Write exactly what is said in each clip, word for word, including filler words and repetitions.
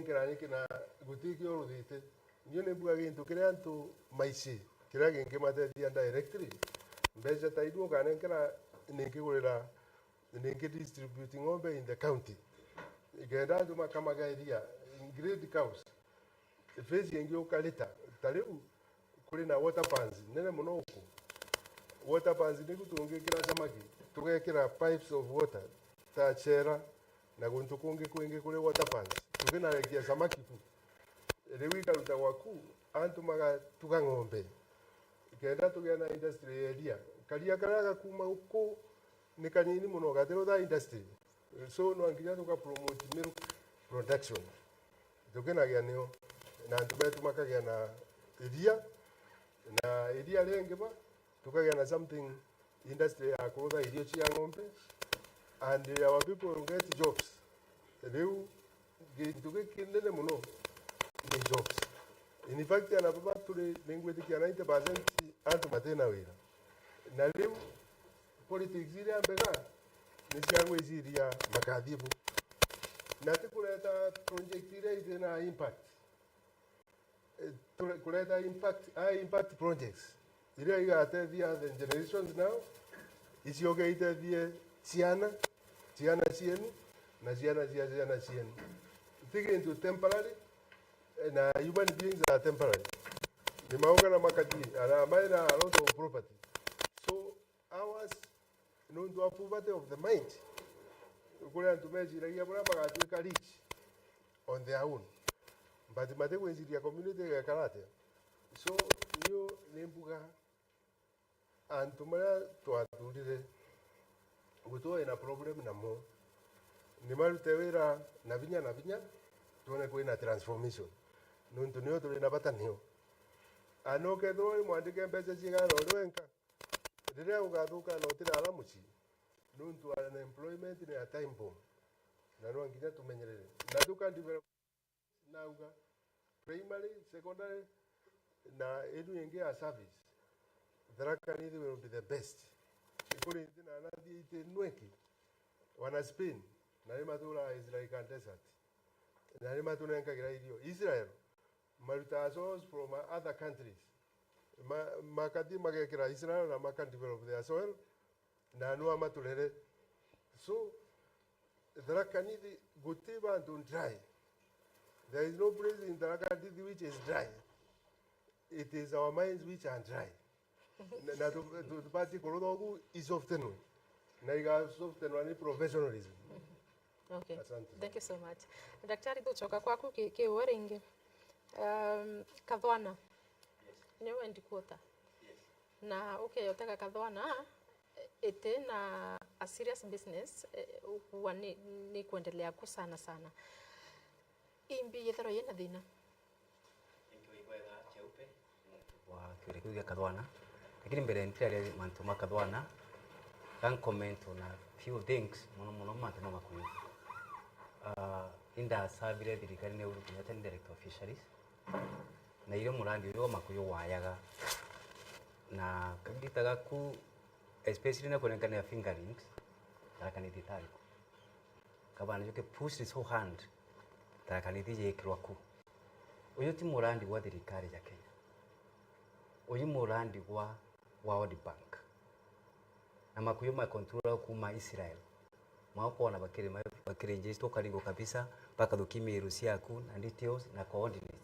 unenkera niki na guti kio ruthite? Nio ni mbuga gintu kiria antu maici kiria kingimatethia directly, mbeca ta iria ukanenkera ninkigurira, ninki distribute ng'ombe in the county, ikenda antu makamagairia grade cows. Phase ingi ukarita, ta riu kuri na water pans nene mono uku. Water pans niku tungikira samaki, tugekira pipes of water ta Chera na guntu kungi kwingi kuri water pans, tukinarekia samaki ku. Riu ikarutagwa ku, antu magatuga ng'ombe, kenda tugia na industry ya iria. Karia karia gakuma uku ni kanini mono, gatirutha industry. So, no nginya tuka promote milk production. Tukinagia nio. Na antu betu makagia na iria, na iria ringi ba, tukagia na something, industry ya kurutha irio cia ng'ombe, and our people will get jobs. Riu gintu gikinene mono ni jobs. In fact, ana baba turi, ningwitikia ninety percent antu matina wira. Na riu politics iria mbega ni cia gwiciria makathie bu, na ti kureta project iria itina impact. Eh, ture-, kureta impact, high impact projects iria igatethia the generations now, icoke itethie ciana, ciana cienu, na ciana cia ciana cienu. Ti gintu temporary, eh, na human beings are temporary. Ni mauka na makathie, ana maina a lot of property. So, ours, nontu wa poverty of the mind, kuri antu meciragia buria magatuika rich on their own, but matigwiciria community igekara atia. So, niu ni mbuga antu maria twathurire gutwina problem namo, ni marute wira na vinya na vinya, twone kwina transformation, nontu nio turi na bata nio. Ana ukethirwa uri mwandike mbeca cigana uri wenka, riria ugathuka na utirara mucii, nontu unemployment ni a time bomb, na no nginya tumenyerere na tuka develop. Nauga primary, secondary, na inu ingi ya service, Tharaka Nithi will be the best. Ikuri nthi na nathi iti nweki, wana Spain, na ni matura is like a desert, na ni matunenkagira irio. Israel, marutaa soils from other countries. Ma-, makathi magekira Israel na maka develop their soil, na nua maturere. So, Tharaka Nithi guti bantu dry. There is no place in Tharaka Nithi which is dry. It is our minds which are dry. Na, na tu-, tu-, tubati kurutha ugu isoftenwe. Na igasoftenwa ni professionalism. Okay. Asante. Thank you so much. Daktari, tucoka kwaku ki, ki we ringi. Um, Kathwana. Yes. Ni wendi kuota. Yes. Na ukeyotega Kathwana, iti na a serious business, eh, ukuwa ni, ni kuendelea ku sana sana. Imbi yethirwa yina thina. Thank you, ibwega, Cheupe. Wa kiuria kiu gia Kathwana. Lakini mbere ntiraria mantu ma Kathwana, ga comment on a few things, mono mono mantu ma makuyu. Ah, indasavire thirikari ni Uhuru Kenyatta ni director of fisheries. Na irio murandi uyu wa makuyu wayaga. Na kagita gaku, especially na kunenkania fingerlings, Tharaka Nithi itari ku. Gavana Njuki pushed his whole hand, Tharaka Nithi yeekirwa ku. Uyu ti murandi gwa thirikari ya Kenya. Uyu murandi gwa World Bank. Na makuyu ma control kuuma Israel. Mwakwona bakiri ma-, bakiri njeshi tukaringo kabisa, bakathukia miiru ciaku na details na coordinates.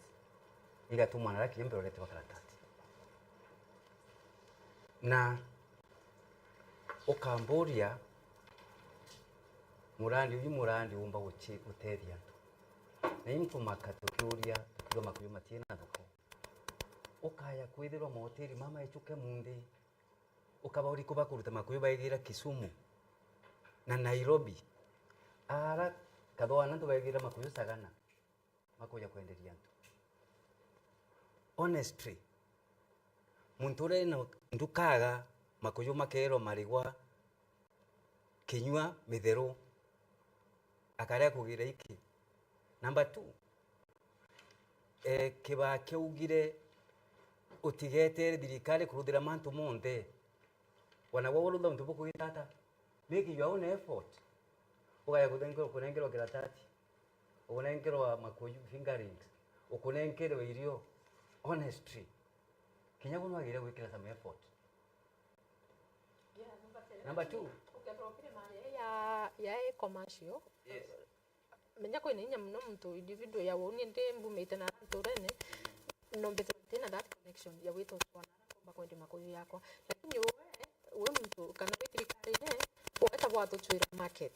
Igatumwa na kinya mbere urete makaratasi. Na ukamburia, murandi uyu murandi umba guchi-, gutethia antu. Na inkumaka tukiuria, tukiuga makuyu matiena thoko. Ukaya kwithirwa mahoteli mama ichuke munthi, ukaba uriku bakuruta makuyu baigira Kisumu na Nairobi. Ara kathwana antu baigira makuyu Sagana, makuja kwenderia antu. Honestly, muntu uria ena ndukaga makuyu makerwa marigwa kinyua mitheru, akaria kugira iki. Number two, eh, Kibaki augire, utigetere thirikari kuruthira mantu monthe. Wana gwa urutha untu bukugitata. Make your own effort. Ugaya kuthengerwa, kunengerwa kiratati. Ukunengerwa makuyu, fingerings. Ukunengerwa irio. Honestly. Kinya gwe nwagire gwikira some effort. Number two. Ukethirwa ukiri mali ya, ya commercial. Yes. Menya kwina inya muno muntu individual ya uu, ni ndi mbumite na nturene, no mbithirwa ntina that connection ya gwita ucwana na nkomba kwendia makuyu yakwa. Lakini we, we muntu kana wi thirikarine, weta bwatuchwira market.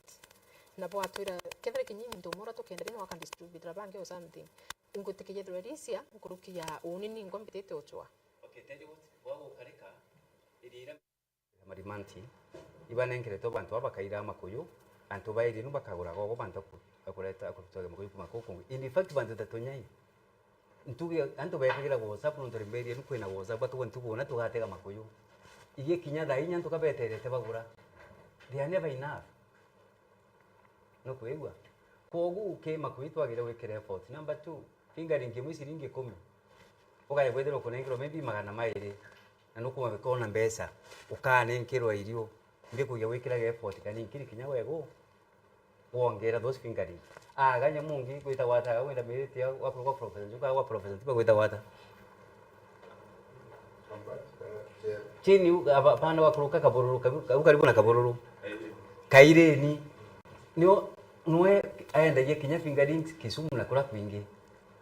Na bwatwira, kethira kinya muntu umwe uria tukenderia no akadistributira bangi or something. Ingutikiithirwa irisia nkuruki ya uni ni ngombitite uchwa. Okay, tell you what, bwa gukarika, iria ira Marimanti, ibanenkeretwe bantu aba bakaira makuyu, antu bairi nu bakagura gogo bantu aku-, akureta, akuruta makuyu kuma kuku. In fact, bantu ta tunyai. Ntuge, antu bekagira WhatsApp, nontu rimberi nu kwina WhatsApp, batuga ntugu na tugatega makuyu. Igi kinya thaa inya antu kabeterete bagura. They are never enough. Nukwigua? Kwogu ki makuyu twagire gwikira effort. Number two, fingering imwe ciringi ikumi. Ukaya kwithirwa kunengerwa maybe magana mairi. Na nukumabika ona mbeca. Ukanengerwa irio. Ndi kuja gwikiraga effort kana inkiri kinya wegu. Wongera those fingering. Aga nyamu ungi gwita gwata, aga gwita miriti ya, wa, wa professor, njuka wa professor, tiba gwita gwata. Chini, u-, aba-, bana bakuruka kabururu, kabu-, kau karibu na kabururu. Kaireni. Nio, nwe aendagia kinya fingerings Kisumu na kura kwingi.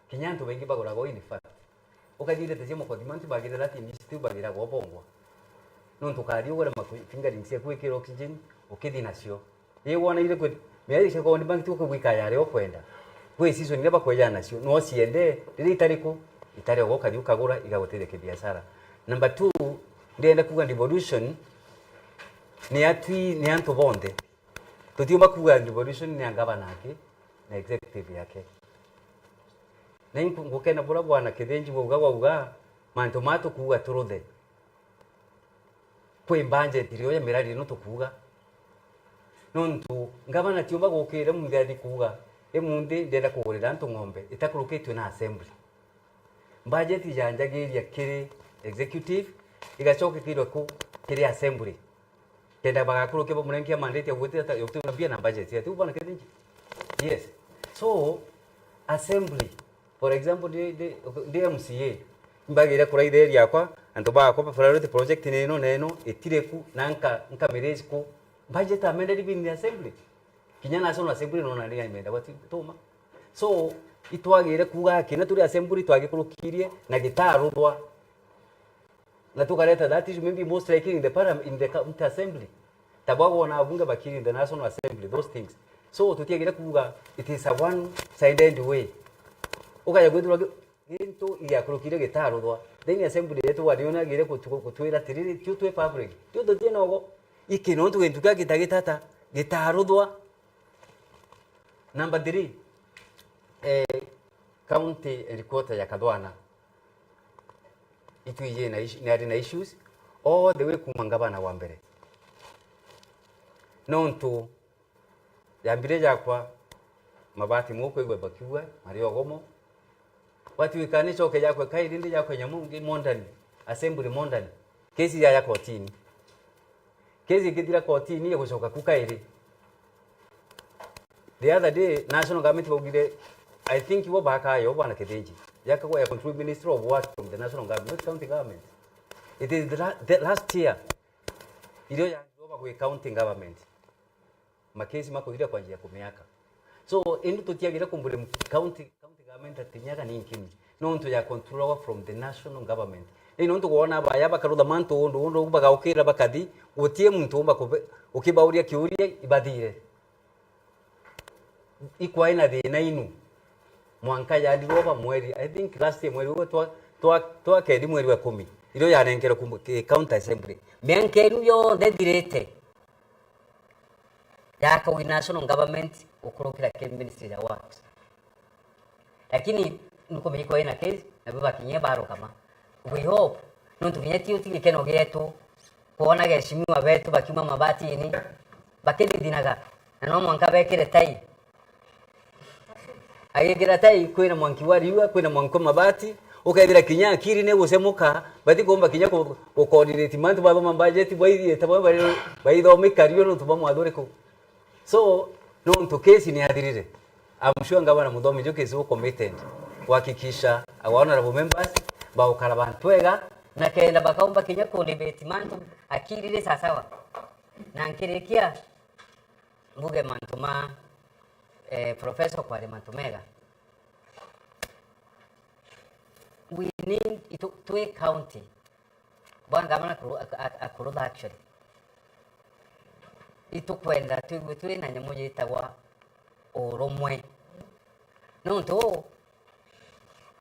Kinya antu baingi baguraga in fact. Ukathirite cia mukothi mantu bagira that initiative bagira gobongwa. Nontu ukari ugure maku-, fingerings ciaku wikire oxygen, ukithi nacio. Ii wona ire kwi, mieri cia World Bank ti ukugwika yari ukwenda. Kwi season iria bakwejana nacio, no ciende, riria itari ku, itari ogo ukathi ukagura, igagutethia kibiashara. Number two, ndienda kuga devolution ni atwi, ni antu bonthe. Tutiumba kuga devolution ni a gavana aki na executive yake. Na inku-, ngukena bura bwana Kithinji bwauga, bwauga mantu ma tukuga turuthe. Kwi budget irio ya mirari ino tukuga. Nontu ngavana tiumba gukire munthi athi kuga, imunthi ndenda kugurira antu ng'ombe itakurukitue na assembly. Budget ijanjagiria kiri executive, igacokekirwe ku kiri assembly. Kenda bagakurukia bamurenkia mandate ya gwitira ta, ya gutira mbia na budget. Ati bwana Kithinji? Yes. So, assembly, for example, ndi, ndi, ndi M C A, mbagire kuraitha area yakwa, antu bakwa ba priority project ni ino na ino, itire ku, na nka, nka mirage ku. Budget amended in the assembly. Kinya National Assembly nona ni amenda gwati tuma. So, itwagire kuga kina turi assembly twagikurukirie na gitaruthwa. Na tukareta that issue maybe most likely in the parliament, in the county assembly. Tabwa wona abunge bakiri in the National Assembly, those things. So, tutiagire kuga it is a one-sided way. Ukaya gwithirwa gi-, gintu igakurukire gitaruthwa. Then assembly yetu wari yonagire gutu-, gutwira atiriri, tiu twi public, tiu tutie nogo. Iki nontu gintu kia gitagitata, gitaruthwa. Number three, eh, county headquarter ya Kathwana. Itwiji na ish-, ni ari na issues all the way kuma ngavana wa mbere. Nontu yambire jakwa mabati mukwigua bakiuga mari ogomo. Gwatuika ni coke jakwa kairi ndi jakwa nyamu ngi modern, assembly modern. Kesi ya, ya kotini. Kesi ikithira kotini igucoka ku kairi. The other day, national government baugire, I think bo bakayo bwana Kithinji. Yakagwa ya control Ministry of Work from the national government, not county government. It is the, la- the last year. Irio ya Jehova gwi county government. Makesi makuthira kwa njia ya kumiaka. So, indu tutiagire kumbure county, county government ati miaka ni nkini. Nontu ya controlwa from the national government. Ni nontu gwona baya bakarutha mantu undu, undu bagaukira bakathi, gutie muntu umba kube-, ukibauria kiuria ibathire. Ikwai na thina inu. Mwanka yathirwa ba mweri, I think last year mweri uwe twa, twa, twa kendi mweri wa kumi. Irio yanenkerwe kum-, ki-, county assembly. Mianka inu yonthe thirite. Yaka wi national government ukurukira ki ministry ya works. Lakini nukumenya iko ina case, na bo bakinyia barukama. We hope, nontu kinya ti uti gikeno gietu, kwona geshimiwa betu bakiuma mabatini, bakithithinaga, na no mwanka bekire tai. Agikira tai, kwina mwanki wa riua, kwina mwanki wa mabati, ukethira kinya akiri ni gucemuka, bati kumba kinya ku-, ku coordinate mantu bathoma budget, baithiite bo bari, baithomika rio nontu bwa mwathuriku. So, nontu kesi ni yathirire, I'm sure ngavana Muthomi Njuki is so committed kuhakikisha our honorable members baukara bantu ega, na kenda bakaumba kinya ku debate mantu akirire sasawa. Na nkirikia, mbuge mantu ma, eh, professor kwari mantu mega. We need, itu, twi county, bwa ngavana akuru, ak-, ak-, akurutha actually. Itukwenda twigue twi na nyamu yitagwa urumwe. Nontu uu,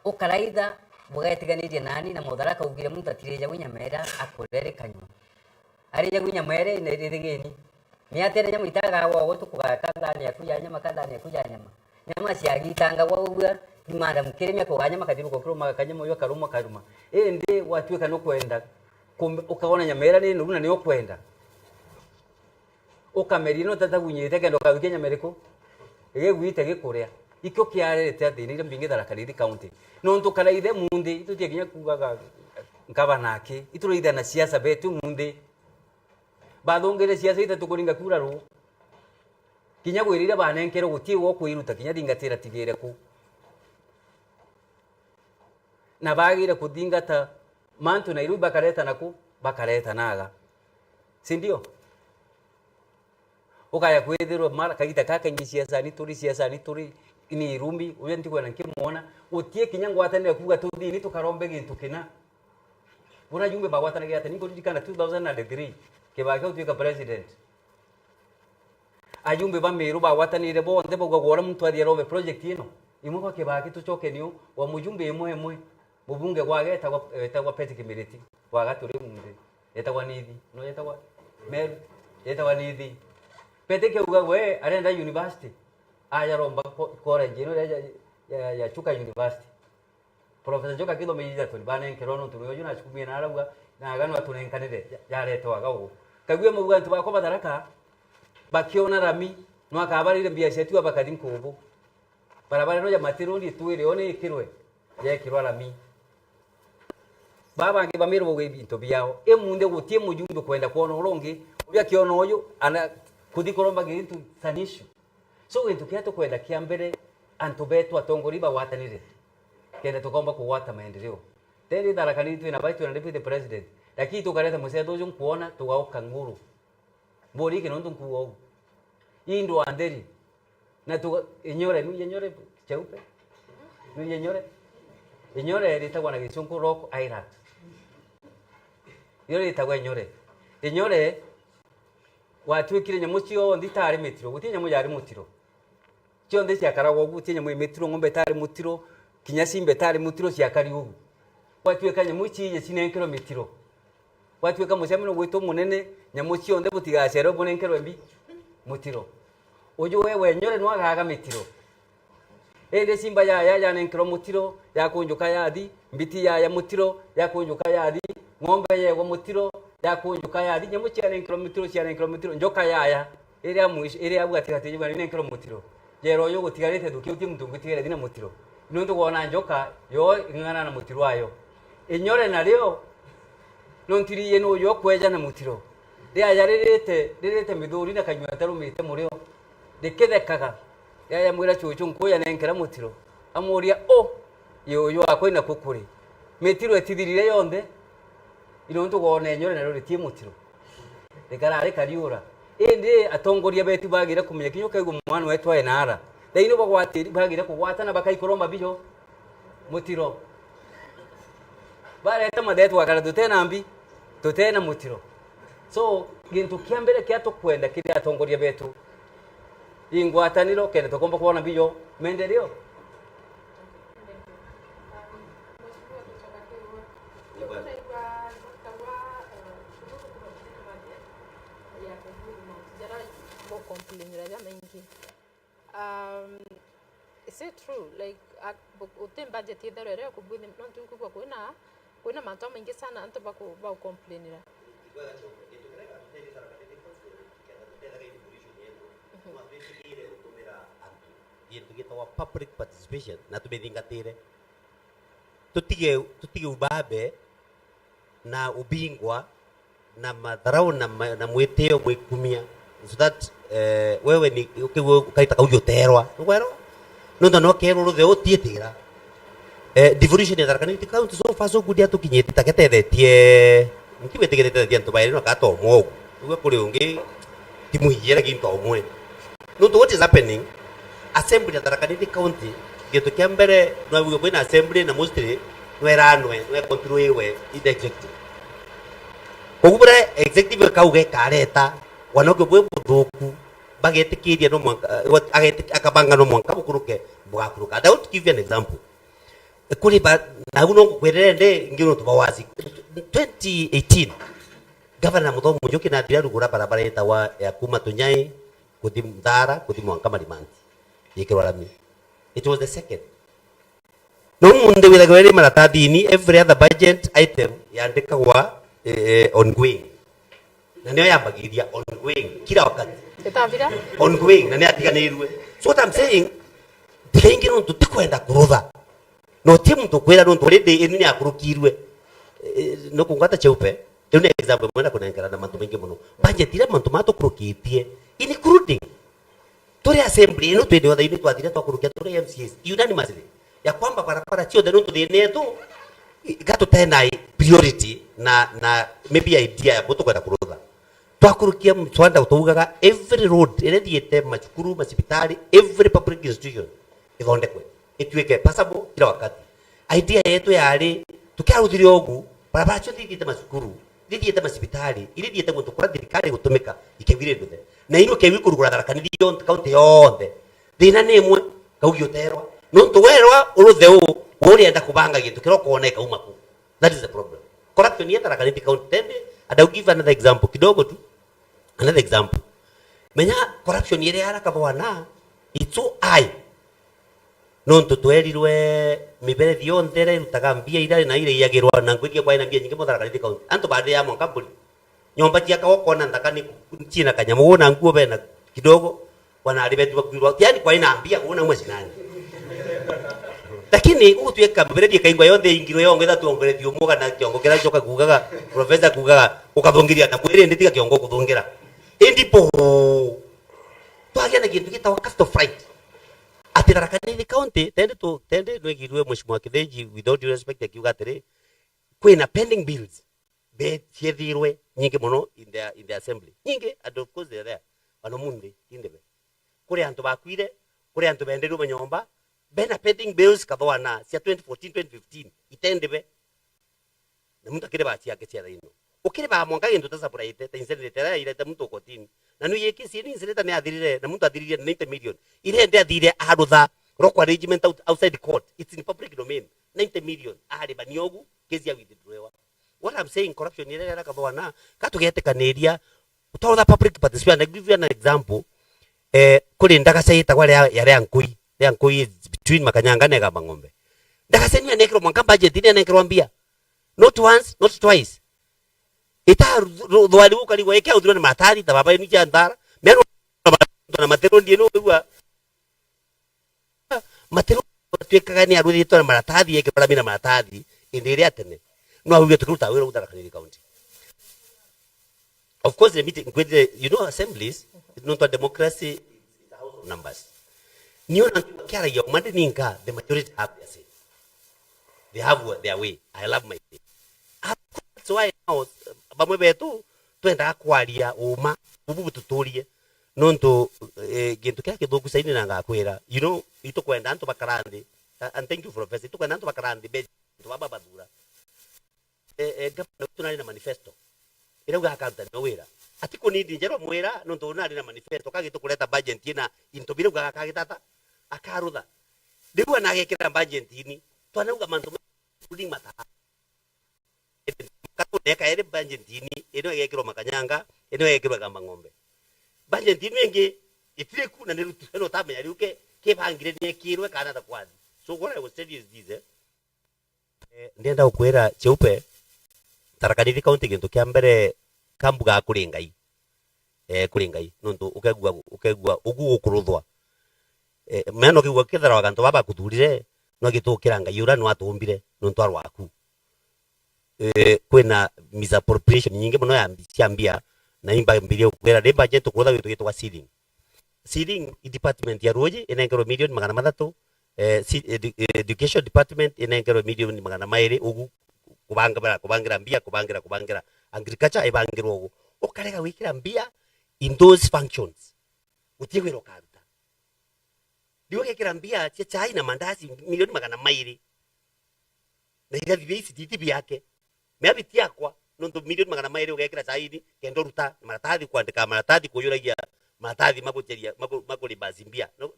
ukaraitha bugetiganirie nani na Mutharaka augire muntu atirija gwi nyama iria akurerikanywa. Arija gwi nyama iria ina irigini. Miatere nyamu itagawa uguo tukugaa ka thani yaku ya nyama, ka thani yaku ya nyama. Nyama ciagitangagwa uguo, ni madam kirimia kugaa nyama kathiruka ukiruma kanyama uyu akaruma karuma. Indi gwatuika nukwenda kumbe ukaona nyama iria ni nuru na ni ukwenda. Ukameria no tata gunyite kenda ukathukia nyama iriku? Igigwite gikuria. Ikio kiarete athina iria mbingi Tharaka Nithi County. Nontu karaithe munthi, itutie kinya kuugaga ngavana aki, ituraitha na siasa betu munthi. Bathungire siasa itatu kuringa kura ru. Kinya gwira iria banenkerwe guti gwa kwiruta, kinya thingatira tigire ku. Na bagire kuthingata mantu Nairobi bakareta naku, bakareta naga. Si ndio? Ukaya kwithirwa mara kagita ka kaingi siasani turi, siasani turi, ni irumbi, uria ntikwenda nkimwona, gutie kinya ngwatanire kuuga tuthini tukarombe gintu kina. Bura ajumbe bagwatanagira ati, ninkuririkana two thousand and three, Kibaki utuika president. Ajumbe ba Meru bagwatanire bonthe bauga gwora muntu athie arombe project ino, imwe kwa Kibaki tucoke niu, wa mujumbe imwe imwe, mubunge gwage etagwa, etagwa Peti Kimiriti, gwaga turi munthi, etagwa Nithi, no etagwa Meru, etagwa Nithi. Peti kiuga we arenda university, aja romba co-, college ino ya, ya, ya, ya Chuka University. Professor Njoka akithomithia turi banenkerwa nontu nwe uju nacukumie na arauga, na aga no atunenkanire, ya-, yaretwa aga ugu. Kagwe mauga antu bakwa ba Tharaka, bakiona rami, no akabarire mbia ciatu abakathi nkubu. Barabara ino ya Matiru ndi twire one ikirwe, yekirwa rami. Baba bangi bamirwo bauga ibintu biao. Imunthi gutie mujumbe kwenda kwona uria ungi, uria akiona uyu, ana kuthi kuromba gintu sanishu. So, gintu kiria tukwenda kia mbere, antu betu atongori bagwatanire, kenda tukomba kugwata maendeleo. Tendi Tharaka Nithi twina bai twina deputy president, lakini tukareta mucetho uju nkwona tugauka nguru. Mburi iki nontu nkuuga uu. Ii ndwaa ntheri. Na tuga, inyore, nuiye inyore cheupe? Nuiye inyore? Inyore ritagwa na gicunku rock hyrax. Iyo ritagwa inyore. Inyore Gwatuikire nyamu cionthe itari mitiro, guti nyamu yari mutiro. Cionthe ciakaragwa ugu, guti nyamu i mitiro, ng'ombe itari mutiro, kinya simba itari mutiro, ciakari ugu. Gwatuika nyamu ici ije cinenkerwe mitiro. Gwatuika mucemanio gwitwa munene, nyamu cionthe butigacerwe bunenkerwe mbi? Mutiro. Uju we wenyore nwagaga mitiro. Indi simba yaya yanenkerwa mutiro, yakunjuka yathi, mbiti yaya mutiro, yakunjuka yathi, ng'ombe yegwa mutiro, yakunjuka yathi, nyamu cianenkerwa mutiro, cianenkerwa mutiro, njoka yaya, iria mwisho, iria au gatigati yuga ninenkerwa mutiro. Jera uyu gutigarite thuki uti muntu ungi tigere thina mutiro. Nontu wona njoka, yo ing'ang'ana na mutiro ayo. Inyore nario, nontu riye nuyo kweja na mutiro. Riaya ririte, ririte mithuri na kanyua tarumite murio. Rikithekaga. Yaya mwira cucu nkuya nenkera mutiro. Amuria, "O, yuyu wakwa inaku kuri? Mitiro itithirire yonthe? Nontu gwona enyore nario ritie mutiro. Rikarari kariura." Indi atongoria betu bagire kumenya kinya ukaigua mwana wetu ae naara. Thaino bagwatiri, bagire kugwatana bakaikoromba bijo mutiro. Bareta mathe twakara tutena mbi, tutena mutiro. So, gintu kia mbere kia tukwenda kiri atongoria betu, i ngwataniro, kenda tukomba kwona bijo maendeleo. Is it true? Like, a-, bu-, uti budget itherwa iria ukubwithi, nontu nkwigua kwina, kwina mantu jamaingi sana antu baku-, bagucomplainira. Ni bwega Jehova, gintu kiria gitutethia sana kanitha ni kenda tutethage evolution yetu. Mhm. Tuma twitikiire gutumira antu. Gintu gitagwa public participation, na tumithingatire. Tutige, tutige ubabe na ubingwa na matharau na ma-, na mwitio mwikumia, so that, eh, wewe ni ukigua ukaita kauji uterwa. Nugwerwa? Nontu no kerwo rutheo utiitira. Eh, devolution ya Tharaka Nithi County so far so good atukinyite tagetethetie. Ntiwitikiritethia antu bairi no kata umwe ugu. Nigwe kuri ungi timuiyire gintu umwe. Nontu what is happening, assembly ya Tharaka Nithi County, gintu kia mbere, nwabigwe kwina assembly na mostly nweranwe, nwekontroiwe i the executive. Koguo buria executive ikauga ikareta, wanokio bwi buthuku, bagetikiria no mwanka, eh, ageti-, akabanga no mwanka bukuruke, bugakuruka. And I want to give you an example. Kuri ba, na u no ngukwirire ndi, ingi nontu ba wazi. Twenty eighteen, Gavana Muthomi Njuki nathire arugura barabara yetagwa ya kuma Tunyai kuthi Nthara, kuthi mwanka Marimanti. Yikirwa rami. It was the second. Na umunthi withagirwa iri maratathini, every other budget item yandikagwa, eh, eh, ongoing. Na niyo yambagiriria ongoing, kila wakati. Itathira? Ongoing, na niatiganirue. So what I'm saying, tiga ingi nontu tikwenda kurutha. No ti muntu kwira nontu already inu ni akurukirwe. Eh, no kungwata cheupe. Riu ni example imwe na kunenkera na mantu maingi muno. Budget iria mantu matukurukitie, including turi assembly ino twende othe ino twathire twakurukia turi M C As unanimously ya kwamba barabara ciothe nontu thina yetu i-, igatutena priority na, na maybe idea ya tukwenda kurutha. Twakurukia mswada utaugaga every road iria ithiite macukuru, macibitari, every public institution ithondekwe, ituike passable kila wakati. Idea yetu yari, tukiaruthire ugu, barabara cio thithiite macukuru, thithiite macibitari, iria ithiite guntu kuria thirikari igutumika, ikewi ri nduthe. Na iru kewi kurugura Tharaka Nithi yonthe, kaunti yonthe. Thina ni imwe, kaugi uterwa. Nontu werwa uruthe uu, we urienda kubanga gintu kiria ukona ikauma ku. That is the problem. Corruption ya Tharaka Nithi County, tende, and I'll give another example, kidogo tu. Another example. Menya corruption iria ara kathwana, it's so high. Nontu twerirwe miberethi yonthe iria irutaga mbia iria na iria iagirwa na ngwikia kwaina mbia nyingi mutharaka rithi kaunti. Antu baria ya mwanka mburi. Nyomba cia kago kona nthaka ni ku-, ciina kanyamu, wona nguo bena kidogo, wana ari betu bakwirwa. Yani kwaina mbia, wona mwe sinani. Lakini ugutwika miberethi ikaingwa yonthe ingirwe yongo ithatu ongerethi umwe kana kiongo kiria gioka kuugaga, professor kuugaga, ukathungiria na mwiri ndi tiga kiongo kuthungira. Indi po. Twagia na gintu gitagwa capital flight. Ati Tharaka Nithi County, tende tu, tende nwigirwe Mheshimiwa Kithinji, with all due respect, akiuga atiri, kwina pending bills, be ciethirwe nyingi muno in the, in the assembly. Nyingi, and of course they are there. Bano munthi, tindi be. Kuri antu bakwire, kuri antu benderwe manyomba, bena pending bills kathwana, cia twenty fourteen, twenty fifteen, itendi be. Na muntu akiri ba ciake cia thaino. Ukiri ba mwanka gintu ta supply ite, ta incinerator iria irete muntu kotini. Na nu ye kesi ni incinerator ni athirire, na muntu athirire na ninety million. Irende athire arutha, rock arrangement out-, outside court. It's in public domain. Ninety million. Ari bani ogu, kesi ya withdraw. What I'm saying, corruption iria iria kathwana, ka tugetikaniria, utotha public participation. I'll give you an example. Eh, kuri ndagaca yitagwa ria, ya ria Nkui. Ria Nkui is between Makanyanga na Igamba Ng'ombe. Ndagaca ni anekirwo mwanka budget, ni anekirwo mbia. Not once, not twice. Ita ru-, ru-, thwari ukarigwa, eke uthirwa ni maratathi, ta baba inu cia nthara. Mea nu-, na materu ndie nu wigua. Materu twikaga ni aruthitwe na maratathi, eke baramira maratathi, indi iria tene. No auge tukiruta wira uthara kaniri county. Of course, the meeting, kwithire, you know, assemblies, nontu democracy, it's a house of numbers. Niona kiaragia uma ndi ninka, the majority have their say. They have their way. I love my say. That's why now, bamwe betu twendaga kwaria uma bubu bututurie. Nontu, eh, gintu kiria kithuku saini na ngakwira, you know, itukwenda antu bakara nthi. A-, and thank you, Professor. Itukwenda antu bakara nthi, be antu baba bathura. Eh, eh, gavana witu nari na manifesto. Irauga akaruta nio wira. Ati kunindi njerwa mwira, nontu nari na manifesto, kagitukureta budget ina into birauga akagitata, akarutha. Riu anagekira budget ini, twanauga mantu ma building matara. Katuneka ere budget ini, ino igekirwa Makanyanga, ino igekirwa Igamba Ng'ombe. Budget ino ingi itiriku na ni rutu, ino utamenya riu ke, kibangire ni ekirwe kana ta kwathi. So what I was telling you is this, eh? Eh, ndienda gukwira Cheupe, Tharaka Nithi County gintu kia mbere kambuga kuri Ngai. Eh, kuri Ngai. Nontu ukegua, ukegua ugu gukuruthwa. Eh, mena ukigua kethira wa gantu baba kuthurire, no gitukira Ngai uria ni watumbire, nontu arwaku. Eh, kwina misappropriation nyingi muno ya mbi-, cia mbia, na imba mbirie gukwira, ri budget tukurutha gintu gitwa seeding. Seeding department ya ruuji inengerwe milioni magana mathatu, eh, si-, edu-, education department inengerwe milioni magana mairi, ugu kubanga bara, kubangira mbia, kubangira, kubangira. Agriculture ibangirwa ugu. Ukarega gwikira mbia in those functions. Guti wira ukaruta. Riu ugekira mbia cia chai na mandazi milioni magana mairi. Na irathi bia icititi biake. Mea biti yakwa, nontu milioni magana mairi ugekira caini, kenda uruta maratathi, kwandika maratathi, kuyuragia maratathi maguceria, magu-, makuribasi mbia. No?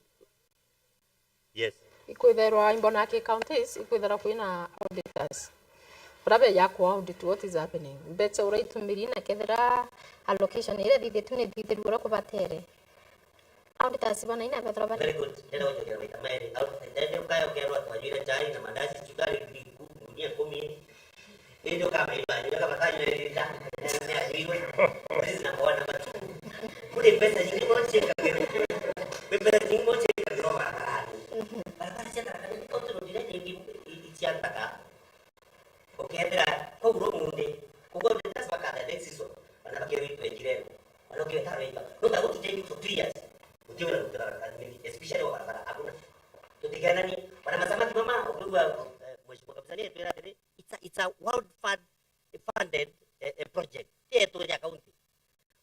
Yes. Ikwithairwa imbona ki counties, ikwithirwa kwina auditors. Uria beja ku audit what is happening. Mbeca uria itumiri na kethira allocation iria thithitwe ni thithirwe uria kubatere. Auditors bana ina bethirwa bari. Very good. Ndenda gucokia maita mairi. Auditors, ndenda ukaya ukerwa twanyuire chai na mandazi, sukari, ngiri ikumi, ngunia ikumi. Indi ukamaigua anyuire kabata anyuire lita. Ni anyuirwe. This is number one. Number two. Kuri mbeca nyingi muno ciekagirwo. Kuri mbeca nyingi muno ciekagirwo barabarani. Barabara cia Tharaka Nithi County Road iria nyingi i-, i-, cia ntaka. Ukethira kwaura umunthi, kugwa ndetas bakatha next season, bana bakirwa itwenjire no. Bana ukireta rwaiba. No ta gutu jeni for three years. Utiwira gutara kanini, especially wa barabara, hakuna. Tutikenani, bana masamaki mama, ukigua, eh, mheshimiwa kabisa ni twira atiri, it's a, it's a world fund, funded, eh, eh, project. Yetu ya county.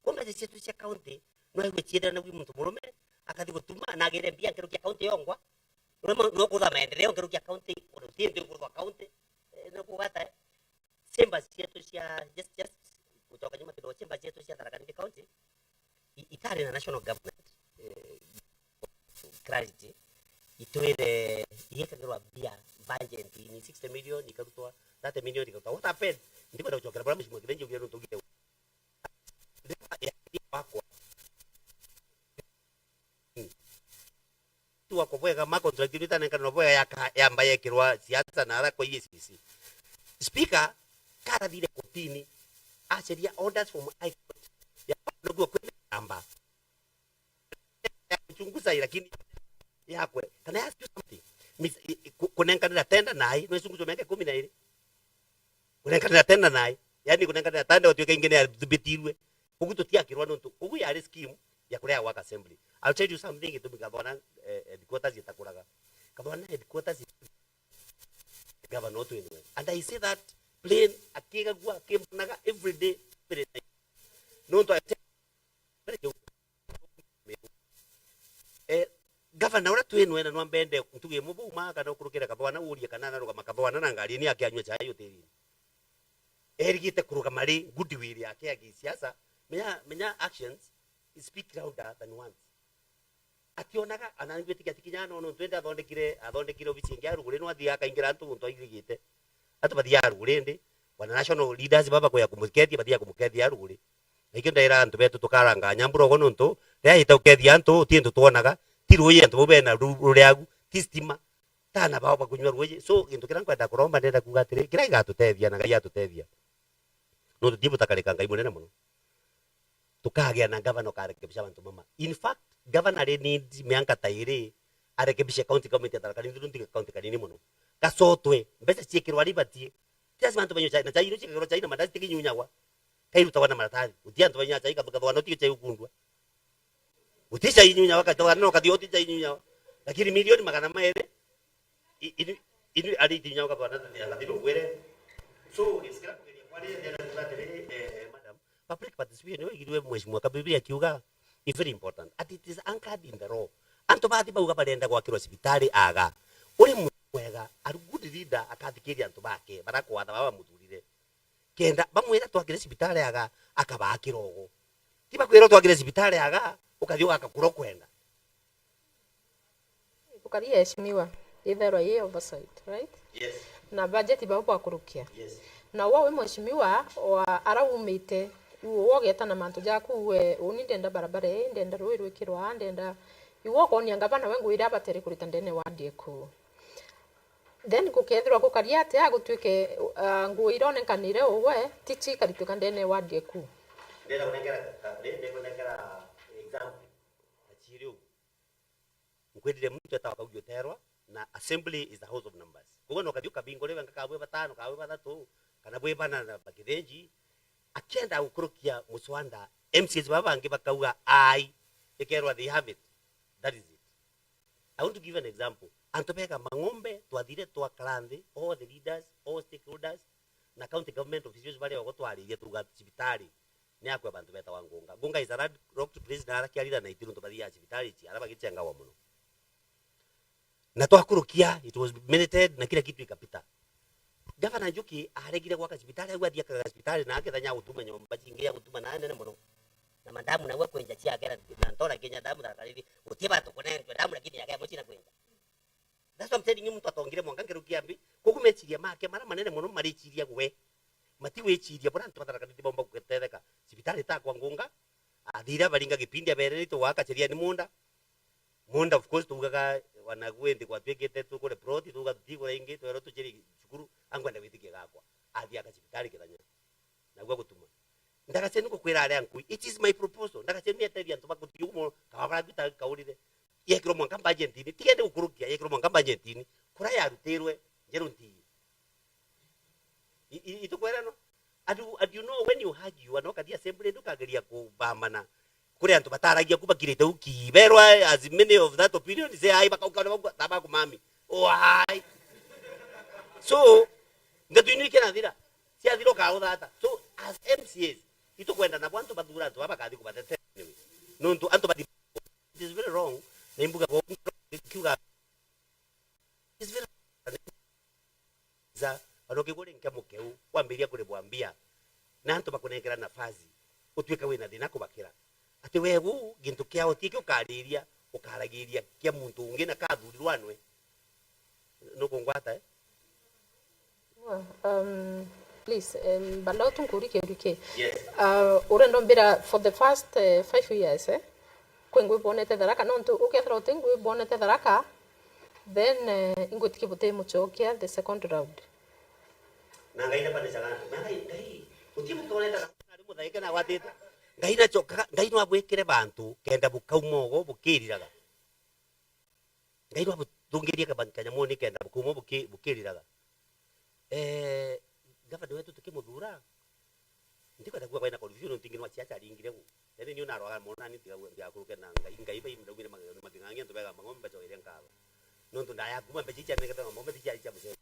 Kumbe mbeca cietu cia county, no aigue ciethira na wi muntu murume, akathi gutuma, na agire mbia nkuruki ya county yongwa. Uria no kutha maendeleo nkuruki ya county, undu ti nthi nkuruki ya county. Eh, no kugata, eh. Chambers cietu cia, just, just, gucoka nyuma kidogo, chambers cietu cia Tharaka Nithi County, i-, itari na national government, eh, clarity, itwire, igikagirwa mbia, budget, ni sixty million ikarutwa, thirty million ikarutwa. What happened? Ndikwenda gucokera bara mheshimiwa Kithenji ugia nuntu ugire wakwa. Wakwa bwega, ma contract iria itanenkanirwa bwega yaka-, yamba yekirwa siasa na ara kwa E A C C. Speaker karathire kotini, aceria orders from High Court. Ya noguo kwina namba. Ya kuchunguza, lakini yakwe. Can I ask you something? Mis-, i-, i-, ku-, kunenkanira tenda nai, no ichunguzwe miaka ikumi na iri? Kunenkanira tenda nai. Yaani kunenkanira tenda utuike ingi ni athibitirwe. Ugu tutiakirwa nontu. Ugu yari scheme ya kurea work assembly. I'll tell you something, gitumi Gathwana, eh, headquarters itakuraga. Gathwana headquarters governor twinwe. And I say that plain, akigagua, akimbonaga every day, every night. Nontu I tell, very Eh, gavana uria twinwe na nwambende ntuge imwe bau ma kana ukurukire Gathwana urie kana anarugama Gathwana na ngari ni akianyua chai hotelini. Erigite kurugama ri goodwill yake ya gisiasa. Menya, menya actions speak louder than words. Ationaga, ana ngwitikia tikinya no, no twende athondekire, athondekire obisi ingi ya ruguri, no athia akaingira antu muntu airigite. Antu bathiaga ruguri ndi, wana national leaders baba kuya kumukethia, bathiaga kumukethia ruguri. Na ikio ndaira antu betu tukaranga nyambura ugo nontu, riria aite ukethia antu, ti antu twonaga, ti ruuji antu bau bena ru-, ruriagu, ti stima, tana bao bakunywa ruuji. So, gintu kiria nkwenda kuromba, ndenda kuuga atiri, kiria gigatutethia na Ngai atutethia. Nontu ti butakarika Ngai munene muno. Tukagia na gavana ukarekebisha bantu mama. In fact, gavana ari need mianka ta iri arekebishe county government ya Tharaka Nithi, nontu county kanini muno. Gacotwe, mbeca ciekirwa ari batie. Ti lazima antu banywe chai, na chai iria ciekagirwa chai na mandazi tikinyunyagwa. Kairutagwa na maratathi. Guti antu banywa chai, kathwa no ti chai ukundwa. Guti chai inyunyagwa, kathwa no kathio ti chai inyunyagwa. Lakini milioni magana mairi, i-, inu, inu ari itinya ukabana na ngathiro gwere. So, isikira kugeria kwa ri, ndenda kuga atiri, eh, madam, public participation, yo igirwe mheshimiwa Kabibi akiuga, is very important. And it is anchored in the law. Antu bathi bauga barenda gwakirwa cibitari aga. Uri muntu mwega, a good leader akathikiria antu bake, barakwatha baba muthurire. Kenda bamwira twakire cibitari aga, akabakira ugu. Ti bakwira twakire cibitari aga, ukathi ugaka kuria ukwenda. Tukari ya eshimiwa, itherwa yi oversight, right? Yes. Na budget bau bwakurukia. Yes. Na we wi mheshimiwa wa ara umite, iwe ugeta na mantu jaku, we, uni ndenda barabara ii, ndenda rui rwikirwa aa, ndenda, iwe ukonia ngavana we ngui iria abatere kurita ndene wa ward eku. Then gukethirwa gukaria atia gutwike, uh, ngui ironenkanire ugwe, ti cio ikaritwika ndene wa ward eku? Ndenda kunengera ka-, nde-, nde kunengera example. Achiri ugu. Nkwirire muntu etawa Kaugi Uterwa, na assembly is the house of numbers. Koguo no kathi ukabingure wenga ka bwi batano, ka bwi bathatu, kana bwi bana na bakithenji, akienda gukurukia muswanda, M C As baba bangi bakauga, "Ai," ikerwa, "They have it." That is it. I want to give an example. Antu bega Mang'ombe, twathire twakara nthi, all the leaders, all stakeholders, na county government officials baria ogo twaririe tuga cibitari ni akwe bantu betawa Ngunga. Ngunga is a rough, rough place na ara kiarira na itiru ntu bathiaga cibitari ici, ara bagichengawa muno. Na twakurukia, it was minuted, na kila kitu ikapita. Gavana Njuki aregire gwaka cibitari, au athii akaga cibitari na akethanya gutuma nyomba cingi ya gutuma na nene muno. Na mandamu na gwa kwenja ciakera na ntora kinya damu na kariri, gutie batu kunenjwe damu lakini yake mucina kwenja. That's what I'm telling you, muntu atongire mwanka nkerukia mbi. Kogu meciria make mara manene muno mariciria gwe. Matigwiciria bura antu batarakanite baumba gutetheka. Cibitari takwa Ngunga, athire abaringa gipindi abererite gwaka Cheriani munda. Munda, of course, tugaga wana gwe nthi gwatwikite tukure plot, tuga tutigura ingi, twerwo tuchiri cukuru, ankwenda gwitikia gakwa. Athi aka cibitari Kithanya. Nagua gutuma. Ndagaceni gukwira aria nkui. It is my proposal. Ndagaceni ni etethia antu bakuthi uguo, kaba bara tuta kaurire. Yekirwo mwanka budget-ini. Tigende gukurukia, yekirwo mwanka budget-ini. Kura yarutirwe, njeru nti. I-, i-, itukwera no? And you, and you know, when you argue, ana ukathi assembly, ndukageria kubambana. Kuri antu bataragia ku bakirite uki. Berwa as many of that opinion say, "Ai," bakauka na bakua, "Taba kumami." Oh, ai. So, ndeto inu ikirathira. Ciathira ukauthata. So, as M C As, itukwenda nabo antu bathura antu baba bakathi kubatetera anyway. Nontu antu bathi, it is very wrong. Na imbuga kwa kiuga, it's very za, ona ukigure nkemu keu, wambiria kuribwa mbia, na antu bakunengera nafasi, utuika wina thina kubakira. Ati webu, gintu kiao ti kio ukariria, ukaragiria kia muntu ungi na kathurirwa anwe. Nukungwata, eh? Um, please, um, bala utu nkuri kiuria ki. Yes. Uh, urenda umbira for the first, uh, five years, eh? Kwi ngui bwonete Tharaka, nontu ukethira uti ngui bwonete Tharaka, then, eh, ingwitikia butimucokia the second round. Na Ngai ndabanicaga antu. Na Ngai, Ngai, uti muntu urenda na ari muthaike na gwatite. Ngai nacokaga, Ngai no abwikire bantu kenda bukauma ugo bukiriraga. Ngai no abuthungirie kaba-, kanyamuni kenda bukauma buki-, bukiriraga. Eh, gavana wetu tukimuthura, ndikwenda kuga kwina confusion, nontu ingi nwa ciaca aringire gu. Yaani ni unarwaga mono, nani tiga gu-, ndigakuruke na Ngai, Ngai bai ndaumire magegano mathing'ang'i antu bega Mang'ombe bacokeria nkatho. Nontu ndaya kuma mbeca icia nengete Mang'ombe ticia icia mucere.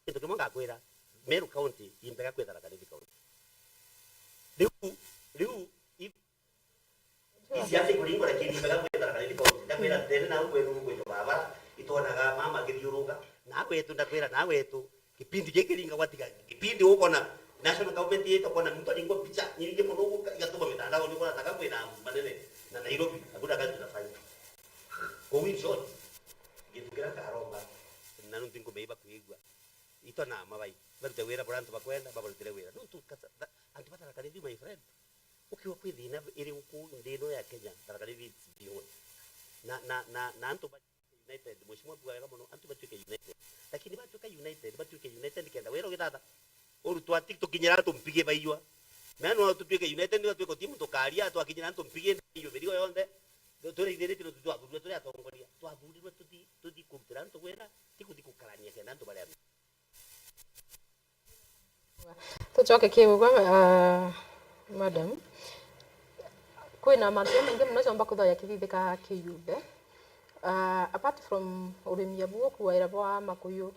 Kintu kimwe ngakwira, Meru County imbega kwi Tharaka Nithi County. Riu, riu, i-, isiasa ikuringwa, lakini imbega kwi Tharaka Nithi County. Ndakwira, tene na ukweru kwetu baba, itwonaga mama akithiuruka. Na wetu, ndakwira, na wetu, kipindi giki ringagwa tiga, kipindi ukona national government yetu, ukona muntu aringwa picha nyingi muno, uguka, igatuma mitandao, ni ukona taka kwina manene na Nairobi, hakuna kazi tunafanya. Kwa in short, gintu kiria nkaromba, na nuntu nkumenya ibakwigua. Itwa na ama bai, barute wira buria antu bakwenda, babarutire wira. Nontu kasa-, tha-, antu ba Tharaka Nithi, my friend, ukiwa kwi thina iri guku nthi ino ya Kenya, Tharaka Nithi it's beyond. Na, na, na, na antu ba united, mheshimiwa kuga wega muno, antu batuike united. Lakini batuika united, batuike united kenda wira ugithata. Urutwa ati tukinyira antu mpige baiywa. Na no tutuike united, ni tutuike timu tukaria, twakinyira antu mpige baiywa mirigo yonthe. Turaithirite no tutwathurire turi atongoria. Twathurirwe tuthi, tuthi kurutira antu wira, ti kuthi gukarania kenda antu baria Tucoke kiugwe, ah, madam. Kwina mantu jamaingi muno jomba kwithwa jakithithika kiyumbe. Ah, apart from urimi ya buo, kuaira bwa makuyu,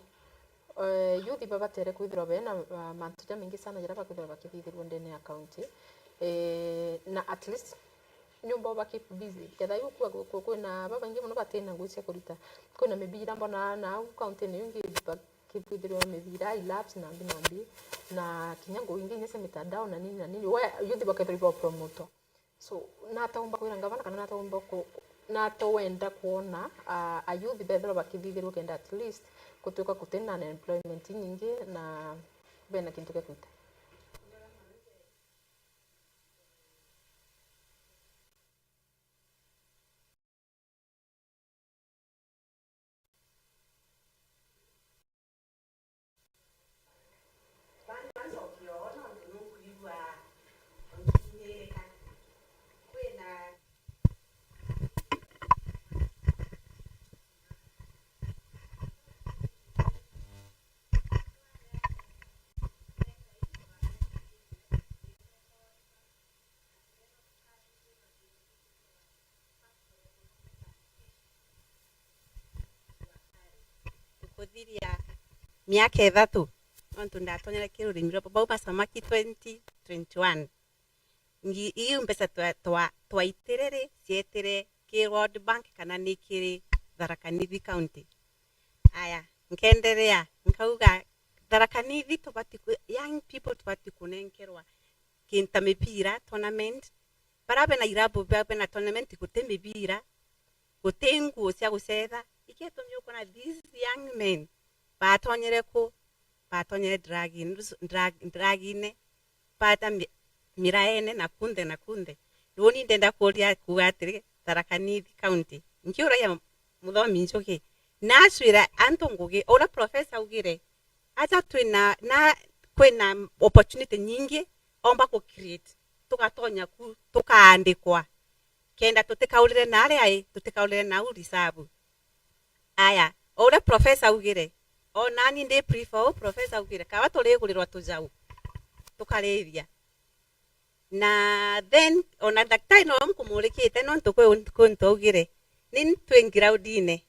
eh, youth babatere kwithirwa bena, ah, mantu jamaingi sana jaria bakwithirwa bakithithirua ndene ya county. Eh, na at least nyomba uba keep busy. Ketha iu kwa, kwa, kwina babaingi mono batina ngugi cia kurita. Kwina mibira mbona nau county-ini iu ingi bakithithirua mibira, i labs na mbi na mbi. Na kinya ngugi ingi inya cia mitandao na nini na nini. We, youth bakethirwa iba promote. So, nataumba kwira ngavana kana nataumba ku-, nata wenda kwona, ah, a youth bethirwa bakithithirua kenda at least gutuika gutina unemployment inyingi na bena kintu gia kwita? Bantu bancokia oo nontu nukwigua ukinyirika. Kwina Kuthiria miaka ithatu, nontu ndatonyere kiri urimi rwa bau masamaki twenty twenty-one. Ngi-, iu mbeca twa-, twa-, twaitire ri, cietire ki World Bank kana ni kiri Tharaka Nithi County? Aya, nkenderea, nkauga, Tharaka Nithi tubati ku-, young people tubati kunenkerwa kinta mipira, tournament. Bara bena irabu, ba-, bena tournament, guti mipira, guti nguo cia gucetha. Ikio gitumi ukwona these young men batonyere ku, batonyere drug-ini, drug-, drug-ine, bata mi-, miraene na kunthe na kunthe. Riu ni ndenda kuria kuuga atiri, Tharaka Nithi County, nkiuragia Muthomi Njuki, nacwira antu ngugi, uria professor augire, aja twina, na, kwina opportunity nyingi omba ku create, tugatonya ku, tukaandikwa, kenda tutikaurire na aria ai, tutikaurire nau reserve. Aya, o uria professor augire, o nani ndi prefer u professor augire, kaba turigurirwa tujau, tukarithia. Na then, ona daktari no nkumurikite, nontu kwi un-, kuntu augire, ni twi ground-ine.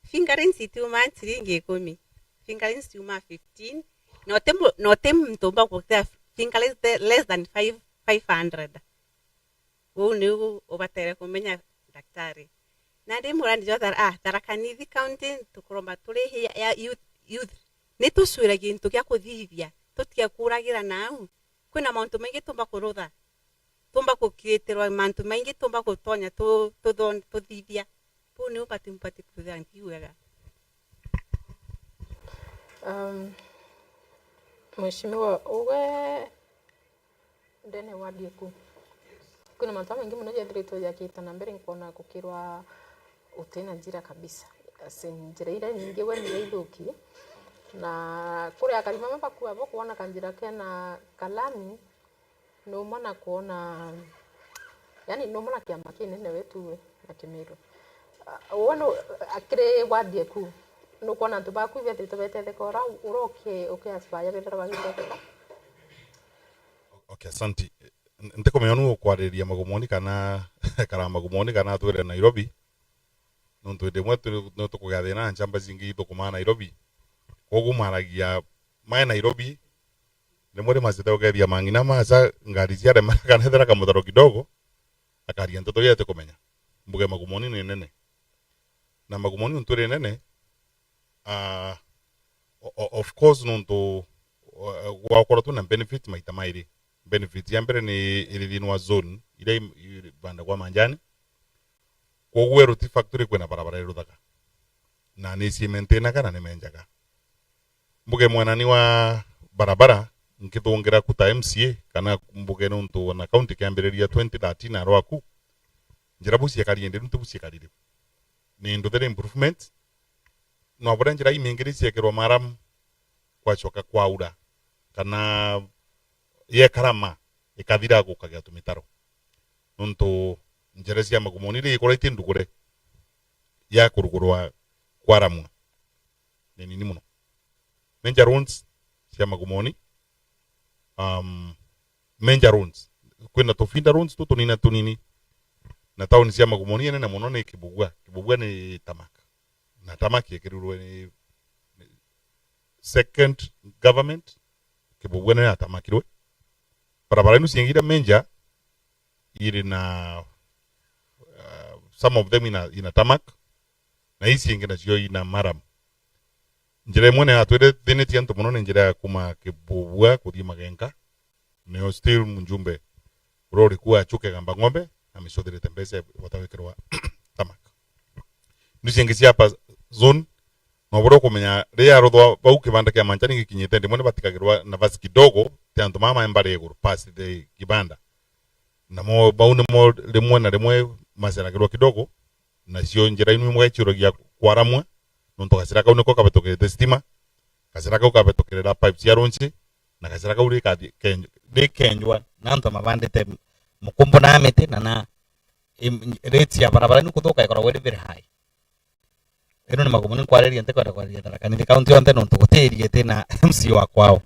Fingerlings itiuma ciringi ikumi. Fingerlings ciuma fifteen. Na uti mu-, na uti muntu umba kutia fingerlings the-, less than five, five hundred. Uu niu ubatere kumenya, daktari. Na ndi murani jwa Thara-, ah, Tharaka Nithi County, tukuromba turi hi-, ya youth, youth. Ni tucwire gintu gia kuthithia, tutige kuragira nau. Kwina mauntu maingi tumba kurutha, tumba kukiitirwa mantu maingi tumba gutonya tu-, tuthon-, tuthithia. Buu niu mbati, mbati kwithira nkiugaga. Um, Mheshimiwa, uge ndene ward eku, kwina mantu jamaingi mono jethiritwe jakiita na mbere, nkwona gukirwa utina njira kabisa. As in, njira iria nyingi we ni ithuki. Na kuri akari bamwe bakua bo kwona kanjira kena kalami, numwe na kwona, yani, numwe na kiama kinene wetu we na Kimiru. Ah, we nu-, akiri ward eku, nukwona antu baku ibethiritwe betetheka ura, ura uki-, uki aspire bethira bagitetheka? Okay, asanti. N-, ntikumenya nu ukwariria Magumoni kana, kana Magumoni kana atwire Nairobi. Nontu indi imwe turi, no tukugia thina na nchamba cingi ithukumaa Nairobi. Kwogu maragia mae Nairobi, rimwe rimacite ukeethia mang'ina maca ngari ciaremera kana ethira kamutaro kidogo, akaria nteto iria atikumenya. Mbuge Magumoni ni nene. Na Magumoni nontu iri nene, ah, o-, o-, of course, nontu, o-, gwakorwa twina benefit maita mairi. Benefit ya mbere ni iri thiini wa zone iria i-, i-, ibandagwa manjani. Kwoguo Eroti factory kwina barabara iruthaga. Na ni cimentenaga na ni menjaga. Mbuge mwanani wa barabara, nkithungira ku ta M C A, kana mbuge nontu ona county kiambiriria twenty thirteen arwaku, njira bu ciekari indi riu tibu ciekari riu. Ni nduthire improvement, no buria njira imingiri ciekirwa maramu, kwacoka kwaura, kana yekarama, ikathira gukagia tumitaro. Nontu njira cia Magumoni ri ikorwa iti ndugure ya kurugurwa kwaramwa. Ni nini mono. Major roads cia Magumoni, um, major roads. Kwina tu feeder roads tu tunini tunini. Na tauni cia Magumoni inene mono ni Kibugua. Kibugua ni Tamak. Na Tamak yekirirwe ni, ni second government, Kibugua ni yatamakirwe. Barabara inu ciingi iria major iri na, uh, some of them ina, ina tarmac, na ici ingi nacio ina murram. Njira imwe ni yatwirithinitie antu mono ni njira ya kuma Kibubua kuthii Magenka, nio still mjumbe uria uri kuo Achuke Gamba Ng'ombe amicuthirite mbeca ibota gwikirwa tarmac. Ndu ciingi cia hapa zone, no buria ukumenya riria yaruthwa bau kibanda kia manchani gikinyite ndimwe ni batikagirwa nafasi kidogo ti antu mama mbari iguru past the kibanda. Namo bau nimo rimwe na rimwe maceragirwa kidogo, nacio njira imwe imwe ciuragia kwaramwa, nontu gacira kau niko kabetukirite stima, gacira kau kabetukirira pipe cia runchi, na gacira kau rikathi-, kenj-, rikenjwa na antu mabandite mukumbu na miti na na im-, rate ya barabara ni kuthuka ikoragwa iri very high. Ino ni Magumuni nkwariria, ntikwenda kwariria Tharaka Nithi County yonthe nontu guti area iti na M C A wa kwao.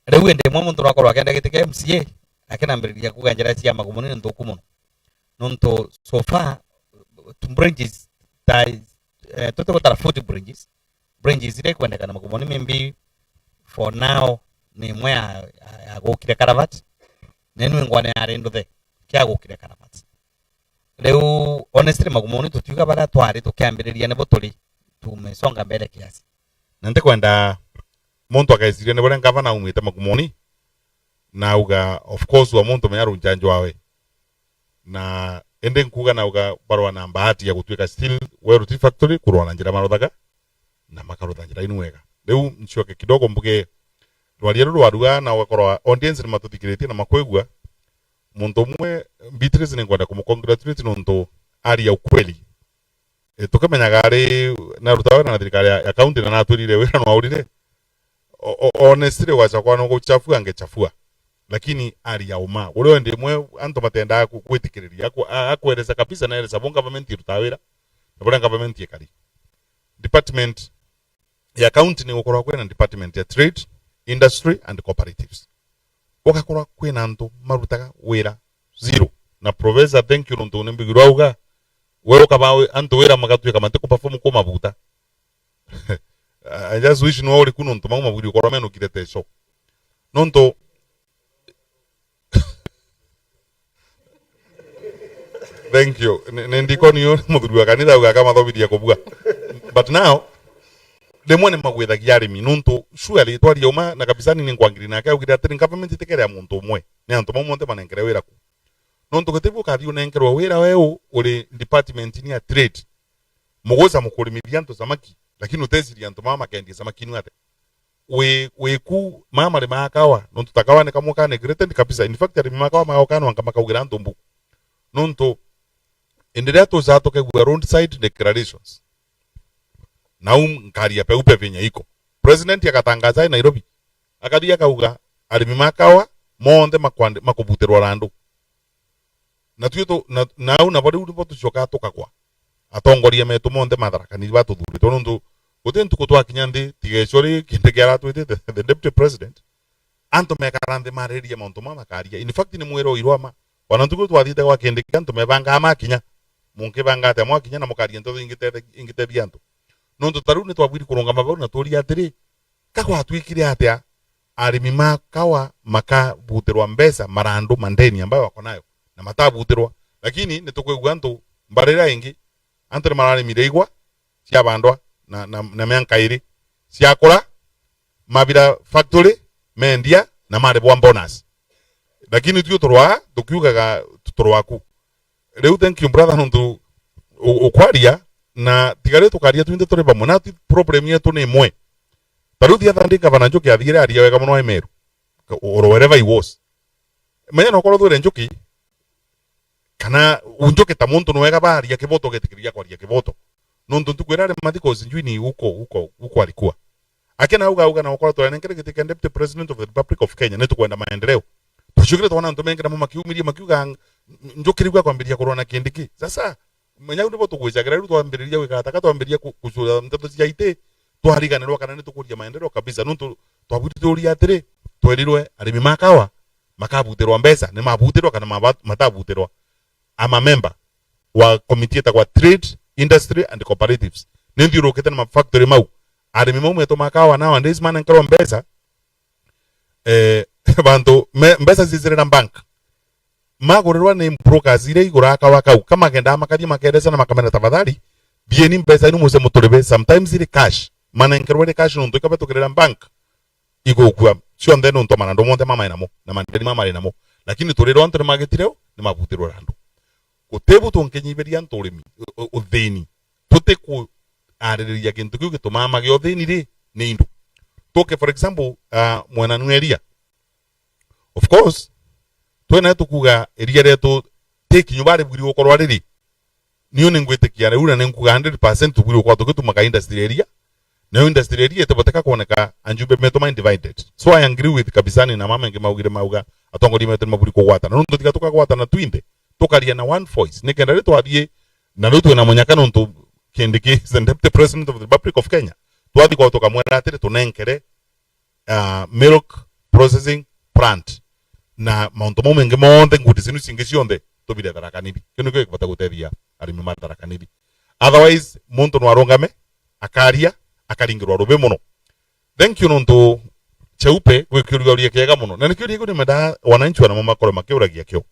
Riu indi imwe muntu no akorwa akienda giti kia M C A, akinambiriria kuuga njira cia Magumuni ni nthuku mono. Nontu so far, tu bridges ta, eh, tutigutara forty bridges. Bridges iria ikwendekana Magumuni maybe for now ni imwe ya, ya, ya gukire karabat, na inu ingwa ni yari nduthe kia gukire karabat. Riu, honestly, Magumuni tutiuga baria twari tukiambiriria nibo turi, tumesonga mbele kiasi. Na ntikwenda muntu ageciria ni buria ngavana aumite Magumuni, na auga, of course, wa muntu menya runjanjo wawe. Na indi nkuuga na auga barwa na bahati ya gutuika still Weru Tea Factory kurwa na njira maruthaga na makarutha njira inu wega. Riu ncoke kidogo mbuge rwaria ruru rwarua na ugakorwa audience ni matuthikiritie na makwigua. Muntu umwe, Beatrice, ni ngwenda kumukongratulate nontu aria ukweli. E, tukimenyaga ari naruta wira na thirikari ya, ya county na natwirire wira nwaurire. O, o, honestly, ugacakwa no guchafua angechafua. Lakini aria uma. Uria ndi mwe antu matendaa ku-, gwitikiriria. Aku-, a-, akwereza kabisa na ereza bo government iruta wira. Na buria government ikari. Department ya county ni gukorwa kwina department ya trade, industry and cooperatives. Gugakorwa kwina antu marutaga wira zero. Na Professor, thank you nontu ni mbigirwa auga, we ukaba we-, antu wira magatuika mati ku perform ku mabuta. I just wish no uri ku nontu mau mabwiri ukorwa menukire teco. Nontu Thank you. Ni, ni ndikoni uyu muthuri wa kanitha auga akamathomithia kubua. But now, rimwe ni magwithagia arimi, nontu surely twaria uma na kabisani ni nkwangiri nake augire atiri, government itikerea muntu umwe, ni antu mau monthe manenkere wira ku. Nontu gitibu ukathi unenkerwa wira weu uri department ni ya trade, muguca mukurimithia antu samaki, lakini uteciria antu mama makendia samaki inu ate. Wi, wi ku mama rimaa kawa, nontu ta kawa ni kamwe ka neglected kabisa. In fact, arimi ma kawa magoka nwanka makaugira antu mbu. Nontu, indi riria tucaa tukegua roadside declarations, nau nkaria peu pe vinya iko. President agatangaza e Nairobi, akathi akauga, arimi ma kawa monthe makwandi-, makubutirwa randu. Na tui tu-, na, na au nabo riu nibo tucokaa tukakwa. Atongoria metu monthe matharakani batuthuritwe, nontu guti ntuku twakinya nthi, tigecwa ri kindi kiaratwitite the deputy president. Antu mekara nthi maririe mauntu mama makaria. In fact, ni mwira uirwa ma. Wana ntuku twathiite gwa kindi kia antu mebangaa makinya. Munkibanga atia mwakinya na mukaria nteto ingitethia, ingitethia antu. Nontu ta riu ni twabwiri kurungama bau na turia atiri, ka gwatwikire atia arimi ma kawa makabutirwa mbeca, marandu, mandeni ambayo wako nayo, na matabutirwa? Lakini ni tukwigua antu mbarira ingi, antu ni mararimire igwa, ciabandwa na, na, na mianka iri, ciakura, mabira factory, mendia, na maribwa bonus. Lakini tui turwaa, tukiugaga turwaa ku. Riu thank you brother nontu u-, ukwaria, na tiga riu tukaria twinthe turi bamwe. Na ti problem yetu ni imwe. Ta riu the other day Gavana Njuki athiire aria wega mono e Meru, or wherever he was. Menya nokorwo thwire Njuki, kana unjuke ta muntu ni wega baria kiboto, ugetikiriria kwaria kiboto. Nontu ntuku iria ari mathiko sijui ni uko, uko, uko alikuwa. Akena auga, auga na ukorwo twanenkere giti kia Deputy President of the Republic of Kenya, ni tukwenda maendeleo. Twacukire twana antu mengi namo makiumiria, makiuga, "N-, njukirigua kwambiriria kurwa na Kindiki." Sasa, menya u nibo tugwicagira, riu twambiriria gwikara taka, twambiriria ku-, kucura nteto cia iti, twariganirwa kana ni tukuria maendeleo kabisa. Nontu twabwirituria atiri, twerirwe arimi ma kawa makabutirwa mbeca, ni mabutirwa kana maba-, matabutirwa. Ama member. wa committee etagwa Trade, Industry and Cooperatives. Ni nthiurukite na mafactory mau. Arimi mau metu ma kawa nowadays manenkerwa mbeca, eh, bantu me, mbeca cicirira bank. Magurirwa ni brokers iria iguraga kawa kau. Kama kenda makathie makeresa na makamena, "Tafadhali, thieni mbeca inu muce muturibe." Sometimes iri cash. Manenkerwa iri cash nontu ikabetukirira bank igukua cionthe nontu manandu monthe mamae namo, na mandeni mamari namo. Lakini turiro antu ni magitire u, ni mabutirwe randu. Gutibu tunkinyibiria antu urimi, u-, u-, uthini. Tutikuaririria kintu kiu gitumaa mage uthini ri, ni indu. Tuke, for example, uh, mwena nu eria. Of course, twena tukuga eria rietu ti kinyu bari bwiri gukorwa riri. Niu ningwitikia riu na ninkuga hundred percent tubwiri gukorwa tugitumaga industry eria. Nayo industry eria itiboteka kwoneka anjumbe metu ma divided. So I agree with Kabisani na mama ingi maugire mauga atongoria metu ni mabwiri kugwatana. Nontu tiga tukagwatana twinthe, tukaria na one voice. Nikenda ri twathie, na riu twina munyaka nontu Kindiki is the Deputy President of the Republic of Kenya. Twathi kwao tukamwira atiri tunenkere, uh, milk processing plant, na mauntu mau mengi monthe, nguti cinu cingi cionthe tubire Tharaka Nithi. Kiu nikio gikubota gutethia arimi ma Tharaka Nithi. Otherwise, muntu no arungame, akaria, akaringirwa rubi mono. Thank you nontu Cheupe gwi kiuria uria kiega mono. Na ni kiuria kiu nimendaa wananchi wanamo makorwe makiuragia kio.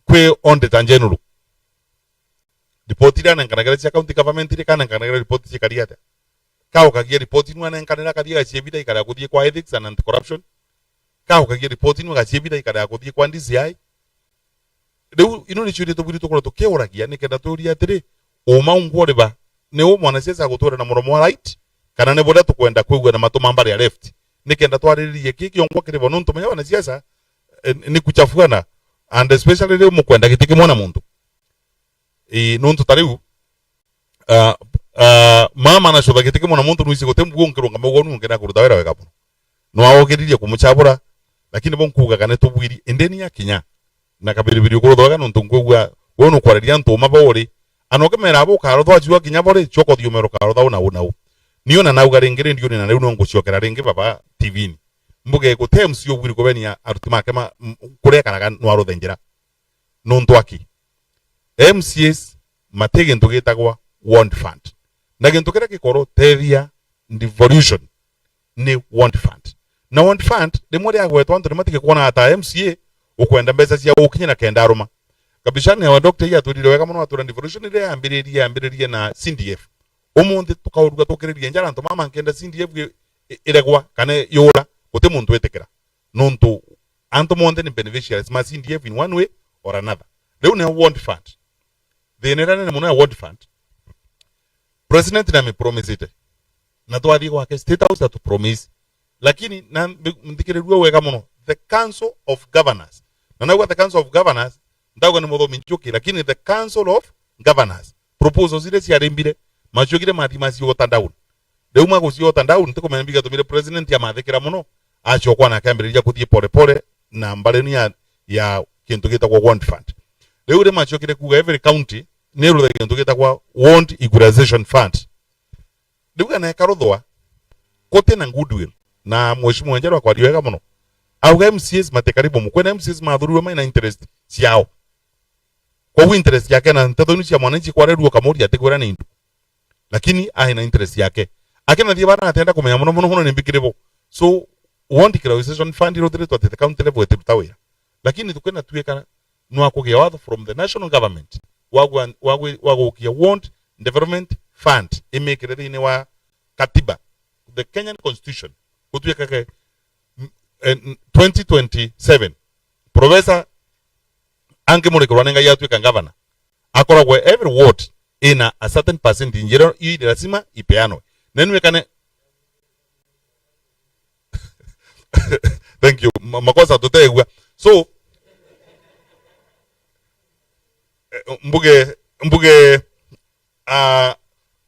Kwi Auditor General. Ripoti iria anenkanagira cia county government iri kanenkanagirwa ripoti cikari atia? Kaukagia ripoti nu anenkanira akathie gaciebita ikara kuthie kwa ethics and anti-corruption. Kaukagia ripoti nu agaciebita ikara kuthie kwa D C I. Riu ino ni ciuria tubwiri tukorwo tukiuragia nikenda tuuria atiri, uma ungwa uriba? Ni u mwanasiasa agutwira na muromo wa right, kana ni buria tukwenda kwigua na matu ma mbari ya left? Nikenda twariririe ki kiongwa kiribo, nontu menya wanasiasa, eh, ni kuchafuana, and especially riu mukwenda giti kimwe na muntu. Ii, nontu ta riu, ah, ah, mama anacutha giti kimwe na muntu, nwisi guti mbugu nkirungama uguo, nu nkenda kuruta wira wega mono. No aogiririe kumucabura, lakini bo nkuugaga ni tubwiri, indi ni akinya na kabiribiri ukurutha wega, nontu nkwigua we nukwariria antu uma bo uri. Ana ukimera abo ukarutha, aciwa kinya bo ri, coka uthiume ukarutha una una u. Niu na nauga ringi ri ndiuni, na riu no nguciokera ringi baba T V-ini. Mbuge guti M C A ubwiri kubenia aruti make ma, m-, kuria ekaraga no aruthe njira. Nontu aki? M C As mati gintu gitagwa want fund. Na gintu kiria gikoro tethia devolution ni want fund. Na want fund rimwe riagwetwa antu ni matige kwona ata M C A ukwenda mbeca cia gukinya na kenda aruma. Kabishani wa doctor iya atwirire wega mono, atwira devolution iria yambiririe, yambiririe na C D F. Umunthi tukaurua tukiririe njara antu mama nkenda C D F i-, i-, iregwa kana yura, guti muntu witikira. Nontu antu monthe ni beneficiaries ma C D F in one way or another. Riu ni want fund. Thina iria nene mono ya want fund, president ni amipromisite. Na twathie gwake State House atupromise. Lakini na mbi-, nthikirirue wega mono, the Council of Governors. Na nauga the Council of Governors, ndauga ni muthomi njuki, lakini the Council of Governors, proposals iria ciarimbire, maciokire mathi maciota down. Riu maguciota down, ntikumenya mbigatumire president amathikira mono, acokwa na akambiriria kuthie pole pole na mbari ni ya, ya kintu gitagwa want fund. Riu ri maciokire kuuga every county ni ruthe kintu gitagwa want equalization fund. Riu ana ekaruthwa, kuti na goodwill, na Mheshimiwa Njeru akwaria wega mono. Auga M C As mati karibu mu, kwina M C As mathurirwe maina interest ciao. Koguo interest yake na nteto inu cia mwananchi kwarerua ukamuria atikwira ni indu. Lakini aina interest yake. Akina thie bana atenda kumenya mono mono mono ni mbikire bo. So, want equalization fund irutiritwe ati the county level itiruta wira. Lakini tukina tuika no akugia watho from the national government wa gwa-, wa gwi-, wa gukia want development fund imikire thiini wa katiba, the Kenyan constitution, gutuika ke, m-, eh, n-, twenty twenty-seven, Professor angimurikirwa ni Ngai atuika governor, akoragwe every ward ina a certain percentage iria i lazima ipeanwe. Na nwikane, thank you. Ma-, makosa tutegua. So, eh, mbuge, mbuge, ah,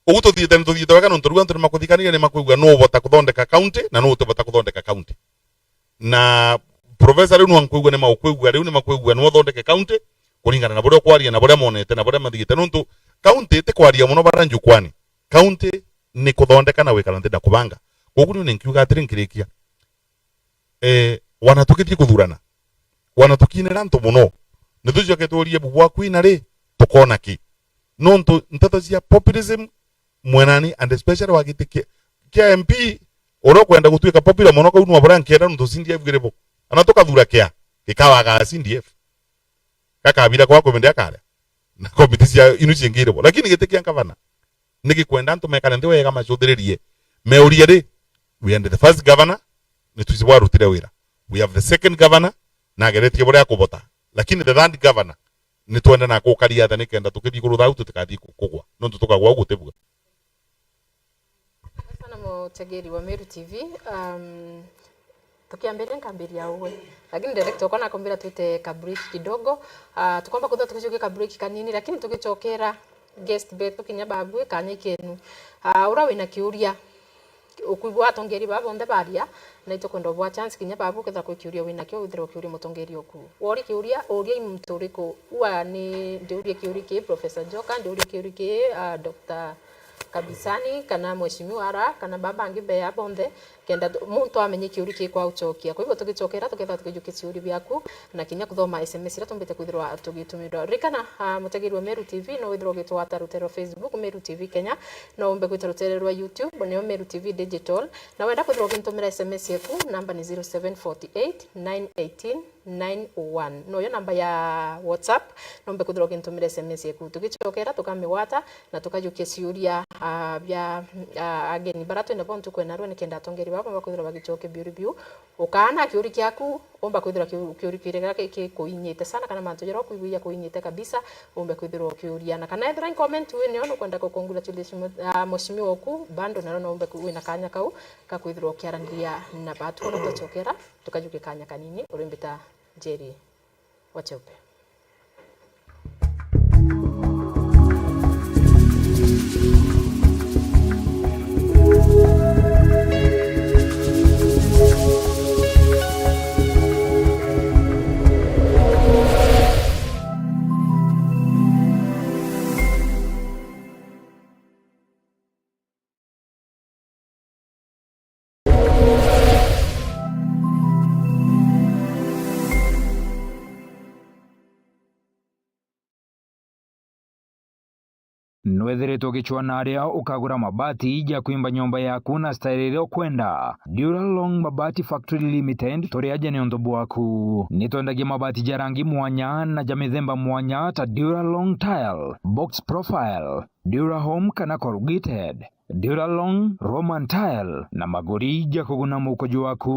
ugu tuthiite, ni tuthiite wega nontu riu antu ni makuthikaniria, ni makwigua nu ubota kuthondeka county na nu utibota kuthondeka county. Na professor riu nu ankwigua ni maukwigua, riu ni makwigua nu uthondeke county kuringana na buria ukwaria na buria monete na buria mathigite. Nontu county ti kwaria mono bara njukwani. County ni kuthondeka na gwikara nthi na kubanga. Koguo niu ninkiuga atiri nkirikia. Eh, wana tukithii kuthurana, wana tukiinira antu mono, ni tucoke tuurie bu bwa kwina ri, tukoona ki? Nontu nteto cia populism mwenani, and especially wa giti kia, kia M P, uria ukwenda gutwika popular mono kau nwa buria nkienda nontu C D F giri bo. Ana tukathura kia, gikawaga C D F. Gakabira kwa kumende akaria. Na komiti cia inu ciingire bo. Lakini giti kia ngavana, nigikwenda antu mekare nthi wega macuthiririe. Meurie ri, we are the first governor, ni twisi bwarutire wira. We have the second governor, na ageretie buria akubota. Lakini the third governor, ni twenda na kukaria tha nikenda tukithii kurutha au tutikathii ku-, kugwa. Nontu tukagwa au gutibua. Sana mutegeri wa Meru T V. Um, tukiambiria nkambiria uwe. Lakini director uko nakumbira twite ka break kidogo. Uh, tukomba kuthwa tukicokia ka break kanini, lakini tugicokera guest betu kinya babu kanya kenu. Uh, ura wina kiuria, ukwigua atongeria baba bonthe baria, na itukwenda ubwa chance kinya babu ukethira kwi kiuria winakio withire ukiuria mutongeria uku. Wori kiuria, uria i muntu uriku? Ua ni ndiurie kiuria ki Professor Njoka, ndiurie kiuria ki, uh, Doctor Kabisani, kana Mheshimiwa ara, kana baba bangi bea bonthe, kenda tu-, muntu amenye kiuria ki kwa ucokia. Kwa hivyo tugicokera, tukethira tukijukia ciuria biaku, na kinya kuthoma S M S iria tumbite kwithirwa tugitumirwa. Ririkana, ah, mutegeri wa Meru T V, no withirwa ugitwata rutere rwa Facebook, Meru T V Kenya, no umbe gwita rutere rwa YouTube, nio Meru T V Digital, na wenda kwithirwa ugintumira S M S yeku, namba ni zero seven forty eight nine eighteen nine one. Noyo namba ya WhatsApp, no umbe kwithirwa ugintumira S M S yeku. Tugicokera, tukamigwata, na tukajukia ciuria, ah, bia, ah, ageni bara twina bo ntuku ena rua, nikenda atongeri baba bakwithirwa bagicokia biuria biu. Ukaana kiuria kiaku, umba kwithirwa kiu-, kiuria kiria ki-, kikuinyite sana, kana mantu jaria ukwigua jakuinyite kabisa, umbe kwithirwa ukiuria. Na kana ethirwa in comment wini ono kwenda ku congratulate mu-, ah, mushimi woku, bado naro no umbe ku-, wina kanya kau ka kwithirwa ukiaraniria na batu. Ono tutacokera, tukajukia kanya kanini, urimbita Njeri wa Cheupe. Nwethiritwe ugicwaa na aria ukagura mabati ja kwimba nyomba yaku na style iria ukwenda? Duralong Mabati Factory Limited turi aja niuntu bwaku. Nitwendagia mabati ja rangi mwanya na ja mithemba mwanya ta Duralong Tile, Box Profile, Durahome kana Corrugated, Duralong, Roman Tile na maguri ja kuguna mukojo waku.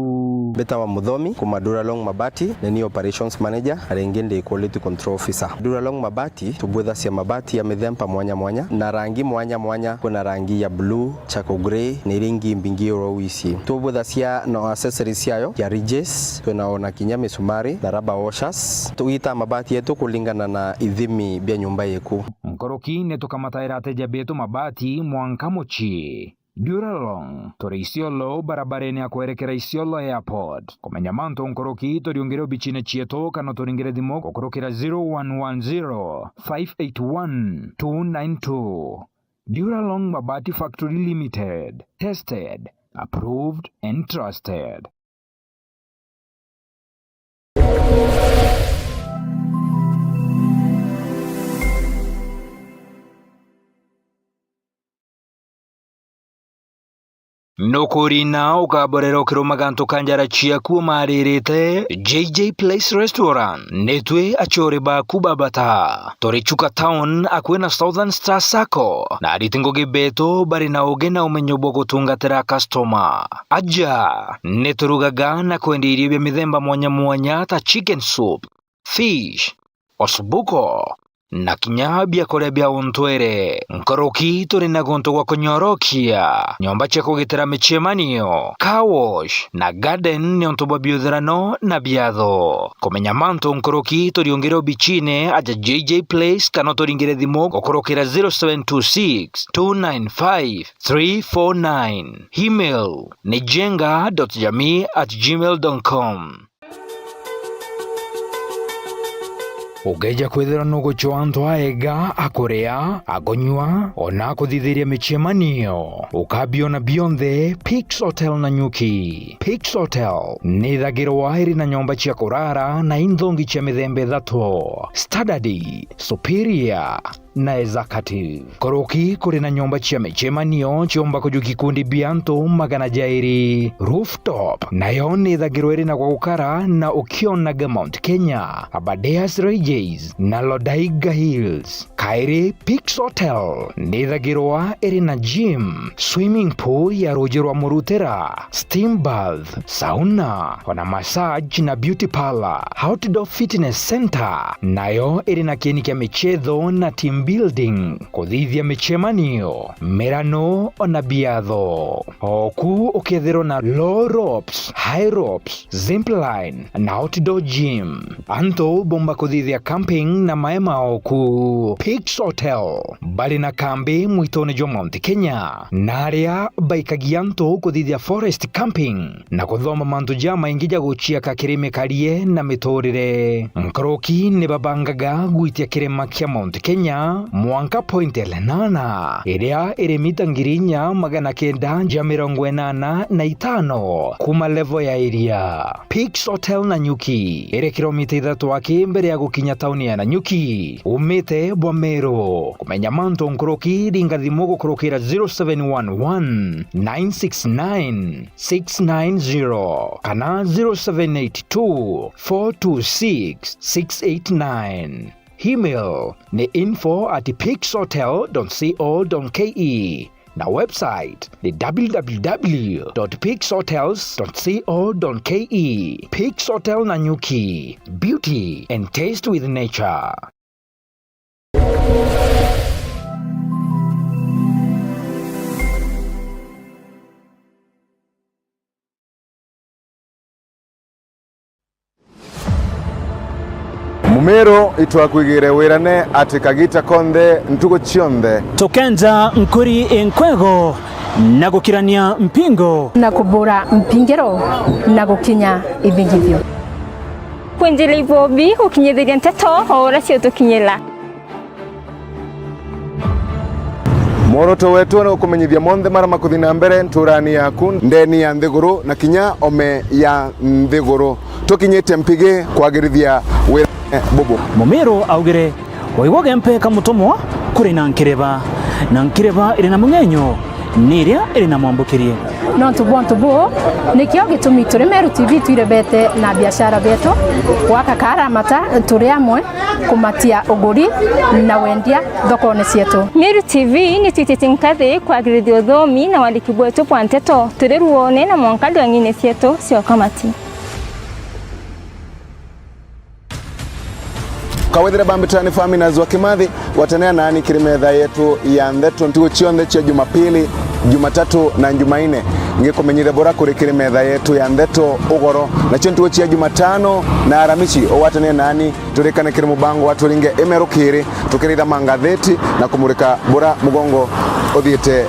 Mbitawa Muthomi kuma Duralong Mabati, ni ni Operations Manager, na ringi ndi Quality Control Officer. Duralong Mabati tubwithacia mabati ya mithemba mwanya mwanya na rangi mwanya mwanya. Kwina rangi ya blue, charcoal grey, na iria ingi mbingi ura wisi. Tubwithacia na accessories ciayo ya ridges, twina ona kinya misumari na rubber washers. Tugitaa mabati yetu kulingana na ithimi bia nyumba yeku. Nkuruki ni tukamataira ateja betu mabati mwanka mucii. Duralong, turi Isiolo, barabarene ya kwerekera Isiolo Airport. Kumenya mantu nkuruki, turiungire obicine cietu kana turingire thimu gukurukira zero one one zero, five eight one, two nine two. Duralong Mabati Factory Limited. Tested, approved and trusted. Nukurina ukaborera ukirumaga ntu ka njara ciaku umaririte J J Place Restaurant. Nitwi aciori baku babata. Turi Chuka Town, akui na Southern Star Sacco, na ariti ngugi betu bari na ugi na umenyo bwa gutungatira customer. Aja, niturugaga na kwendia irio bia mithemba mwanya mwanya ta chicken soup, fish, osbuko, na kinya biakuria bia untwere. Nkuruki turi na guntu gwa kunyorokia, nyomba cia kugitira micemanio, car wash, na garden niuntu bwa biuthirano na biatho. Kumenya mantu nkuruki, turiungire obicine aja J J Place kana turingire thimu gukurukira zero seven two six, two nine five, three four nine. Email ni jenga dot jamii at gmail dot com. Ukeeja kwithirwa nugucwa antu aega a kuria, a kunyua, ona a kuthithiria micemanio, ukabiona bionthe Pix Hotel Nanyuki. Pix Hotel ni ithagirwa iri na nyomba cia kurara na inthongi cia mithemba ithatu: Standard, Superior, na Executive. Nkuruki kuri na nyomba cia micemanio ciumba kujukia ikundi bia antu magana jairi. Rooftop nayo ni ithagirwa iri na gwa gukara na ukionaga Mount Kenya, Aberdares Ranges na Lodaiga Hills. Kairi, Pix Hotel ni ithagirwa iri na gym, swimming pool ya ruuji rwa Murutira, steam bath, sauna, ona massage na beauty parlour. Outdoor Fitness Center nayo iri na kieni kia michetho na team building, kuthithia micemanio, mirano, ona biatho. Oku ukethirwa na low ropes, high ropes, zipline na outdoor gym. Antu bomba kuthithia camping na maema oku. Pix Hotel bari na kambi mwitone jwa Mount Kenya, na aria baikagia antu kuthithia forest camping na kuthoma mantu jamaingi ja guciaka kiri mikarie na miturire. Nkuruki ni babangaga gwitia kirima kia Mount Kenya mwanka Point Lenana, iria iri mita ngiri inya magana kenda ja mirongo inana na itano kuma level ya iria. Pix Hotel Nanyuki iri kilomita ithatu aki mbere ya gukinya tauni ya Nanyuki, umite bwa Meru. Kumenya mantu nkuruki, ringa thimu gukurukira zero seven one one, nine six nine, six nine zero kana zero seven eight two, four two six, six eight nine. Email ni info at pixhotel dot co dot ke na website ni w w w dot pixhotels dot co dot ke. Pix Hotel Nanyuki, beauty and taste with nature. Mumiru, itwakwigire wirane ati kagita konthe, ntuku cionthe. Tukenja nkuri inkwego na gukirania mpingo. Na kubura mpingiro na gukinya ithingithio. Kwinjira ibobi gukinyithiria nteto o uria ciutukinyira. Mworoto wetu ni gukumenyithia monthe maria makuthi na mbere nturani yaku, ndeni ya nthiguru na kinya ome ya nthiguru. Tukinyite mpigi kwagirithia wira bubu. Mumiru augire, waigua gempe ka mutumwa kuri na nkireba, na nkireba iri na mung'enyo ni iria iri na mwambukirie. Nontu bwa untu buu, nikio gitumi turi Meru T V twirebete na biashara bietu, gwaka karamata turi amwe, kumatia uguri na wendia thokone cietu. Meru T V ni twititie nkathi kwagirithia uthomi na wandiki bwetu bwa nteto turi ruone na mwanka ndwang'ine cietu cia ukamati. Kawethire bambitani Faminas wa Kimathi, gwatanira nani kiri metha yetu ya ntheto ntuku cionthe cia Jumapili, Jumatatu na Jumaine. Ngikumenyithia bura kuri kiri metha yetu ya ntheto ugoro. Nacio ntuku cia Jumatano na Aramisi, ugwatanire nani turikane kiri mubango wa Turinge Imeru Kiri, tukiritha mangatheti na kumurika bura mugongo uthiite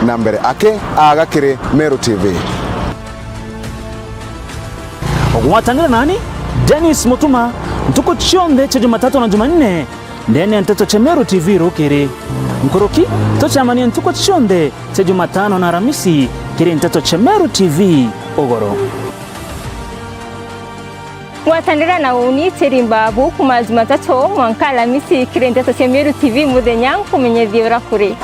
na mbere. Aki aga kiri Meru T V. Ugwatanire nani, Dennis Mutuma, ntuku cionthe cia Jumatatu na Jumanne, ndene ya nteto cia Meru T V rukiri. Nkuruki, tucemanie ntuku cionthe cia Jumatano na Aramisi kiri nteto cia Meru T V ugoro. Gwatanira na uni Tiri Mbabu kuma Jumatatu mwanka Alamisi kiri nteto cia Meru T V muthenya nkumenyethie uria kuri.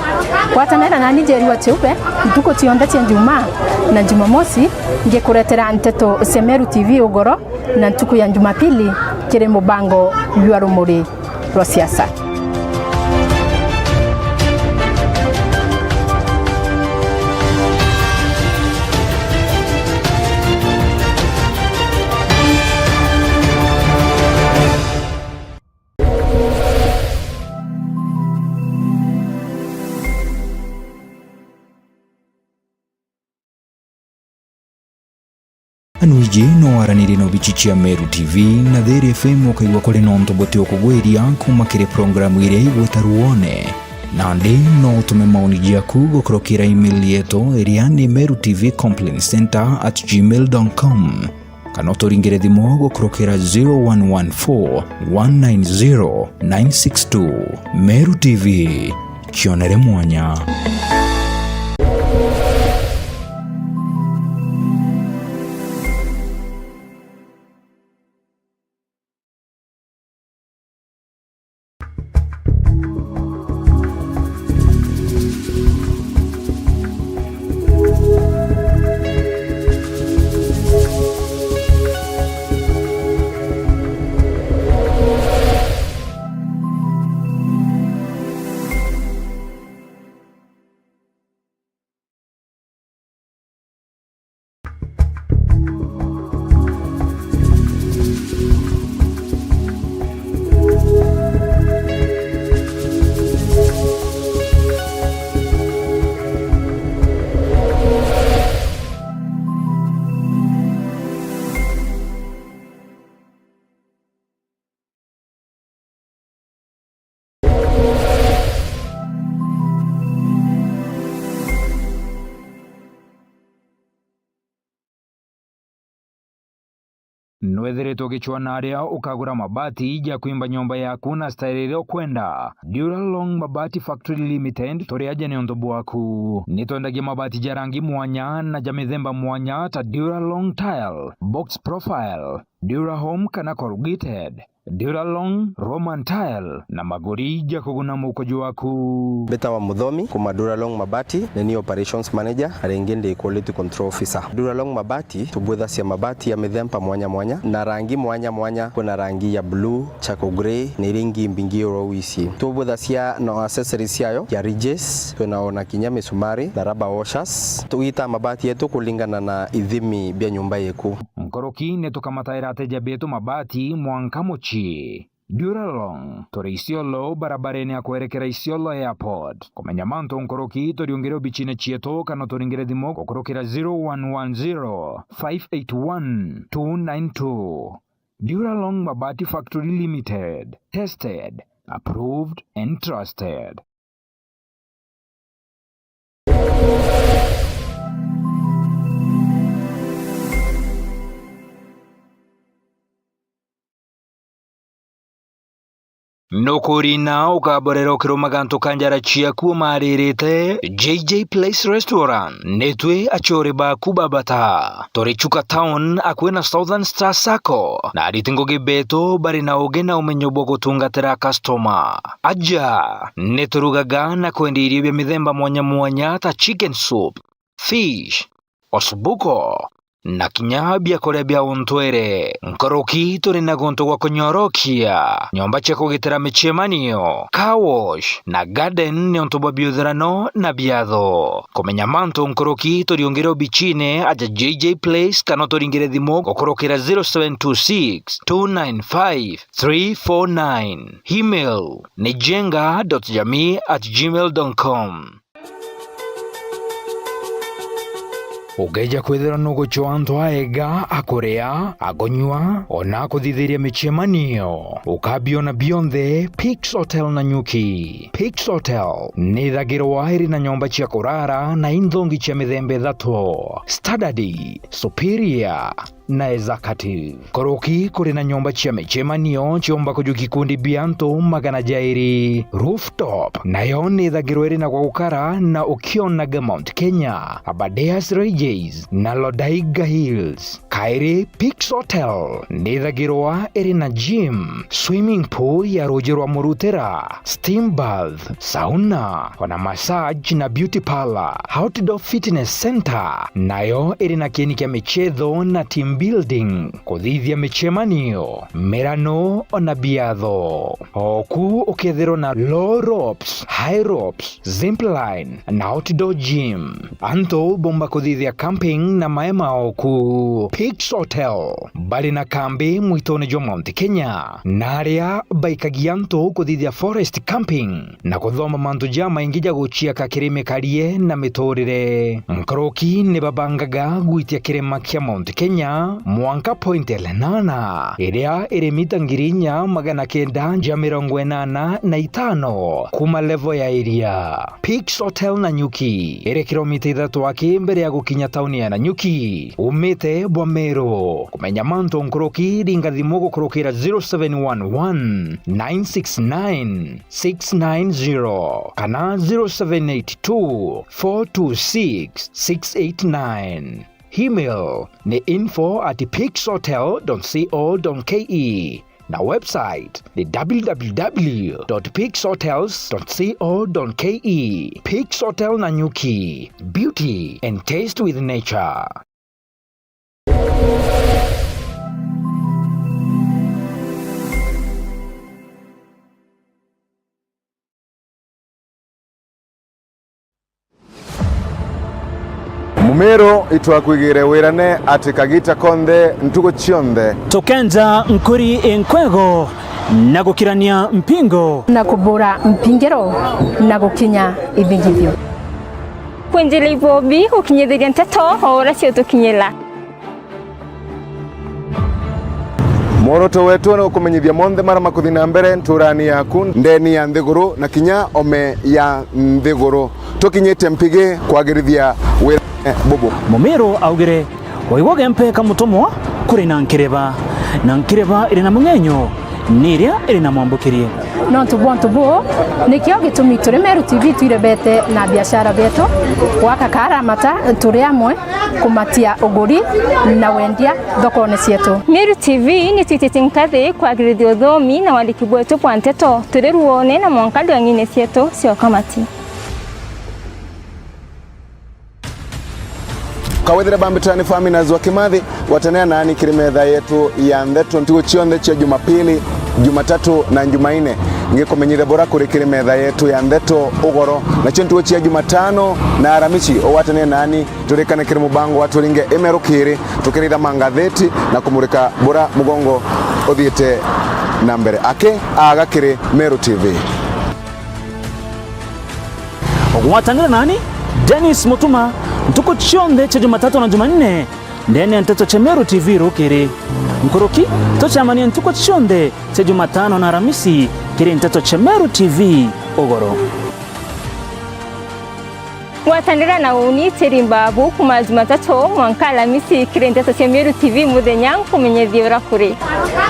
Gwatanira nani Njeri wa Chiube ntuku cionthe cia Njumaa na Jumamosi ngikuretera nteto cia Meru T V ugoro na ntuku ya Jumapili kiri mubango jwa Rumuri rwa Siasa. Anuiji no waranirie na obici cia Meru T V na Thiri F M ukaigua kuri nontu buti ukugwiria kuma kiri programu iria igwita ruone. Nandi no utume maoni jaku gukurukira email yetu iria ni meru T V complaint center at gmail dot com. kana uturingire thimu gukurukira zero one one four one nine zero nine six two. Meru T V, kionere mwanya. Nwethiritwe ugicwaa na aria ukagura mabati ja kwimba nyomba yaku na style iria ukwenda. Duralong Mabati Factory Limited, turi aja niuntu bwaku. Nitwendagia mabati ja rangi mwanya na ja mithemba mwanya ta Duralong Tile, Box Profile, Durahome kana corrugated, Duralong, Roman Tile na maguri ja kuguna mukuju waku. Mbitawa Muthomi kuma Duralong Mabati, ni ni operations manager, na ringi ndi quality control officer. Duralong Mabati, tubwithacia mabati ya mithemba mwanya mwanya na rangi mwanya mwanya. Kwina rangi ya blue, charcoal grey, na iria ingi mbingi ura wisi. Tubwithacia na accessories ciayo ya ridges, twina ona kinya misumari na rubber washers. Tugitaa mabati yetu kulingana na ithimi bia nyumba yeku. Nkuruki ni tukamataira ateja betu mabati mwanka mucii. Duralong, turi Isiolo, barabarene ya kwerekera Isiolo Airport. Kumenya mantu nkuruki, turiungire obichine cietu kana uturingire thimu gukurukira zero one one zero five eight one two nine two. Duralong Mabati Factory Limited, tested, approved and trusted. Nukurina ukaborera ukirumaga ntu ka njara ciaku umaririte. J J Place Restaurant, nitwi achuri baku babata. Turi Chuka Town, akui na Southern Star Sacco, na ariti ngugi betu bari na ugi na umenyo bwa gutungatira customer. Aja, niturugaga na kwendia irio bia mithemba mwanya mwanya ta chicken soup, fish, osbuko, na kinya biakuria bia untwere. Nkuruki turi na guntu gwa kunyorokia, nyomba cia kugitira micemanio, car wash, na garden niuntu bwa biuthirano na biatho. Kumenya mantu nkuruki, turiungire obichine aja J J Place kana uturingire thimu gukurukira zero seven two six two nine five three four nine. Email ni jenga dot jamii at gmail dot com. Ukeja kwithirwa nugucwa antu aega akuria, akunyua, ona akuthithiria micemanio, ukabiona bionthe Pix Hotel Nanyuki. Pix Hotel nithagirwa iri na nyomba cia kurara na inthongi cia mithemba ithatu: Standard, Superior, na executive. Nkuruki kuri na nyomba cia micemanio ciumba kuju gikundi bia antu magana jairi. Rooftop nayo nithagirwa iri na gwa gukara na ukionaga Mount Kenya, Aberdares Ranges na Lodaiga Hills. Kairi Pix Hotel nithagirwa iri na gym, swimming pool ya ruji rwa murutira, steam bath, sauna, ona massage na beauty parlour. Outdoor Fitness Center nayo iri na kieni kia michetho na team building, kuthithia micemanio, mirano, ona biatho. Oku ukethirwa na low ropes, high ropes, zip line, na outdoor gym. Antu bomba kuthithia camping na maema oku. Pix Hotel bari na kambi mwitone jwa Mount Kenya, na aria baikagia antu kuthithia forest camping na kuthoma mantu jamaingi ja guciaka kiri mikarie na miturire. Nkuruki ni babangaga gwitia kirima kia Mount Kenya mwanka Point Lenana, iria iri mita ngiri inya magana kenda ja mirongo inana na itano kuma level ya iria. Pix Hotel Nanyuki iri kilomita ithatu aki mbere ya gukinya tauni ya Nanyuki, umite bwa Meru. Kumenya mantu nkuruki, ringa thimu gukurukira zero seven one one, nine six nine, six nine zero kana zero seven eight two, four two six, six eight nine. Email ni info at pixhotel dot co dot ke. Na website ni w w w dot pixhotels dot co dot ke. Pix Hotel Nanyuki, beauty and taste with nature. Mumiru, itwakwigire wirane ati kagita konthe, ntugu cionthe. Tukenja nkuri inkwego na gukirania mpingo. Na kubura mpingiro na gukinya ithingithio. Kwinjira ibobi gukinyithiria nteto o uria ciutukinyira. Mworoto wetu ni gukumenyithia monthe maria makuthi na mbere nturani yaku, ndeni ya nthiguru na kinya ome ya nthiguru. Tukinyite mpigi kwagirithia wira bubu. Mumiru augire, waigua gempe ka mutumwa kuri na nkireba, na nkireba iri na mung'enyo ni iria iri na mwambukirie. Nontu bwa untu buu, nikio gitumi turi Meru T V twirebete na biashara bietu, gwaka karamata turi amwe, kumatia uguri na wendia thokone cietu. Meru T V ni twititie nkathi kwagirithia uthomi na wandiki bwetu bwa nteto turi ruone na mwanka ndwang'ine cietu cia ukamati. Kawethire bambitani Faminas wa Kimathi, gwatanira nani kiri metha yetu ya ntheto ntugu cionthe cia Jumapili, Jumatatu na Jumaine. Ngikumenyithia bura kuri kiri metha yetu ya ntheto ugoro, nacio ntugu cia Jumatano na Aramisi ugwatanire nani turikane kiri mubango wa Turinge Imeru Kiri, tukiritha mangatheti na kumurika bura mugongo uthiite na mbere. Aki aga kiri Meru T V. Ugwatanire nani, Dennis Mutuma, ntuku cionthe cia Jumatatu na Jumanne, ndene ya nteto cia Meru T V rukiri. Nkuruki, tucemanie ntuku cionthe cia Jumatano na Aramisi kiri nteto cia Meru T V ugoro. Gwatanira na uni Teri Mbabu kuma Jumatatu mwanka Aramisi kiri nteto cia Meru T V muthenya nkumenyithie uria kuri.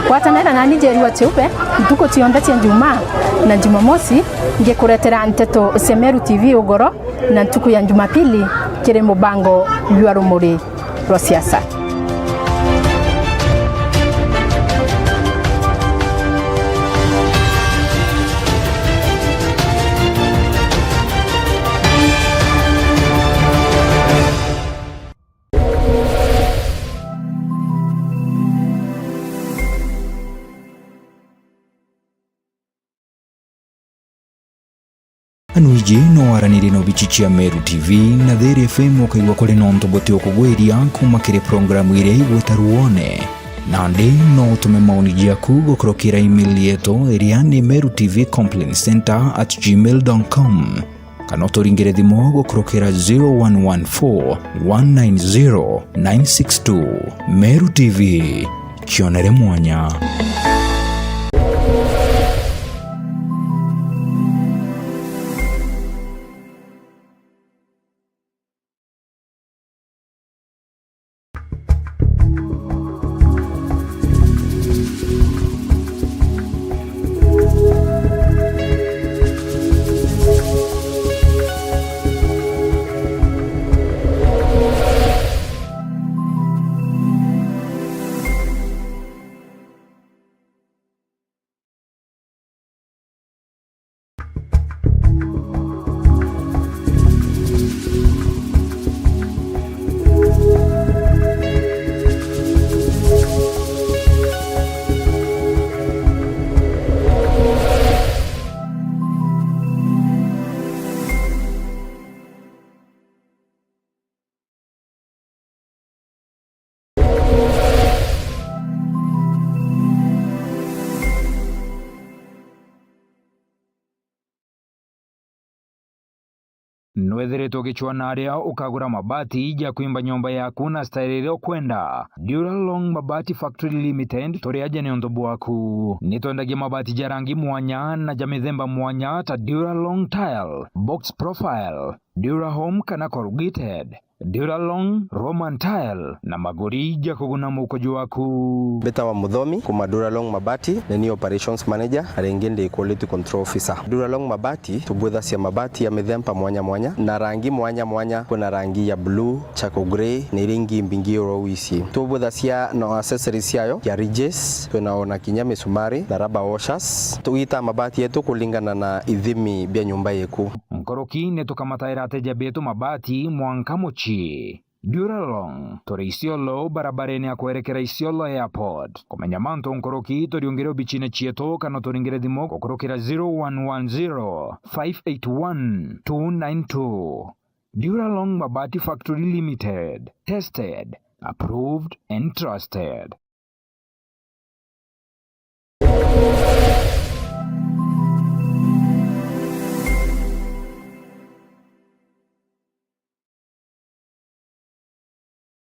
Gwatanira nani Njeri wa Chiube ntuku cionthe cia Njumaa na Jumamosi, ngikuretera nteto cia Meru T V ugoro na ntuku ya Jumapili kiri mubango jwa Rumuri rwa Siasa. Anu iji no waranirie na obici cia Meru T V na Thiri F M ukaigua kuri na untu buti ukugwiria kuma kiri programu iria igwita ruone. Nandi no utume maoni jaku gukurukira email yetu iria ni meru T V complaint center at gmail dot com. Kana uturingire thimu gukurukira zero one one four, one nine zero, nine six two. Meru T V, kionere mwanya. Nwethiritwe ugicwaa na aria ukagura mabati ja kwimba nyomba yaku na style iria ukwenda? Duralong Mabati Factory Limited turi aja niuntu bwaku. Nitwendagia mabati ja rangi mwanya na ja mithemba mwanya ta Duralong Tile, Box Profile, Durahome kana Corrugated. Duralong, Roman Tile na maguri ja kuguna mukuju waku. Mbitawa Muthomi, kuma Duralong Mabati, ni ni Operations Manager, na ringi ndi Quality Control Officer. Duralong Mabati, tubwithacia mabati ya mithemba mwanya mwanya, na rangi mwanya mwanya, kwina rangi ya blue, charcoal grey, na iria ingi mbingi oro wisi. Tubwithacia na accessories ciayo, ya ridges, twina ona kinya misumari na rubber washers. Tugitaa mabati yetu kulingana na ithimi bia nyumba yeku. Nkuruki ni tukamataira ateja betu mabati mwanka mucii. Duralong, turi Isiolo, barabarene ya kwerekera Isiolo Airport. Kumenya mantu nkuruki, turiungire obichine cietu kana turingire thimu gukurukira zero one one zero, five eight one, two nine two. Duralong Mabati Factory Limited. Tested, approved and trusted.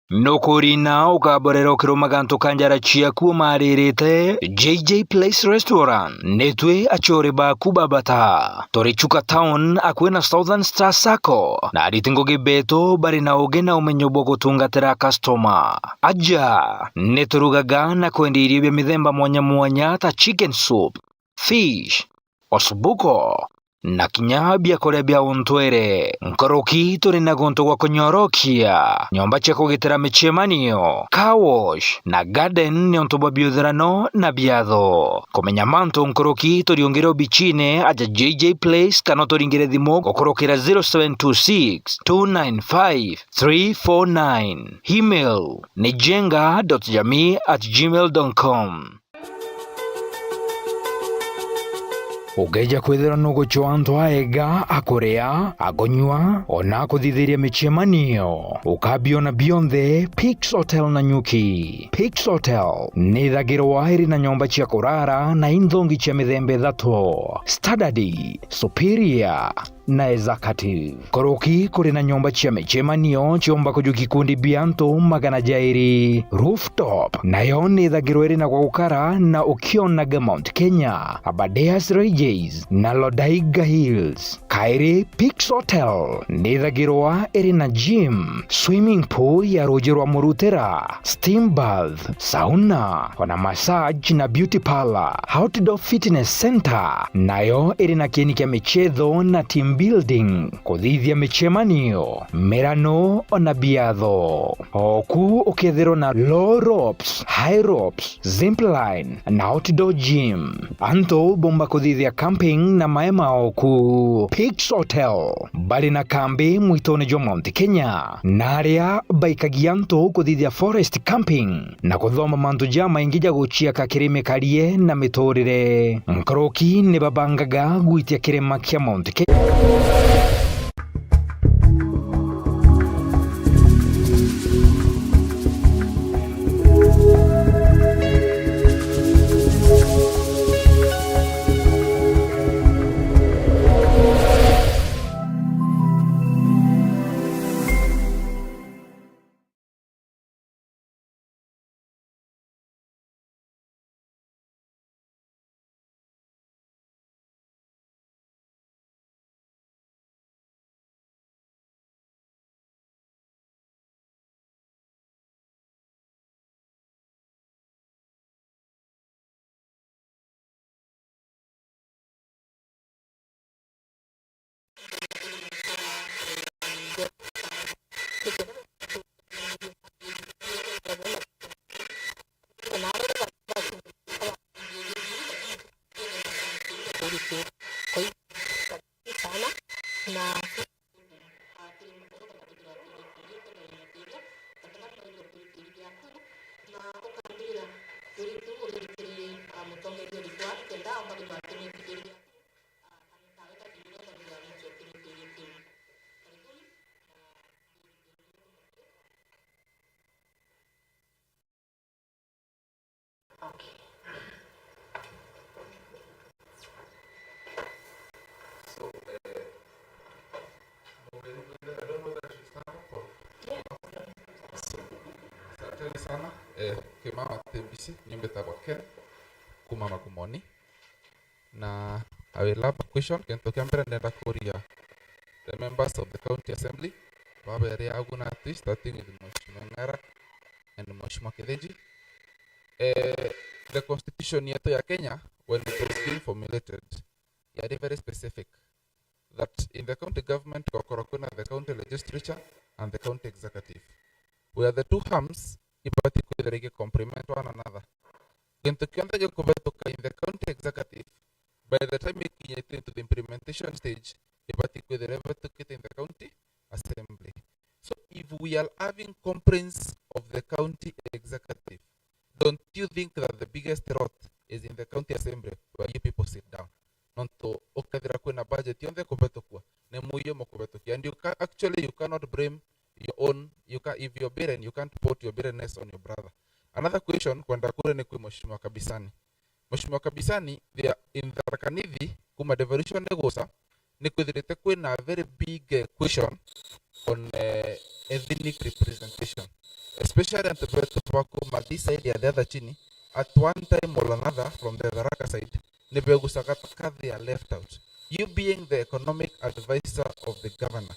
Nukurina ukaborera ukirumaga ntu ka njara ciaku umaririte. J J Place Restaurant, nitwi achore baku babata. Turi Chuka Town, akui na Southern Star Sacco, na ariti ngugi betu bari na ugi na umenyo bwa gutungatira customer. Aja, niturugaga na kwendia irio bia mithemba mwanya mwanya ta chicken soup, fish, osbuko, na kinya biakuria bia untwere. Nkuruki turi na guntu gwa kunyorokia, nyomba cia kugitira micemanio, car wash, na garden niuntu bwa biuthirano na biatho. Kumenya mantu nkuruki, turiungire obichine aja J J Place kana uturingire thimu gukurukira zero seven two six, two nine five, three four nine. Email ni jenga dot jamii at gmail dot com. Ukeja kwithirwa nugucwa antu aega a kuria, a kunyua, ona a kuthithiria micemanio, ukabiona bionthe Pix Hotel Nanyuki. Pix Hotel nithagirwa iri na nyomba cia kurara na inthongi cia mithemba ithatu: standard, superior, na executive. Nkuruki kuri na nyomba cia micemanio ciumba kuju gikundi bia antu magana jairi. Rooftop nayo nithagirwa iri na gwa gukara na ukionaga Mount Kenya, Aberdares Ranges na Lodaiga Hills. Kairi Pix Hotel nithagirwa iri na gym, swimming pool ya ruji rwa murutira, steam bath, sauna, ona massage na beauty parlor. Outdoor Fitness Center nayo iri na kieni kia michetho na team building, kuthithia micemanio, mirano, ona biatho. Oku ukethirwa na low ropes, high ropes, zip line na outdoor gym. Antu bomba kuthithia camping na maema oku. Pix Hotel bari na kambi mwitone jwa Mount Kenya, na aria baikagia antu kuthithia forest camping na kuthoma mantu jamaingi ja guciaka kiri mikarie na miturire. Nkuruki ni babangaga gwitia kirima kia Mount Kenya. Okay. So, eh, I don't know whether she's coming or... Yeah. Asanteni sana. Eh, Kimama T B C, nyumba itagwa Ken, kuma Magumoni. Na I will have a question. Kintu kia mbere ndenda kuria the members of the county assembly, babere agu natu, starting with Mheshimiwa Ng'ara and Mheshimiwa Kithinji. Eh, the constitution yetu ya Kenya, when it was being formulated, yari very specific that in the county government gwakorwa kwina the county legislature and the county executive, where the two arms ibati kwithira iki complement one another. Gintu kionthe gikubetuka in the county executive, by the time ikinyite into the implementation stage, ibati kwithira ibetukite in the county assembly. So if we are having complaints of the county executive, don't you think that the biggest rot is in the county assembly where you people sit down? Nontu ukethira kwina budget yonthe kubetukua, ni muiyo mukubetukia. And you ca-, actually you cannot blame your own, you ca-, if you're barren, you can't put your barrenness on your brother. Another question kwenda kuria ni kwi Mheshimiwa Kabisani. Mheshimiwa Kabisani, there in Tharaka Nithi, kuma devolution iguca, ni kwithirite kwina a very big, eh, question on, eh, ethnic representation, especially antu betu ba kuma this side ya the other chini, at one time or another from the Tharaka side, ni begucaga ka they are left out. You being the economic advisor of the governor,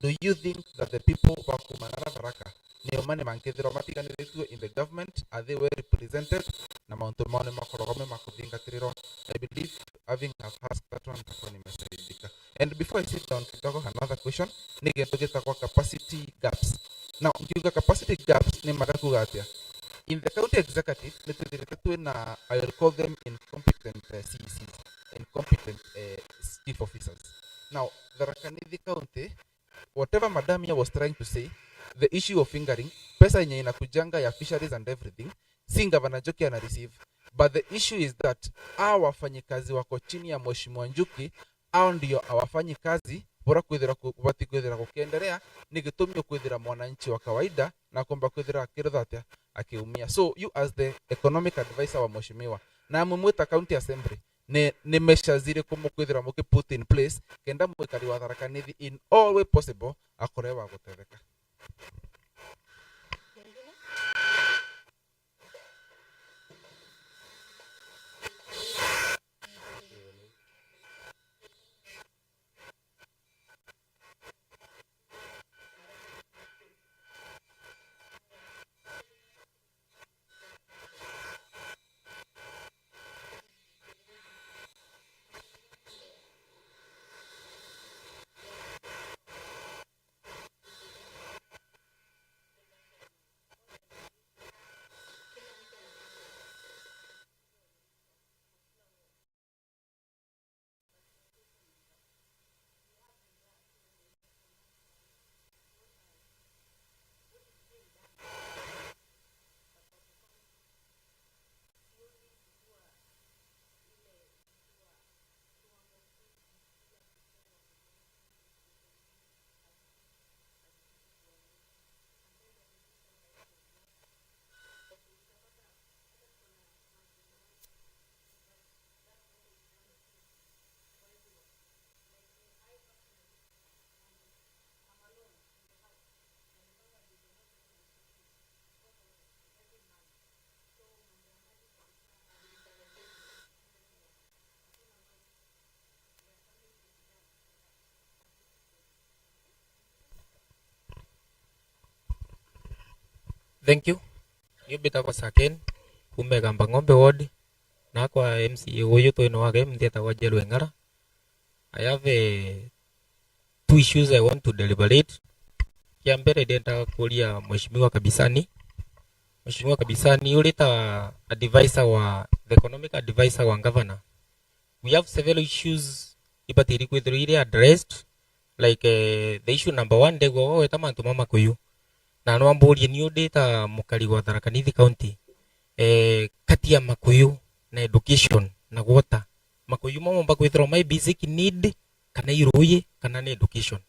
do you think that the people ba kuma Ng'ara Tharaka nio mani mankethirwa matiganiritue in the government? Are they well represented? Na mauntu mao ni makoragwa me ma kuthingatirirwa? I believe, having have asked that one, nitakuwa nimesaidika. And before I sit down kidogo, another question, ni gintu gitagwa capacity gaps. Now, ngiuga capacity gaps, ni mara kuuga atia? In the county executive, ni twithirite twina, I will call them incompetent, eh, C E Cs, incompetent, eh, chief officers. Now, Tharaka Nithi County, whatever madam here was trying to say, the issue of fingering, pesa yenye inakujanga ya fisheries and everything, si Gavana Njuki ana receive. But the issue is that hawa wafanyikazi wako chini ya Mheshimiwa Njuki, hao ndio hawafanyi kazi bora kwithira ku-, kubati kwithira gukiendelea, ni gitumi ukwithira mwananchi wa kawaida na komba kwithira akirutha atia akiumia. So you as the economic advisor wa Mheshimiwa, na mumwita county assembly, ni, ni measures ziriku mukwithira muki put in place kenda mwikari wa Tharaka Nithi in all way possible akorwe wa gutetheka? Thank you. Niu mbitagwa Saken, kuma Igamba Ng'ombe ward, na kwa M C A uyu twina wake, mtu etagwa Njeru Eng'ara. I have, eh, two issues I want to deliberate. Kia mbere, ndenda kuria Mheshimiwa Kabisani. Mheshimiwa Kabisani, uri ta advisor wa, the economic advisor wa governor. We have several issues ibatiri kwithirwa iri addressed, like, eh, the issue number one, ndegwa waweta mantu ma makuyu. Na no amburie ni undi ta mukari wa Tharaka Nithi County, eh, kati ya makuyu na education na water, makuyu mamwe maumba kwithirwa mai basic need, kana i ruuji, kana ni education.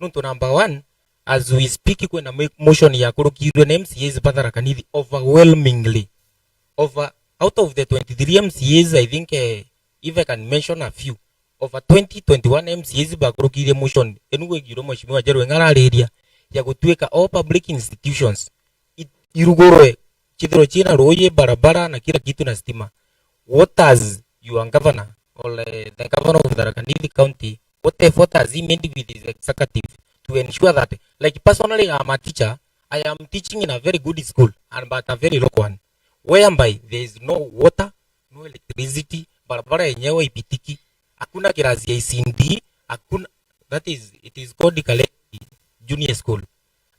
Nontu number one, as we speak, kwina mo-, motion yakurukirwe na M C As ba Tharaka Nithi overwhelmingly. Over, out of the twenty-three M C As, I think, eh, if I can mention a few, over twenty, twenty-one M C As bakurukirie motion inu gwigirwe Mheshimiwa Njeru Eng'ara ariria, ya gutuika all public institutions i-, irugurwe, chithirwe china ruuji, barabara na kila kitu na stima. What has your governor or, eh, the governor of Tharaka Nithi County, what effort has he made with his executive to ensure that Like, personally, I'm a teacher. I am teaching in a very good school, and but a very local one, whereby there is no water, no electricity, barabara yenyewe ipitiki, hakuna kirasi ya E C D, hakuna, that is, it is called Kaleti Junior School.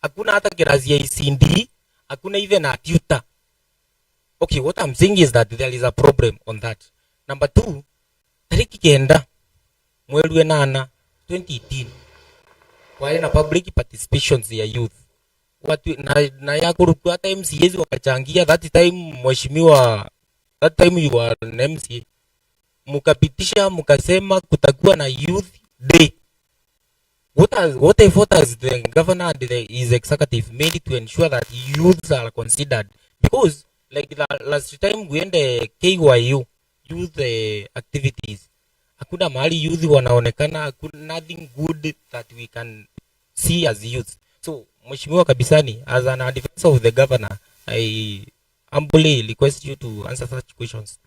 Hakuna hata kirasi ya E C D, hakuna even a tutor. Okay, what I'm saying is that there is a problem on that. Number two, tariki kenda mweri wa nana twenty eighteen, kwari na public participations ya youth. Watu, na, na ya kurutwa hata M C As wakachangia that time, mheshimiwa, that time you were an M C A, mukapitisha, mukasema kutakuwa na youth day. What has, what effort has the governor and the, his executive made to ensure that youths are considered? Because, like, the last time we went, uh, K Y U, youth, uh, activities, hakuna mahali youth wanaonekana, hakuna, nothing good that we can see as youth. So, Mheshimiwa Kabisani, as an advisor of the governor, I humbly request you to answer such questions.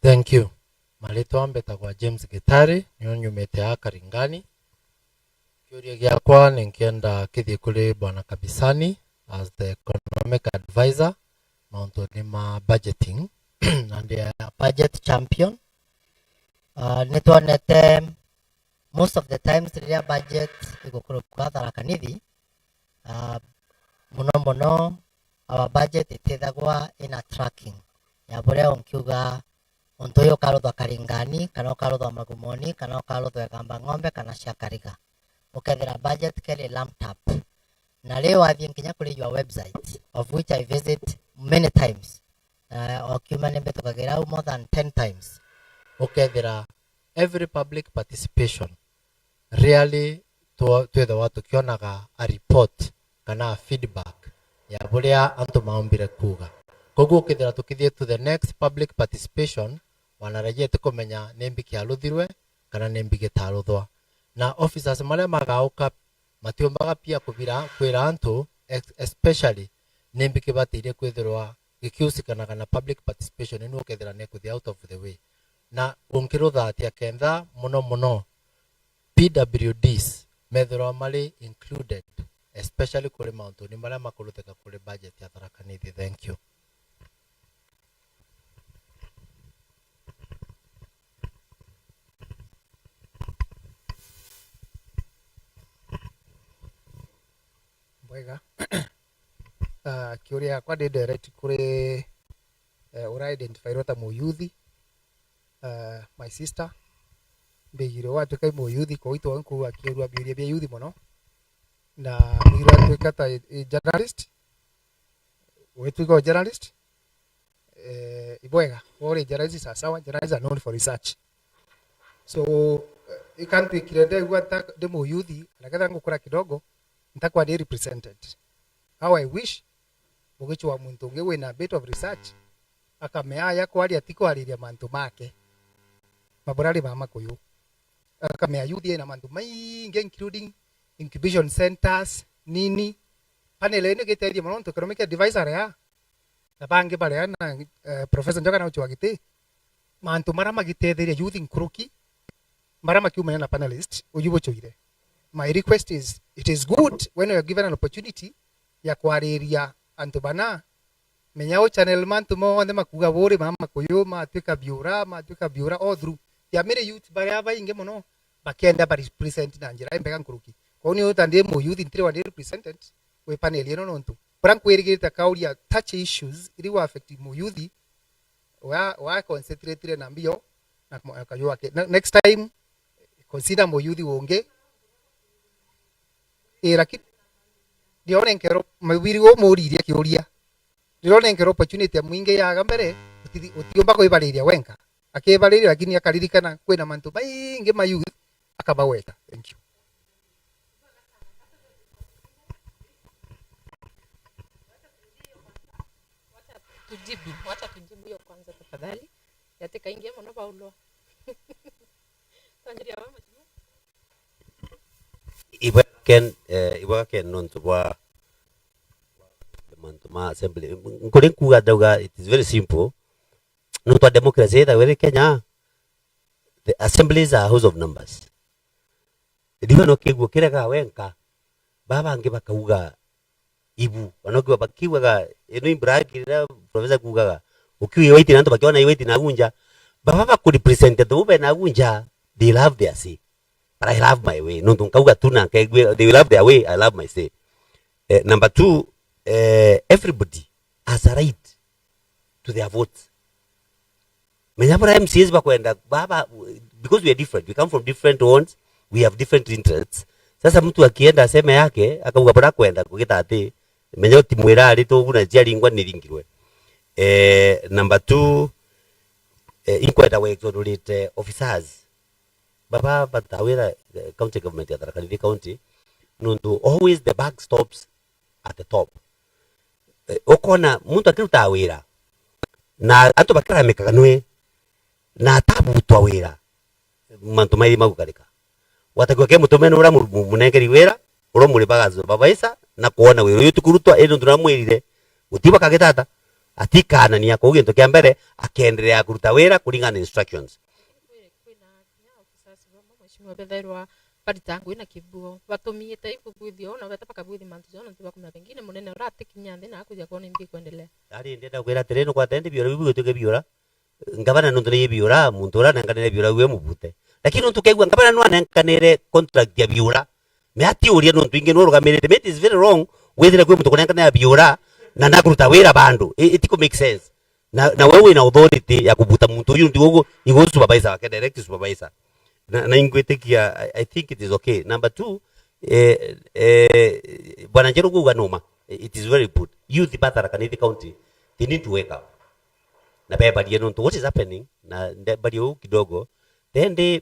Thank you. Maritwa mbetagwa James Gitari, nio nyumite aa Karingani. Kiuria giakwa ni nkienda kithie kuri Bwana Kabisani as the economic advisor mauntuni ma budgeting. Na ndi a budget champion. Ah, nitwonete most of the times riria budget igukurukwa Tharaka Nithi, ah, muno muno our budget itithagwa ina tracking ya buria unkiuga untu uyu ukaruthwa Karingani, kana ukaruthwa Magumoni, kana ukaruthwa Igamba Ng'ombe, kana cia Kariga. Ukethira budget keri lumped up. Na riu wathie nkinya kuri your website, of which I visit many times, na o kiumia ni mbitukagira au more than ten times, ukethira every public participation really twa-, twithagwa tukionaga a report kana a feedback ya buria antu maumbire kuuga. Koguo ukethira tukithie to the next public participation, wanarejea ti kumenya ni mbi kiaruthirwe kana ni mbi gitaruthwa. Na officers maria magauka matiumbaga pia kubira kwira antu, ex-, especially ni mbi kibatirie kwithirwa gikiusikanaga na public participation, inu ukethira ni kuthi out of the way. Na unkirutha atia kenda muno muno P W Ds methirwa mari included, especially kuri mauntuni maria makuruthika kuri budget ya Tharaka Nithi? Thank you. Bwega. Ah, kiuria yakwa ndi direct kuri, eh, ura identify rota muyuthi. Ah, my sister, mbigire watuika i muyuthi, koguo itwe nkuuga akiurua biuria bia yuthi mono. Na mbigire watuika ta i, i journalist. Wituika o journalist. Eh, ibwega, uri journalist sawa sawa, journalists are known for research. So, eh, ikantwikire ndegua nta-, ndi muyuthi, na ketha ngukura kidogo, ntakwa ndi represented. How I wish bugichwa muntu ungi wina a bit of research, akamea aya kwaria ti kwariria mantu make. Maburari ba makuyu. Akamea youth ina mantu maingi, including incubation centers, nini. Panel ino igiteethia mono nontu economic advisor ria, na bangi baria na, eh, Professor Njoka na Uchwa Giti. Mantu maria magiteetheria youth nkuruki, maria makiumania na panelist, uyu buchwire. My request is, it is good when you are given an opportunity ya kwariria antu bana, menya u channel mantu monthe makuga buri, mama kuyu, matuika biura, matuika biura all through. There are many youth baria baingi mono bakenda ba represent na njira imbega nkuruki. Kwou ni uta ndi mu youth ntiri wa ndi represented wi panel ino nontu. Bura nkwirigirite kauria touch issues iri wa affect mu youth, wa, wa concentrate na mbio na kayua ke. Ne-, next time, consider muyuthi ungi. Ii, lakini ndione nkero, mubiri umuririe kiuria. Ndione nkero opportunity ya mwingi yaga mbere, uti-, utiumba kwibariria wenka. Akibariria, lakini akaririkana kwina mantu maingi ma youth, akabagweta. Thank you. Tujibu, wacha tujibu hiyo kwanza tafadhali. Yateka ingia mono Paulo. Tanjiria wa mheshimiwa. Ibwega Ken, eh, ibwega Ken nontu bwa mantu ma assembly. Nkuri nkuga ndauga it is very simple. Nontu bwa democracy ithagwa iri Kenya, the, a Assemblies are house of numbers. Riu no kigua kirega wenka, baba bangi bakauga ibu. Ona ukiwa bakiugaga, ino i brag iria professor kuugaga, ukiuga i white na antu bakiona i white na gunja, baba bakurepresent antu bau bena gunja, they love their say. But I love my way. Nontu nkauga tu na nkaigua, they love their way, I love my say. Eh, number two, eh, everybody has a right to their vote. Menya bura M C As bakwenda, baba, because we are different, we come from different homes, we have different interests. Sasa mtu akienda aseme yake, akauga bura kwenda kugita ati, menya utimwira ari tu buna ciaringwa niringirwe. Eh, number two, eh, inkwenda we exonerate officers. Baba batawira, eh, county government ya Tharaka Nithi County, nontu always the buck stops at the top. Eh, ukona muntu akiruta wira, na antu bakiramikaga nwe, na atabutwa wira, mantu mairi magukarika. Gwatakiwa ke mutumene uria mu-, mu-, munengeri wira, uria muribaga supervisor, na kwona wira uyu tukurutwa, indi nontu namwirire, guti bakagitata, atikanania. Kwou gintu kia mbere, akenderea kuruta wira kuringana na instructions. Kwina kinya officers bamwe, mheshimiwa, bethairwa barita ngugi na kithuo. Batumite ikubwithio, na beta bakabwithi mantu jao, nontu bakumenya pengine munene uria atikinya nthi na akuja kwona imbi kwendelea. Ari ndenda kwira atiri, nukwata indi biura biu bigwituke biura. Ngavana nontu ni biura, muntu uria anenkanire biura we mubute. Lakini nontu kegua ngavana no anenkanire contract ya biura, me atiuria nontu ingi no rugamirite. Me it is very wrong, withire kwi muntu kunenkanira biura, na nakuruta wira bandu. I-, itiku make sense. Na, na we wina authority ya kubuta muntu uyu nti ugu, igu supervisor wake, direct supervisor. Na, na ingwitikia, I, I think it is okay. Number two, eh, eh, Bwana Njeru kuuga numa. It is very good. Youth ba Tharaka Nithi County, they need to wake up. Na bebarie nontu what is happening, na ndebarie uu kidogo. Then they,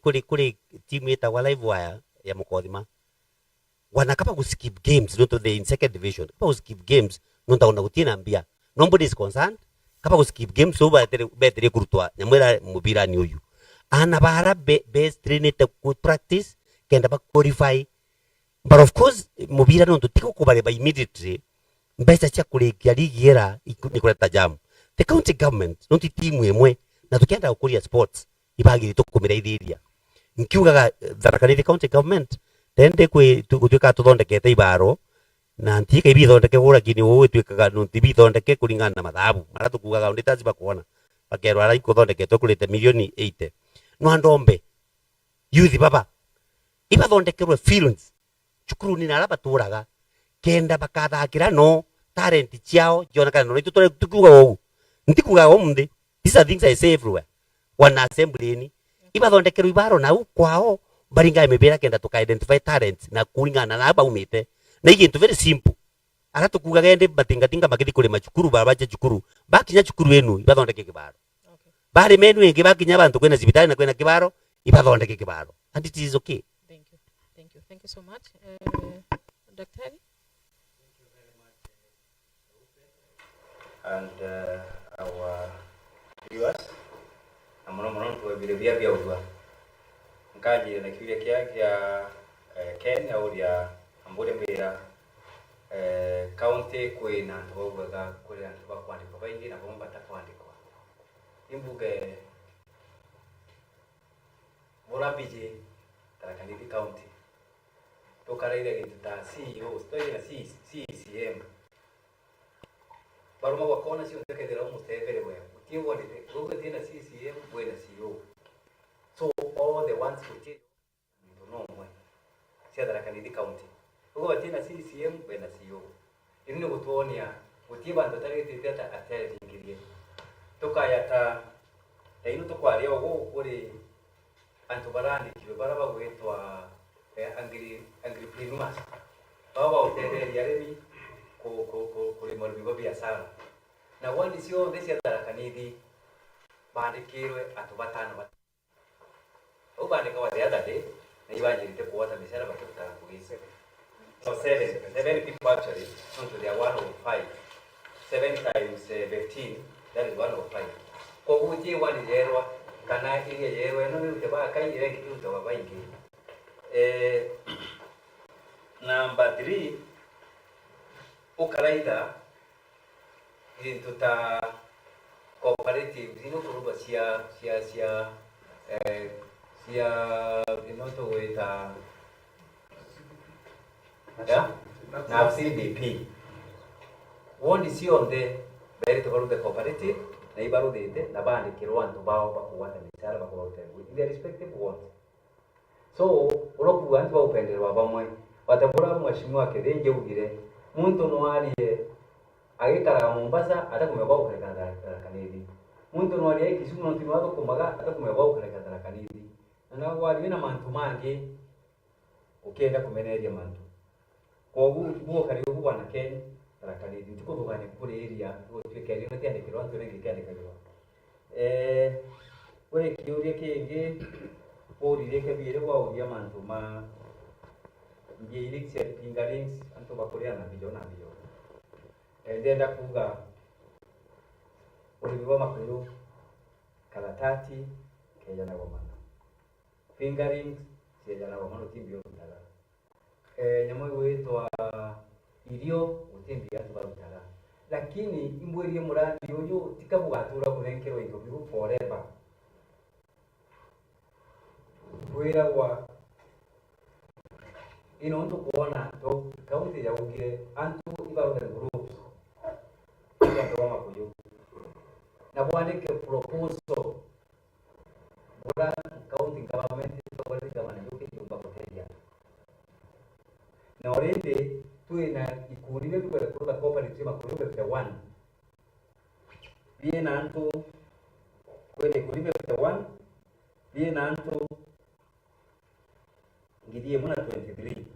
kuri, kuri timu itagwa Live Wire ya Mukothima. Wana kaba gu skip games, nontu they in second division. Kaba gu skip games, nontu ona gutina mbia. Nobody is concerned. Kaba gu skip games, so betere, betere kurutwa nyamwira mubirani uyu. Ana bara be, be trained ku practice, kenda ba qualify. But of course, mubira nontu tigo kubariba immediately, mbeca cia kurikia ligi ira iku-, ni kureta jam. The county government, nontu timu imwe, na tukienda gukuria sports, ibagirite kumiraithiria. Nkiugaga, eh, Tharaka Nithi County Government, tende kwi-, tu-, gutwika tuthondekete ibaro, na ntiika ibithondeke uu, lakini uu itwikaga nontu ibithondeke kuringana na mathabu, maria tukuugaga auditors bakwona, bakerwa ara ikuthondeketwe kurite milioni eighty. No andombe, youth baba, ibathondekerwe fields, cukuruni na aria baturaga, kenda bakathakira no talent ciao cionekane no. Itu tore tukiuga uu, ntikuuga umunthi. These are things I say everywhere. Wana assembly-ini, ibathondekerwe ibaro nau kwao, baringae mibira kenda tuka identify talents na kuringana na aria baumite. Na i gintu very simple. Aria tukuugaga indi batingatinga bakithi kurima cukuru, barabara cia cukuru, bakinya cukuru inu, ibathondeke kibaro. Okay. Bari menu ingi bakinya bantu kwina cibitari na kwina kibaro, ibathondeke kibaro. And it is okay. Thank you. Thank you. Thank you so much. Eh, Daktari? And, uh, our viewers, na muno muno ntwebire bia biaurua. Nkanjire na kiuria kia, kia, eh, Ken, auria, amburia mbira, eh, county kwina antu baugaga kuri antu bakwandikwa baingi na bamwe batakwandikwa. Imbuge, bura mbiji Tharaka Nithi County, tukaraira gintu ta C E O, twari na C-, C E C M. Baruma bakona cionthe kethira umucebere we, utie wonete, wewe utie na C C M, we na C E O. So all the ones utie muntu no umwe cia Tharaka Nithi County. Ugo batie na C C M, we na C E O. Iu ni gutwonia gutie bantu taritite ata atelingirie. Tukaya ta, ta ino tukwaria ugu kuri antu barandikirwe bara bagwitwa, eh, agri-, agripreneurs. Baba bautetheria arimi ku-, ku-, ku-, kurima urimi bwa biashara. Na wandi cionthe cia Tharaka Nithi bandikirwe antu batano bat-, au bandikawa the other day, na ibanjirite kuota mishara bakirutaga ngugi. So seven, seven people actually, nontu they are one of five. Seven times, eh, fifteen, that is one of five. Koguo tie one yerwa, kana iria yerwa ino ni rute ba kai, iria ingi kirute wa baingi. Eh, number three, ukaraitha into ta cooperatives, ino kurugwa cia, cia, cia, eh, cia ino tugwita ya na C D P. Wondi cionthe beerite baruthe cooperative, na ibaruthite na baandikirwa antu bao bakugwata micara bakubaruta ngugi in their respective wards. So, urokuga antu baupenderwa bamwe, bata bura Mheshimiwa Kithinji augire, muntu no arie agikaraga Mombasa atakumenya gwa gukarika Tharaka Nithi. Muntu no arie ai Kisumu nontu niwe athukumaga atakumenya gwa gukarika Tharaka Nithi. Na nawe waria na mantu mangi ukienda kumeneria mantu. Kwogu, bu ukari ubu bwana Ken, Tharaka Nithi, ntikuthugaania kuri area, igutuika area ino tiandikirwa antu, ringi ikiandikagirwa. Eh, kuri kiuria kingi, urire kibiire gwauria mantu ma mbia iri cia fingerlings, antu bakuria na mbio na mbio. Eh, ndenda kuuga, urimi bwa makuyu, karatati, kejanagwa mono. Fingerlings, ciejanagwa mono, ti mbio urutaga. Eh, nyamu igwitwa irio, guti mbia antu barutaga. Lakini imbwirie murandi uyu, tika bugatura kunenkerwa into biu forever. Kwiragwa, ino ntu kwona to county yaugire antu ibarute groups, antu ba makuyu. Na bwandike proposal, bura county government, cooperative government yuki yumba gutethia. Na already twina ikundi biria bigweta kuruga cooperative makuyu fifty-one. Biina antu, kwina ikundi fifty-one, biina antu ngiri imwe na twenty-three.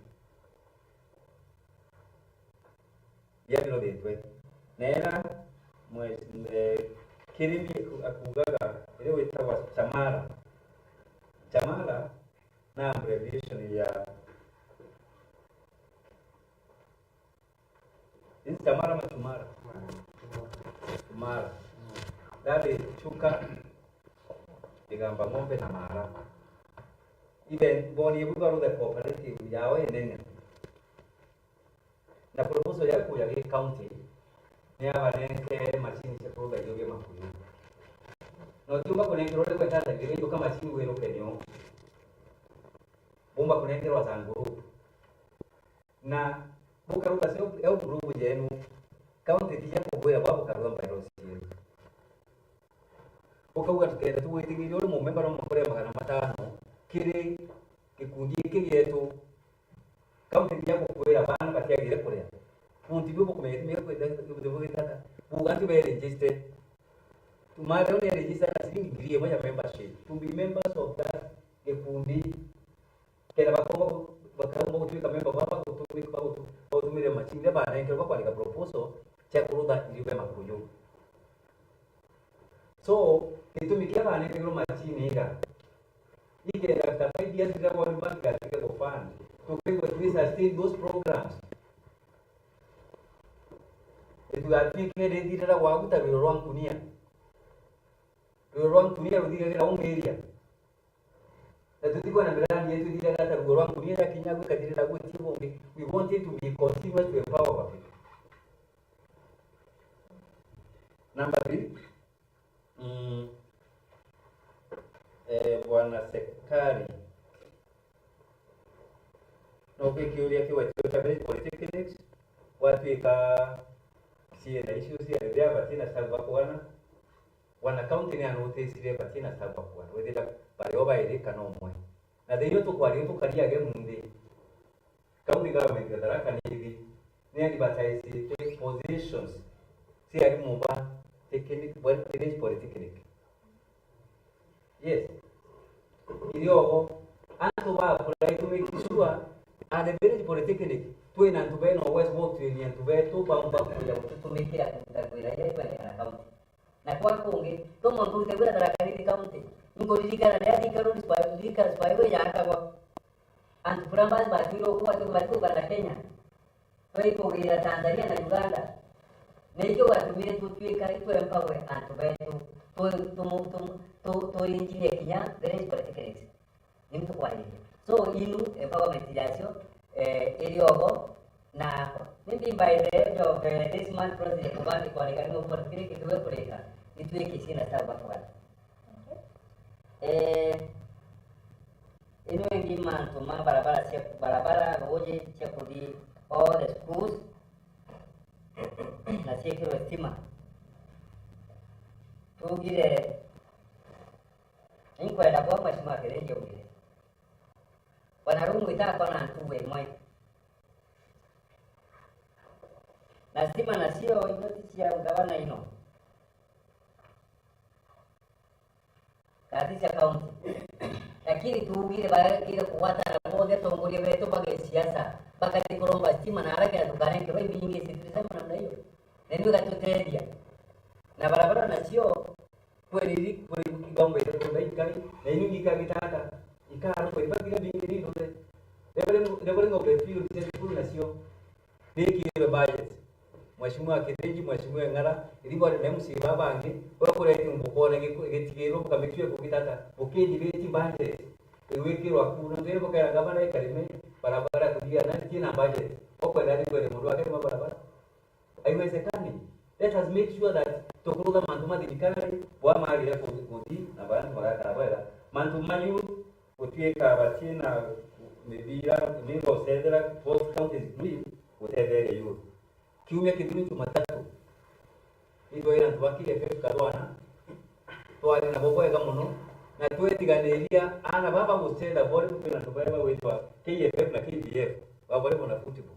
Biria birothitwe. Na era mwe-, mwe-, kirimi aku-, akugaga, iria witagwa Chamara. Chamara na abbreviation ya, is Chamara ama Chumara? Chumara. That is chuka, igamba ng'ombe na mara. Even boni ibu baruthe cooperative yao inene. Na proposal yaku ya gi county ni abanenke machine cia kuruga irio bia makuyu. Na utiumba kunenkerwa uri gweta ndagire ijo ka machine wiruke nio. Bumba kunenkerwa za group. Na bukaruga self help group yenu, county tiya kugwira bwa bukaruga bylaws yenu. Ukauga tukenda tugwitingiria uri mumemba no mukure magana matano kiri gikundi giki gietu. County tiya kukwira bana batiagire kuria. Nontu ibio bukumenya timenya kwenda ibuthe bugitata. Buga antu be registered. Tumare ni register na ciringi ngiri imwe ya membership. To be members of that gikundi. Kenda bakomba, bakaumba gutuika memba baba bagutumika, bagutu-, bagutumire machine iria banenkerwe bakwandika proposal cia kurutha irio bia makuyu. So, gitumi kia banenkerwe machine iga, ikenda after five years rira World Bank igatika ku fund, tukaigua we sustain those programs. Itigatuike rithirira gwaku ta rwiro rwa nkunia. Rwiro rwa nkunia ruthiragira home area. Na tutikwona mirandi yetu ithiraga ta ruo rwa nkunia ya kinya gwikathirira gwitie bungi. We want it to be continuous to empower people. Number three, mm, eh, Bwana Sekari, no kwi kiuria kiu ati uta village polytechnics, gwatuika ciina icio cia Rithia batina Sagu bakwana, Bwana county ni anoticirie batina Sagu bakwana, wethira bari o bairi kana umwe. Na the iyo tukwaria tukariage munthi, county government ya Tharaka Nithi ni advertisite positions cia arimu ba technic-, village polytechnic. Yes. Iriogo, antu ba apply to make sure at the village polytechnic, twina antu bena uwezo bwa kutuinia antu betu baumba kuja gututumikira kuruta wira iria ikwendekana county. Na kwa kungi, to mwanka urute wira Tharaka Nithi county. Nkuririkana riria Thika Road Spy-, Thika Spyway yaakagwa. Antu plumbers batwire uku batu-, batuka na Kenya. Twaikugira Tanzania na Uganda. Na ikio gwatumire tutuika itu empower antu betu. Tu, tu, tu, tu, tu engineer kinya village polytechnics. Ni mtu kwa nini? So, inu empowerment yacio, eh, iri obo na maybe by the end of, eh, this month process, kubandi kwa reka ni mtu kile kitu we kureka. Itu eke sina sawa kwa. Eh, mantu ma barabara cia, barabara, ruuji cia kuthi all the schools, na ciikirwe stima. Tuugire, inkwenda kwa Mheshimiwa Kithinji augire, Bwana Rungu itakwa na ntugu imwe. Na stima nacio icio ti cia ngavana ino. That is a county. Lakini tuugire bagire kugwatana bonthe atongoria betu ba gisiasa, bakathi kuromba stima na aria kenda tukarengerwa imbingi citirisema namna hiyo. Na ndio igatutethia. Na barabara nacio, kweri iri, kweri igomba ire kunda ikari, na inu ngika gitanda, ikara kweri bagire bingi ni ndume. Rebere, rebere ngombe field cia cukuru nacio. Nikirwe budget. Mheshimiwa Kithinji, Mheshimiwa Eng'ara, iri bwari na M C A baba bangi, bakureti mbukone giku-, gitigirwo bukamitue kugitata, bukindi biti budget. Igwikirwa ku, nontu iri bukera gavana ikarime, barabara kuthia na tina budget. Okwenda ni kwere mundu wake ma barabara. Haiwezekani. Let us make sure that tukurutha mantu ma thirikari, bwa magire ku-, kuthi, na bantu bagakara bwega. Mantu ma youth, gutwika batina mibira, ninga ucethera both counties green, gutetheria youth. Kiumia kithiri Jumatatu, itwaira antu ba K F F Karwana, twari nabo bwega mono, na twetiganiria ana baba gucetha volleyball, kwina antu baria bagwitwa K F F na K D F, ba volleyball na football.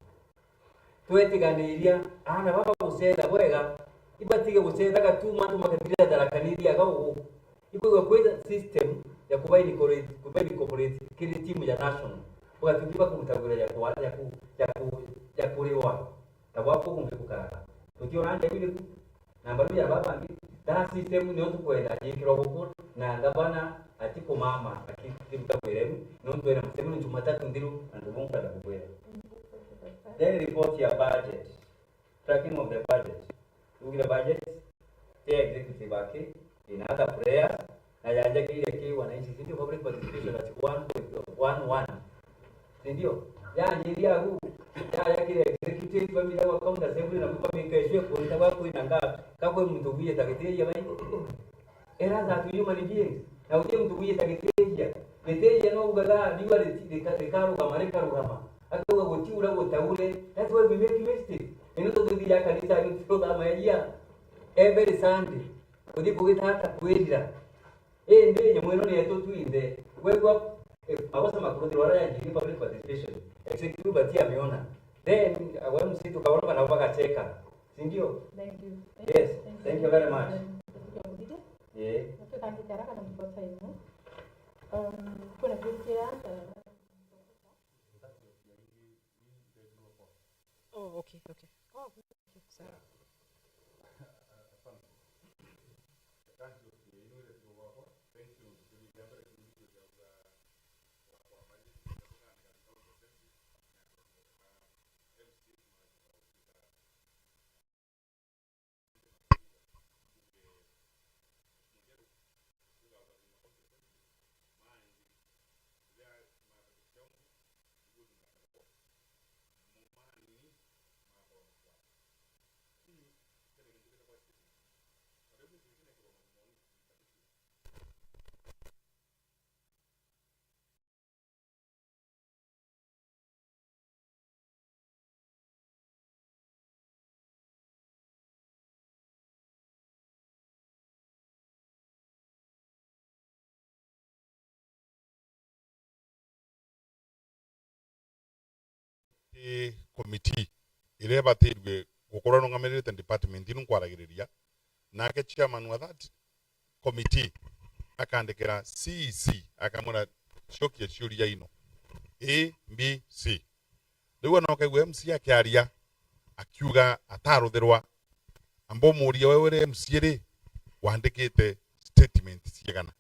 Twetiganiria ana baba gucetha bwega, ibatige gucethaga tu mantu makathira Tharaka Nithi aga ugu. Ikwigua kwina system ya kuba incorporate, kuba incorporate kiri timu ya national. Bugatuika bakuruta wira ya kwa-, ya ku-, ya ku-, ya kuriwa. Ta bwa kuo kungi gukaraga. Tutiona nja iriku. Na mbaru ya baba bangi, that system nio tukwenda yikirwa guku, na ngavana atikumama akiruta wira uu, nontu ena mucemanio Jumatatu nthiru, antu bonkwenda kubwira. Then report ya budget, tracking of the budget. Tugire budget, ya executive aki, in other prayers, na yanjakiire ki wananchi, si ndio? Public participation at one point one one. Si ndio? Yanjiria huu, ya, ya kile executive, family wa county assembly, na kwa mika icwe kuita kwa kwina ngapi, ka kwe muntu wiye tagitiria bai. Errands are to human beings. Na uti muntu wiye tagitiria. Gitiria no ugaga riwa riti-, rika-, rikarugama, rikarugama. Akauga gutiura gutaure. That's why we make mistake. Ino tuthithia kanisa, ino tuthama eria. Every Sunday. Uthi kugitata kwirira. Indi nyamu ino ni yetu twinthe. Kwethwa, eh, magoca makuruthirwa aria yanjirie public participation. Executive ati ameona. Then, agwe M C tukaona bana bagacheka. Si ndio? Thank you. Yes, thank you very much. Thank you. Eh. Tukiandika haraka na mkosa yenu. Um, kuna kutia, uh, Oh, okay, okay. Oh, okay, sawa. Ti committee iria ibatirwe gukorwa irungamirite department ino nkwaragiriria, nake chairman wa that committee akandikira C E C, akamwira, "Cokia ciuria ino, A, B, C." Riu ona ukaigua M C A akiaria, akiuga ataruthirwa, amba umurie, "We uri M C A ri, wandikite statement ciigana?"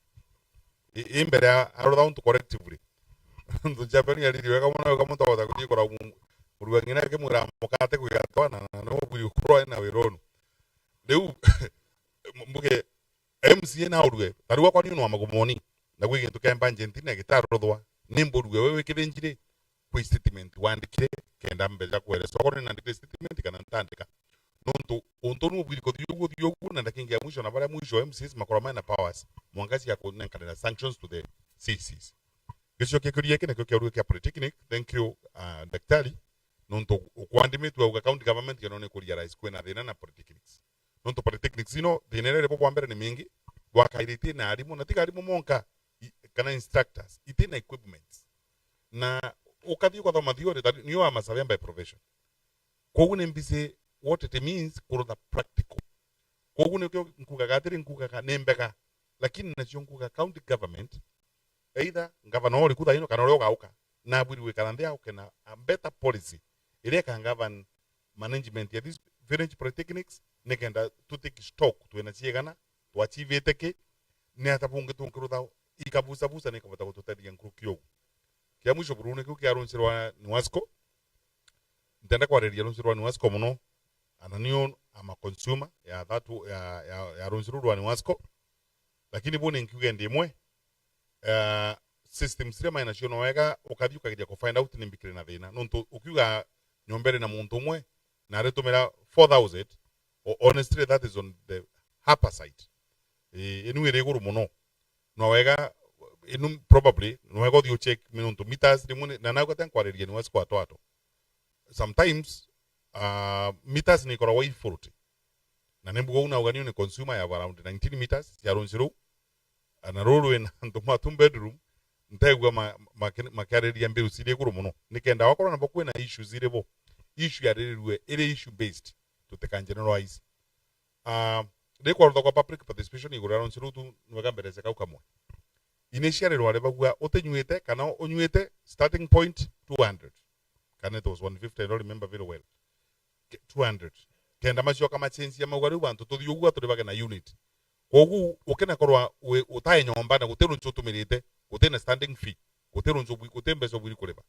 I, i mbere ya arutha untu correctively. Untu Japani ariri wega mono, wega muntu ahota kuthii kuraumu murua ng'ina akimwira mukate kwiga twana, na no buri ukurwa na wironu. Riu, mbuge, M C A na urue, ta riu akwa ni unwa magumoni, na gwi gintu kia Argentina gitaruthwa, ni mburue we wikithinjiri, kwi statement wandikire, kenda mbeja kweresa okorwo ni nandikire statement kana ntandika. Nontu untu nu ubwiri kuthii uguo, uthii uguo, na ndakingi ya mwisho na baria mwisho M C As makorwa mena powers, mwanka cia kunenkanira sanctions to the C Cs. Giciokia kiuria giki nikio kiauria kia polytechnic. Thank you, uh, daktari. Nontu ukwandimitue auga county government keno ni kurealize kwina thina na polytechnics. Nontu polytechnics ino thina iria iri bo bwa mbere ni mingi, bwakairitie na arimu, na tiga arimu monka, i-, kana instructors, iti na equipments. Na ukathi ukathoma theory, ta niyo a surveyor by profession. Koguo ni mbisi what it means kurutha practical. Koguo nikio nkugaga atiri, nkugaga ni mbega, lakini nacio nkuga county government, either ngavana uriku thaino kana uria ugauka, nabwiri gwikara nthi auke na a better policy iria ika govern management ya these village polytechnics, nikenda tu take stock twina ciigana, twachivite ki, ni ata bungi tunkirutha ikabusabusa nikabota gututethia nkuruki ugu. Kia mwisho buru nikio kia runsi rwa NUASCO. Ntenda kwariria runsi rwa NUASCO mono, ana niu ama consumer ya that, ya, ya, ya runsi ruu rwa NUASCO. Lakini buni nkiuge ndi imwe, eh, systems iria mai nacio no wega ukathi ukageria ku find out ni mbikire na thina. Nontu ukiuga nyomba iri na muntu umwe na aritumira four thousand, o-, honestly, that is on the upper side. Eh, inu iri iguru mono. No wega, inu probably, no wega uthi ucheck nontu meters rimwe ni, na nauga te nkwariria ni wasi kwa twato. Sometimes, uh, meters ni ikoragwa i faulty. Na ni mbuga uu nauga niu ni consumer ya around nineteen meters cia runsi ruu. Na ruu rwina antu ma two bedroom, ntaigua ma-, maki-, makiariria mbiru ciri iguru mono. Nikenda wakorwa nabo kwina issues iri bo, issue yaririrue iri issue based, tutika generalize. Ah, ri kwarutha kwa public participation iguru ria runsi ruu tu nwega mberese kau kamwe. Initially rwari bagua utinyuite kana unyuite starting point two hundred. Kana it was one fifty, I don't remember very well. Ke-, two hundred. Kenda macoka macenjia mauga riu bantu tuthi ugua turi bage na unit. Koguo ukina korwa wi-, utai nyomba na guti runsi utumirite, guti na standing fee, guti runsi ubwi-, guti mbeca ubwiri kuriba.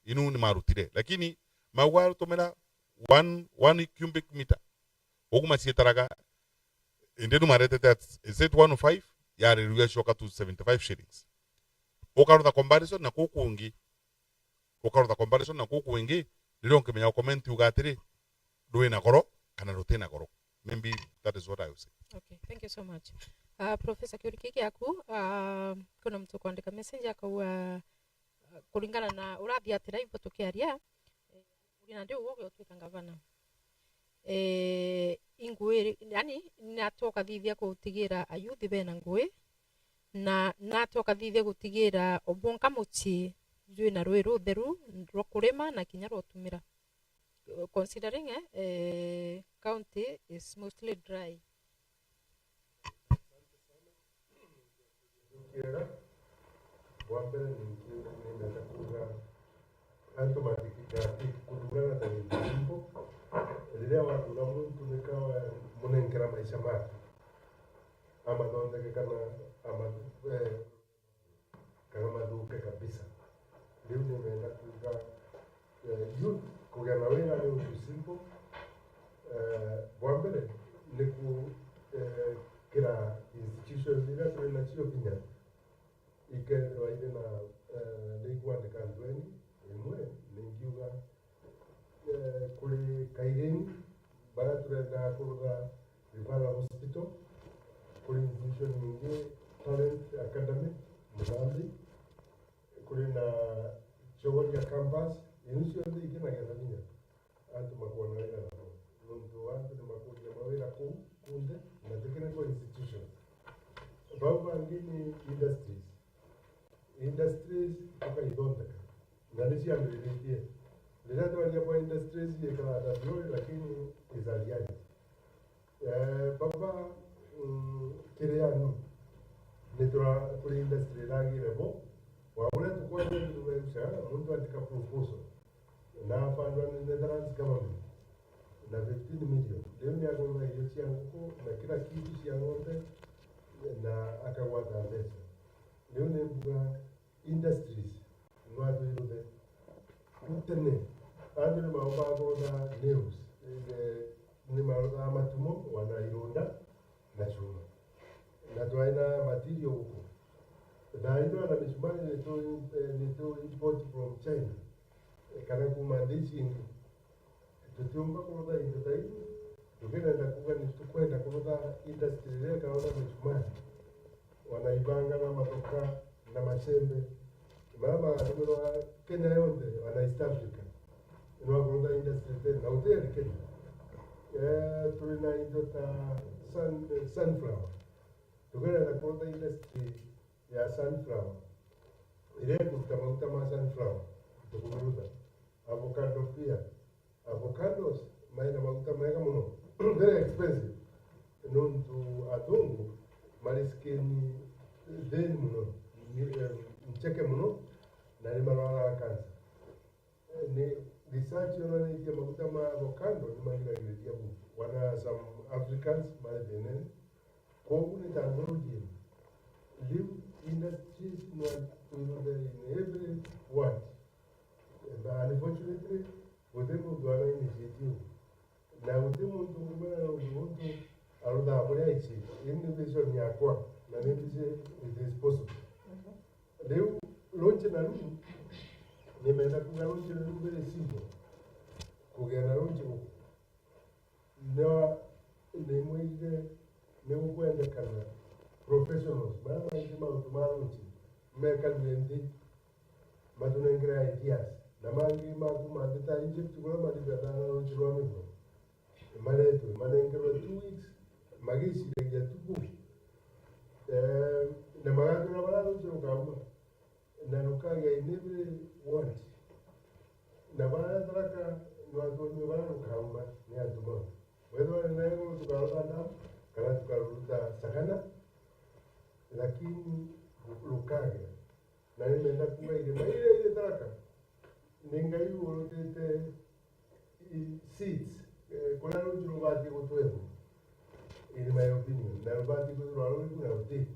Inu ni marutire. Lakini mauga arutumira one, one cubic meter. Ugu macietaraga, indi nu maretete at, is it one oh five? Yarirue yacoka to seventy-five shillings. Ukarutha comparison na kuu kungi. Ukarutha comparison na kuu kwingi, riria unkimenya ucomment uga atiri, rwina goro kana rutina goro. Maybe that is what I will say. Okay, thank you so much. Uh, Professor, kiuria kii giaku, uh, kuna muntu ukwandika message akauga, uh, kuringana na urathi atira ibo tukiaria, eh, uri na ndio uguo utuika ngavana. Eh, ingui, yani, natwa ukathithia gutigira ayuthi bena ngui, na natwa ukathithia gutigira o bwonka mucii jwina rui rutheru rwa kurima na kinya rwa utumira. Uh, considering, eh, eh, county is mostly dry. Kiega, bwa mbere ninki nindenda kuuga antu matikikatiki kuthurana ta gintu kimbo. Riria wathura muntu nika munenkera maisha maku, amathondeke kana ama-, eh, kana mathuke kabisa. Riu nimenda kuuga, eh, youth kugia na wira ni untu simple. Eh, bwa mbere ni ku, eh, kira institutions iria turi nacio kinya ikethirwa iri na, eh, ni ikwandika antu eni. Imwe ningiuga, eh, kuri Kaireni, baria turenda kurutha referral hospital, kuri institution ingi, Talent Academy, Muthambi, kuri na Chogoria campus, iu cionthe ikinagetha vinya antu makwona wira nabo. Nontu antu ni makuria mawira kuu kunthe, na ti kiri kwa institutions. Bau bangi ni industries. Industries tukaithondeka, na ni ciambiritie. Riria twaria bwa industries, ikara ta theory, lakini is a reality. Eh, baba, mm, kiri yani, ni tura kuri industry iragire bo, wa uria tukwenda turugaisha, muntu andika proposal, na afandwa ni Netherlands government, na fifteen million. Riu ni akagura irio cia nguku, na kila kitu cia ng'ombe, na akagwata mbeca. Riu ni mbuga industries, no atwiruthe. Riu tene, antu ni maumbaga kurutha nails, eh, ni maruthaga matumo, wana ironda, na chuma. Na twari na material guku. Thaa ino na misumari ni tu, eh, ni tu import from China, eh, kana kuma nthi ici ingi. Tutiumba kurutha into ta iu, tukirenda kuuga ni tukwenda kurutha industry iria ikarutha misumari, wana ibanga na mathoka na macembe. Maria magatumirwa Kenya yonthe, ona East Africa. Nwa kurutha industry ten, na guti ari Kenya. Eh, turi na indo ta sun-, sunflower. Tukerenda kurutha industry ya sunflower, iria ikuruta maguta ma sunflower, tukumiruta. Avocado pia. Avocados mai na maguta mega mono. Very expensive. Nontu athungu mari skin thin mono, ni, eh, ncheke mono, na ni marwaraga cancer. Eh, ni research yonanitie maguta ma avocado ni magiragiriria bu. Wana some Africans mari thinene. Kwogu ni ta ngurujie. Riu industries no tuiruthe in every ward. But unfortunately, guti muntu ana initiative. Na guti muntu ngumena nontu muntu aruthaa buria aici. Ii ni vision yakwa, na ni mbiji it is possible. Riu launch na riu, nimenda kuga launch na riu very simple. Kugia na launch guku. No nimwirire ni gukwendekana professionals, baria baingi mauntu ma launch, mekarue nthi, matunengere ideas, na mangi ma kuma nthi ta Egypt, kuria maribethaga na launch rwa miguro, maretwe, manengerwe two weeks, magiciragia tu kuu. Eh, na magatwira baria launch rukauma. Na rukagia in every ward. Na baria Tharaka nwatwonire baria rukauma ni antu mau. Wethirwa ni na iguru tukaruta Ndam, kana tukaruta Sagana, lakini rukagia. Na nimenda kuuga irima iria iri Tharaka, ni Ngai urutite i-, seeds, eh, kuria ruuji rubatii gutwengwa, in my opinion, na rubatii kwithirwa ruri ku na ruti.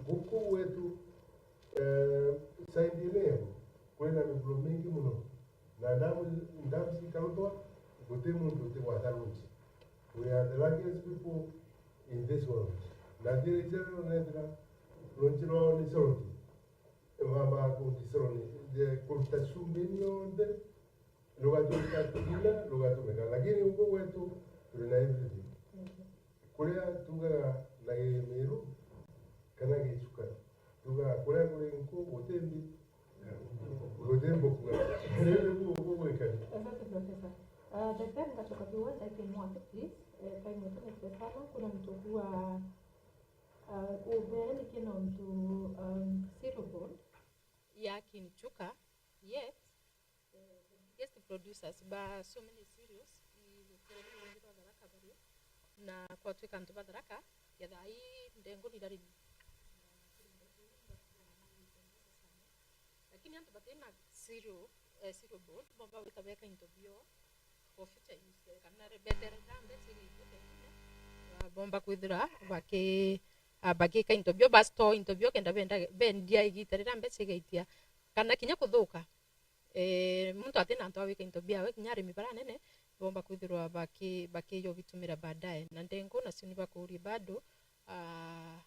Guku gwetu, eh, side ino yetu, kuri na miguro mingi mono, na ndamu, ndamu cikarutwa, guti muntu utigwata ruuji. We are the luckiest people in this world. Na thiri iria ronethira ruuji rwao ni salty, baba kundi salty, kuruta cumbi ni yonthe, rugatuika tugina, rugatumika. Lakini guku gwetu, turi na everything. Mhm. Kuria tugaga na Gimiru kana Gichuka, tugaga kuria kuri nku guti mbi, guti mbukua. Riu niguo gugwikari. Asante, Professor. Ah, daktari, ngacoka kiwanja kimwe, please. Eh, time yetu ni sana. Kuna mtu kuwa, ah, ubere ni kina mtu, um, cereal board ya Gichuka, yet, eh, the biggest producers ba so many cereals i rutiri rwa Tharaka bari, na kwatwika antu ba Tharaka ya thaa ii ndengu ni rarimi. Lakini antu batina cereal, eh, cereal board, bomba gwita beka into bio for future use, kana re-, betere irambe cigaitie pengine, ah, bomba kwithira baki-, ah, bagika into bio, ba store into bio, kenda benda, bendia igita rirambe cigaitia, kana kinya kuthuka. Eh, muntu atina antu a gwika into biawe, kinya arimi baria anene, bomba kwithirwa baki-, bakiija ubitumira baadaye. Na ndengu nacio ni bakuurie bado, ah,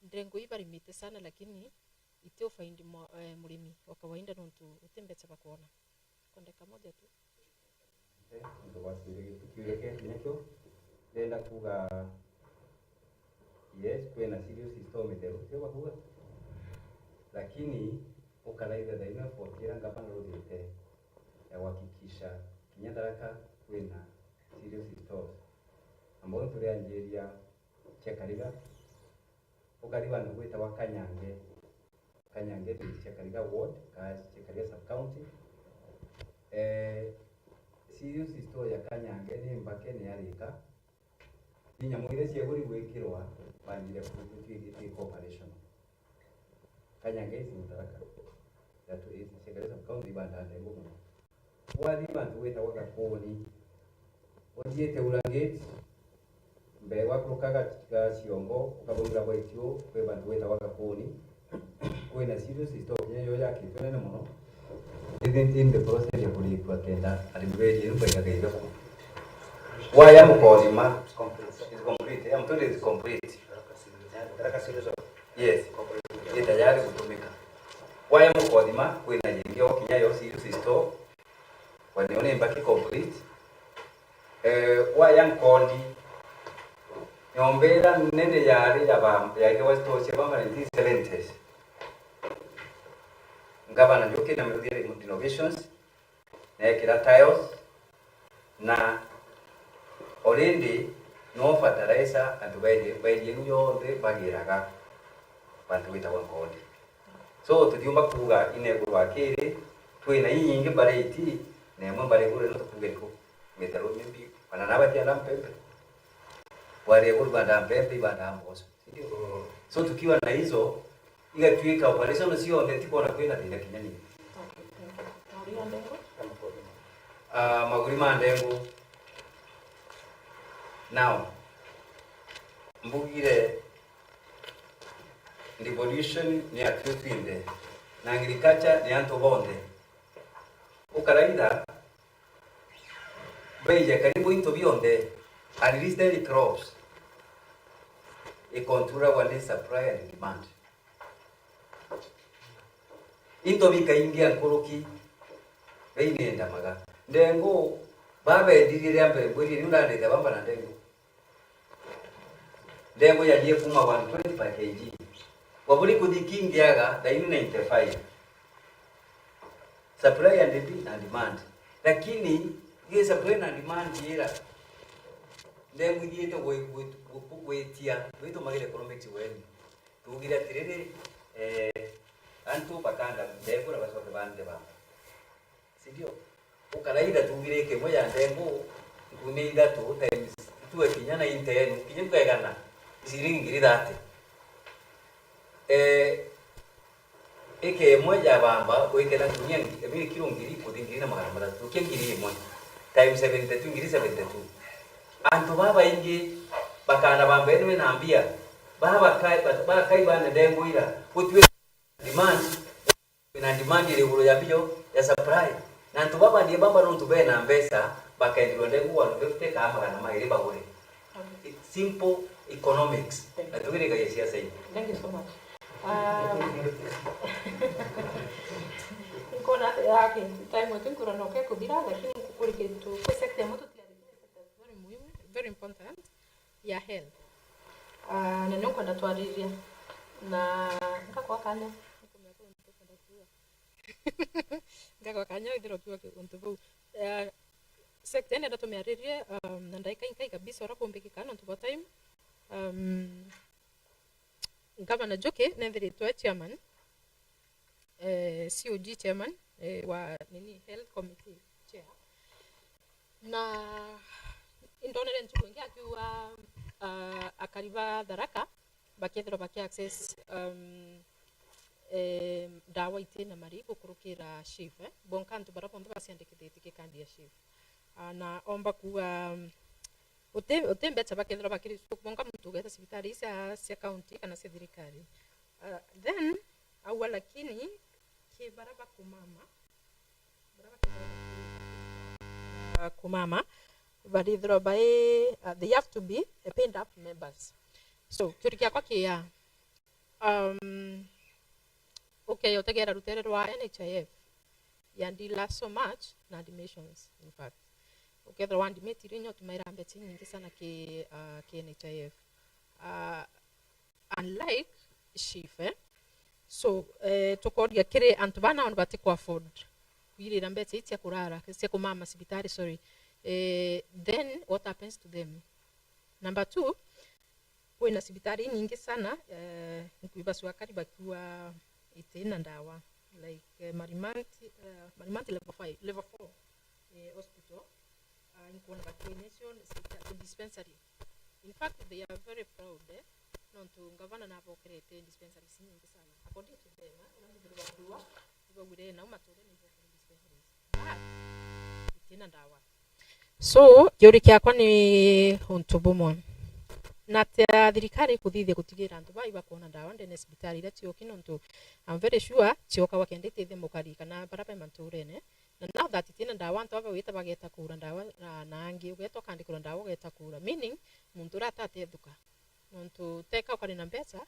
ndengu ibarimite sana, lakini iti ufaindi mwa-, eh, murimi wa kawaida nontu uti mbeca bakwona. Kwa dakika moja tu. Eh, nontu gwacire gitukiure kia kinya kio. Ndenda kuuga, yes, kwina cereals store mitheru, tio bakuuga? Lakini ukaraitha thaino effort iria ngavana ruthite ya kuhakikisha kinya Tharaka kwina cereals stores. Ambao turianjiria Chekariga, ukari bandu gwitawa Kanyange. Kanyange, Chekariga ward, ka Chekariga sub county. Eh, cereals store ya Kanyange ni mbake, ni yarika. Ni nyamu iria ciaguri gwikirwa, banjire ku-, gutwi-, gutwika operational. Kanyange is in Tharaka. That is, Chekariga sub county ibandaa ndengu mono. Wathi bantu gwitagwa Gakuni, uthiite Urangate, mbere gwakuruka ga, ga Ciongo, ukathungira gwa Itiu, kwi bantu gwitagwa Gakuni. Kwina cereals store kinya yo yakitwe nene mono. Is in, in the process ya kurikua kenda arimi berie riu baigaga irio. Waya mukothima, it's complete. It's complete. Yeah, I'm told it's complete. Tharaka Cereals. Yes. Ii tayari gutumika. Waya mukothima, kwina yingi o kinya yo cereals store. Kwa niyo ni mbaki complete. Eh, waya Nkondi, nyomba iria nene yari ya ba, ya West Tosia ba nineteen seventies. Gavana Njuki na Miruthi Renovations, na ekira tiles, na already no fertilizer antu bairie, bairie iu yonthe bagiraga bantu gwitagwa Nkondi. So, tutiumba kuuga ina iguru akiri, twina inyingi mbari iti, na imwe mbari iguru ino tukuuga iku, gwita rumimbi, ona na batienda mpembe. Bwari iguru bandaa mpembe, ibandaa mboco. Sindio? So, tukiwa na hizo, igatuika operation cionthe ti kwona kwina thina kinya nini. Okay, thank you. Maguri ma ndengu? Ah, maguri ma ndengu. Now, mbugire devolution ni ya twi twinthe, na agriculture ni antu bonthe. Ukaraitha baija karibu into bionthe, unlisted crops, ikontrolagwa ni supply and demand. Into bikaingia nkuruki, bainendamaga. Ndengu, babendirie ria mbere, mbwirire, niu ndandete bamba na ndengu. Ndengu yathie kuma one twenty per K G. Waburi kuthi kingiaga, thaini ninety-five. Supply and de-, and demand. Lakini, gi supply na demand ira, ndengu ithiite gwi-, gwi-, gwi-, gwitia, twitumagire economics wenu. Tuugire atiriri, eh, antu bakanda ndengu na bacoke bande bamba. Sindio? Ukaraitha tuugire ikimwe ya ndengu, nkumi ithatu times two kinya na intenu, kinya ukaigana, ciringi ngiri thirty. Eh, ikimwe ya bamba, wikena nkunia ngi-, I mean, kilo ngiri, kuthi ngiri na magana mathatu, kia ngiri imwe, times seventy-two, ngiri seventy-two. Antu babaingi bakana bamba enu na mbia, babakai, bakai bane ndengu ira, gutwi demand, na demand iri iguru ya bio ya supply. Na antu baba ni bamba nontu bena mbeca, bakendirwa ndengu one fifty kana magana mairi bagure. Okay. It's simple economics. Thank you. Na tugirikagia siasa ii. Thank you so much. Um, nkona, okay, time yetu nkura noke kuthira, lakini nkukurikia tu, kwi sector imwe tutiariririe, sector very muhimu, very important. Ya health. Ah, na nio nkwenda twariria. Na nkakwa kanya, nkumenya kuu ntukwenda kuuga. Nkakwa kanya withirwa ukiuga ki-, untu buu. Eh, sector ino nenda tumiaririe, um, na ndagika inkai kabisa uria kumbikika nontu bwa time. Um, Gavana Njuki nethiritwe chairman, eh, C O G chairman, eh, wa nini, health committee chair. Na indonere ntuku ingi akiuga, ah, akari ba Tharaka bakethirwa baki access, um, eh, ndawa iti na mari gukurukira SHIF, eh. Bonka antu baria bonthe baciandikithitie ki kandi ya SHIF. Ah, na omba kuuga, um, uti, uti mbeca bakethirwa bakiri bonka muntu ugeta cibitari cia, cia county kana cia thirikari. Ah, then, aua lakini, ki baria bakumama, baria bakumama, ah, kumama, barithirwa bai, ah, they have to be, eh, paid up members. So, kiuria kiakwa kia, um, okay, utegera rutere rwa N H I F, ya deal so much na admissions, in fact. Ukethirwa wa admit ri nyo tumaira mbeca nyingi sana ki, ah, ki N H I F. Ah, unlike SHIF, eh? So, eh, tukoria kiri antu bana on bati ku afford kwirira mbeca ii cia kurara, cia kumama cibitari, sorry. Eh, then what happens to them? Number two, kwina cibitari nyingi sana, eh, nkwigua cwakari bakiuga iti na ndawa, like, eh, Marimanti, eh, Marimanti level five, level four, eh, hospital. Ah, inkwona bakionyesio cita-, dispensary. In fact, they are very proud, eh, nontu ngavana nabokerete dispensaries nyingi sana. According to them, eh, uria mbithirwe bakiuga, ibaugire nau maturene ibokere dispensaries. But, itina ndawa. So, kiuria kiakwa ni untu bumwe. Natia thirikari ikuthithia gutigira antu baa ibakwona ndawa ndene ya cibitari iria cioki, nontu I'm very sure ciokagwa kenda iteithia mukari kana baria be manturene. Na now that itina ndawa, antu aba wita bageta kugura ndawa na, na angi, ugeta ukandikirwa ndawa ugeta kugura. Meaning, muntu uria atatethuka. Nontu teka ukari na mbeca,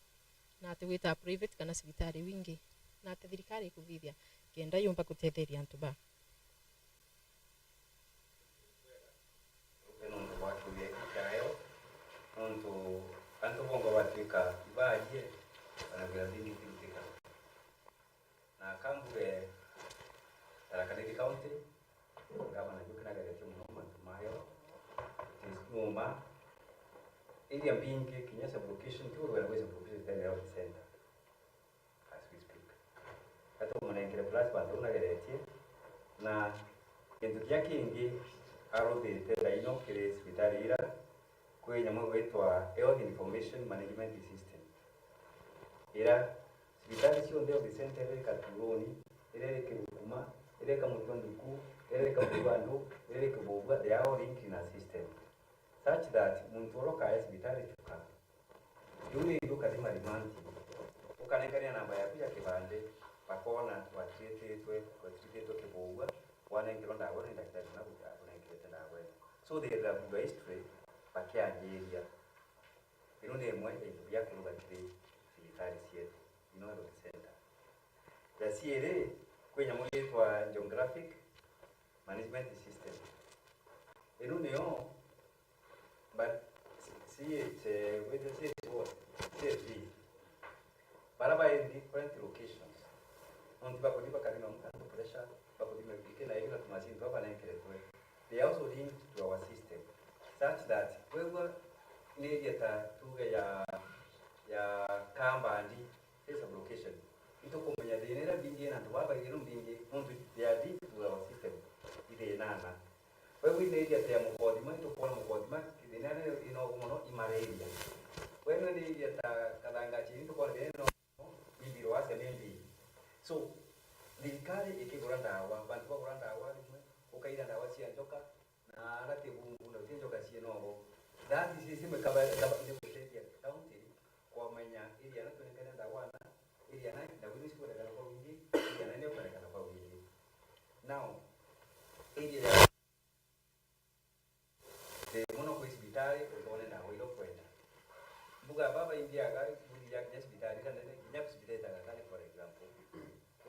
na ati gwita private kana cibitari iu ingi. Na ati thirikari ikuthithia, kenda yumba gutetheria antu ba. Nontu bwa kiuria giki kiayo, nontu antu bonga batwika ibaarie, banawira thini kirutika. Na kambuge Nyeri County, ngavana Njuki nageretie mono mantu mayo. It is no ma. Area mbingi, kinya sub-location, ti urwera gwi sub-location itari health center as we speak. Ati umunengere plus bantu nageretie, na kintu kia kingi aruthite thaino kiri cibitari ira, kwi nyamu igwitwa Health Information Management System, ira cibitari cionthe, health center iria iri Katuruni, iria iri Kirukuma, iria iri Kamutwa Nduku, iria iri Kamutwa Andu, iria iri Kibubua, they are all linked in a system such that muntu uria ukaya cibitari Chuka, riu ni ithukathi marimanti, ukanenkania namba yaku ya kibande, bakona watrititwe, watrititwe Kibubua, wanenkerwa ndawa ni ndagitari na akunenkirete ndawa ino. So they have your history bakianjiria. Ino ni imwe ya into bia kuruga kiri cibitari cietu, ino health center. Ya ciiri, kwi nyamu yitwa geographic management system. Ino niyo, but C H, eh, wite C H what? C H V. Bara bai in different locations. Nontu bakuthi bakathima muntu pressure, bakuthima iki na iki na tumachine twa banenkeretwe. They are also linked to our system such that kwegua ni area ta tuge ya, ya Kambandi, ii sub-location. Itukumenya thina iria mbingi na antu baba baingi no mbingi, nontu they are linked to our system. Ithinana. Kwegua ni area ta ya Mukothima, itukwona Mukothima, thina iria ino mono i malaria. Kwegua ni area ta Kathangachi, itukwona thina ino ni mbiro acia ni mbii. So, thirikari ikigura ndawa, bantu bagura ndawa rimwe, ukaira ndawa cia njoka, na ara kibungu, na uti njoka cienobo. That is, isi mikaba, ikaba, iguteithia county kumenya area na tunenkane ndawa na, area na, ndawa iria cikwendekana kwa wingi, area na iria ikwendekana kwa wingi. Now, area ya Ii, mono kwi cibitari, utone ndawa iria ukwenda. Mbuga baba inthiaga, mbuthia kinya cibitari iria nene, kinya cibitari ta Gatani, for example.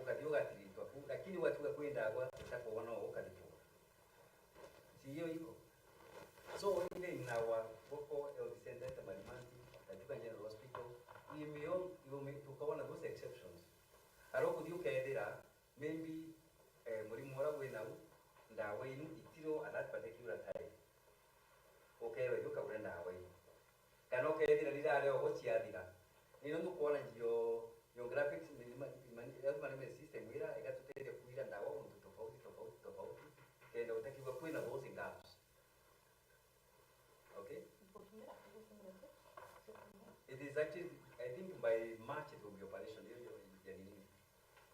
Ukathi ugatiritwa ku, lakini watuga kwi ndawa utakwona, ukathi kugura. Si hiyo iko? So, even in our local health center ta Marimanti, Kachuka General Hospital, we may all, we may, tukaona those exceptions. Ara ukuthi ukethira, maybe, eh, murimo uria wi nau, ndawa inu itiro at that particular time. Ukeerwa ithi ukagure ndawa inu. Kana ukethira rirare ogo ciathira. Ni nontu kwona njio, geographics ni ma-, ma-, health management system ira igatutethia kwira ndawa untu tofauti, tofauti, tofauti. Kenda utakiuga kwina those gaps. Okay? It is actually, I think by March it will be operation, hiyo, hiyo ya nini?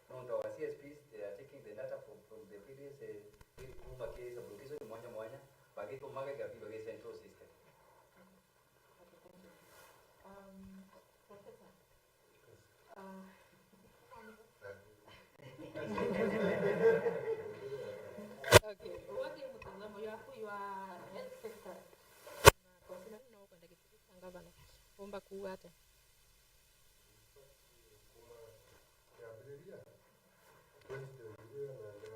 No, the, our C S Ps, they are taking the data from, from the previous, eh, kuma ki sub-location mwanya mwanya, bagitumaga igathi bagi central system. Okay, thank you. Um, Professor, uh, okay, what is mtazamo yako ya health sector? Na kwa sina no kwenda gitugi kia gavana. Umba kuuga atia? Kuma kiambiriria, president uria nanda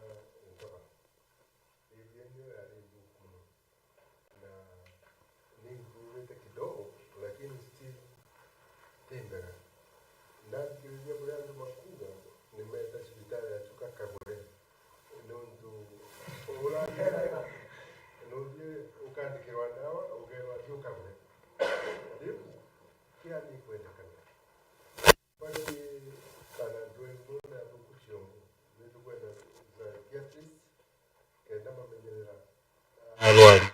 ngavana, area niyo yari nthuku mono. Na ni improvete kidogo, lakini still ti mbega. Ndathikiriria buria antu bakuuga, ni meta cibitari ya Chuka Kagure. Nontu urathiaga, nuthii ukandikirwa ndawa, ukeerwa thi ukagure. Riu, kia ni kwendekana. Basi kana antu ethirwa ni athuku ciongo, ni tukwenda psychiatrist, kenda mamenyerera arwaru.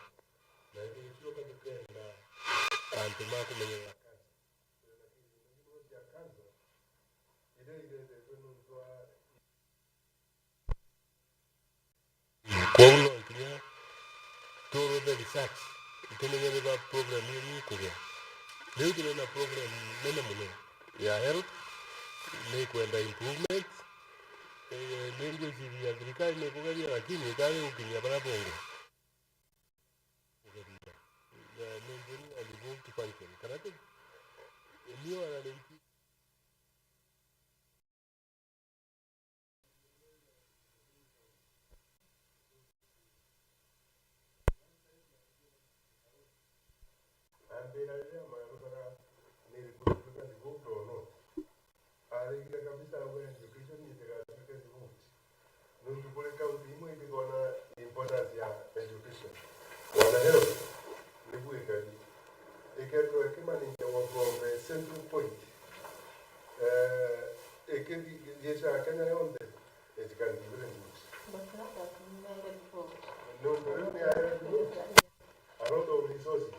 Na ithirwa tukenda antu ma kumenyerera cancer. Twina kinya cia cancer, iria irethetwe nontu wa Kwou no nkinya turuthe research, tumenye ni ba problem iu ikugia. Riu turi na problem nene mono ya health, ni kwenda improvement. Eh, ni ngwiciria thirikari ni ikugeria, lakini itari gukinyia baria bongo. Kugeria. Eh, ni ngwini a remote function. Kana ti? Ni wana ni Ambira riria marugaga ni revoked or not. Aregire kabisa auga education itigatuike revoked. Nontu kuri kaunti imwe Ngeca ya Kenya yonthe, it can be very good. Nontu riu ni aere a lot of resources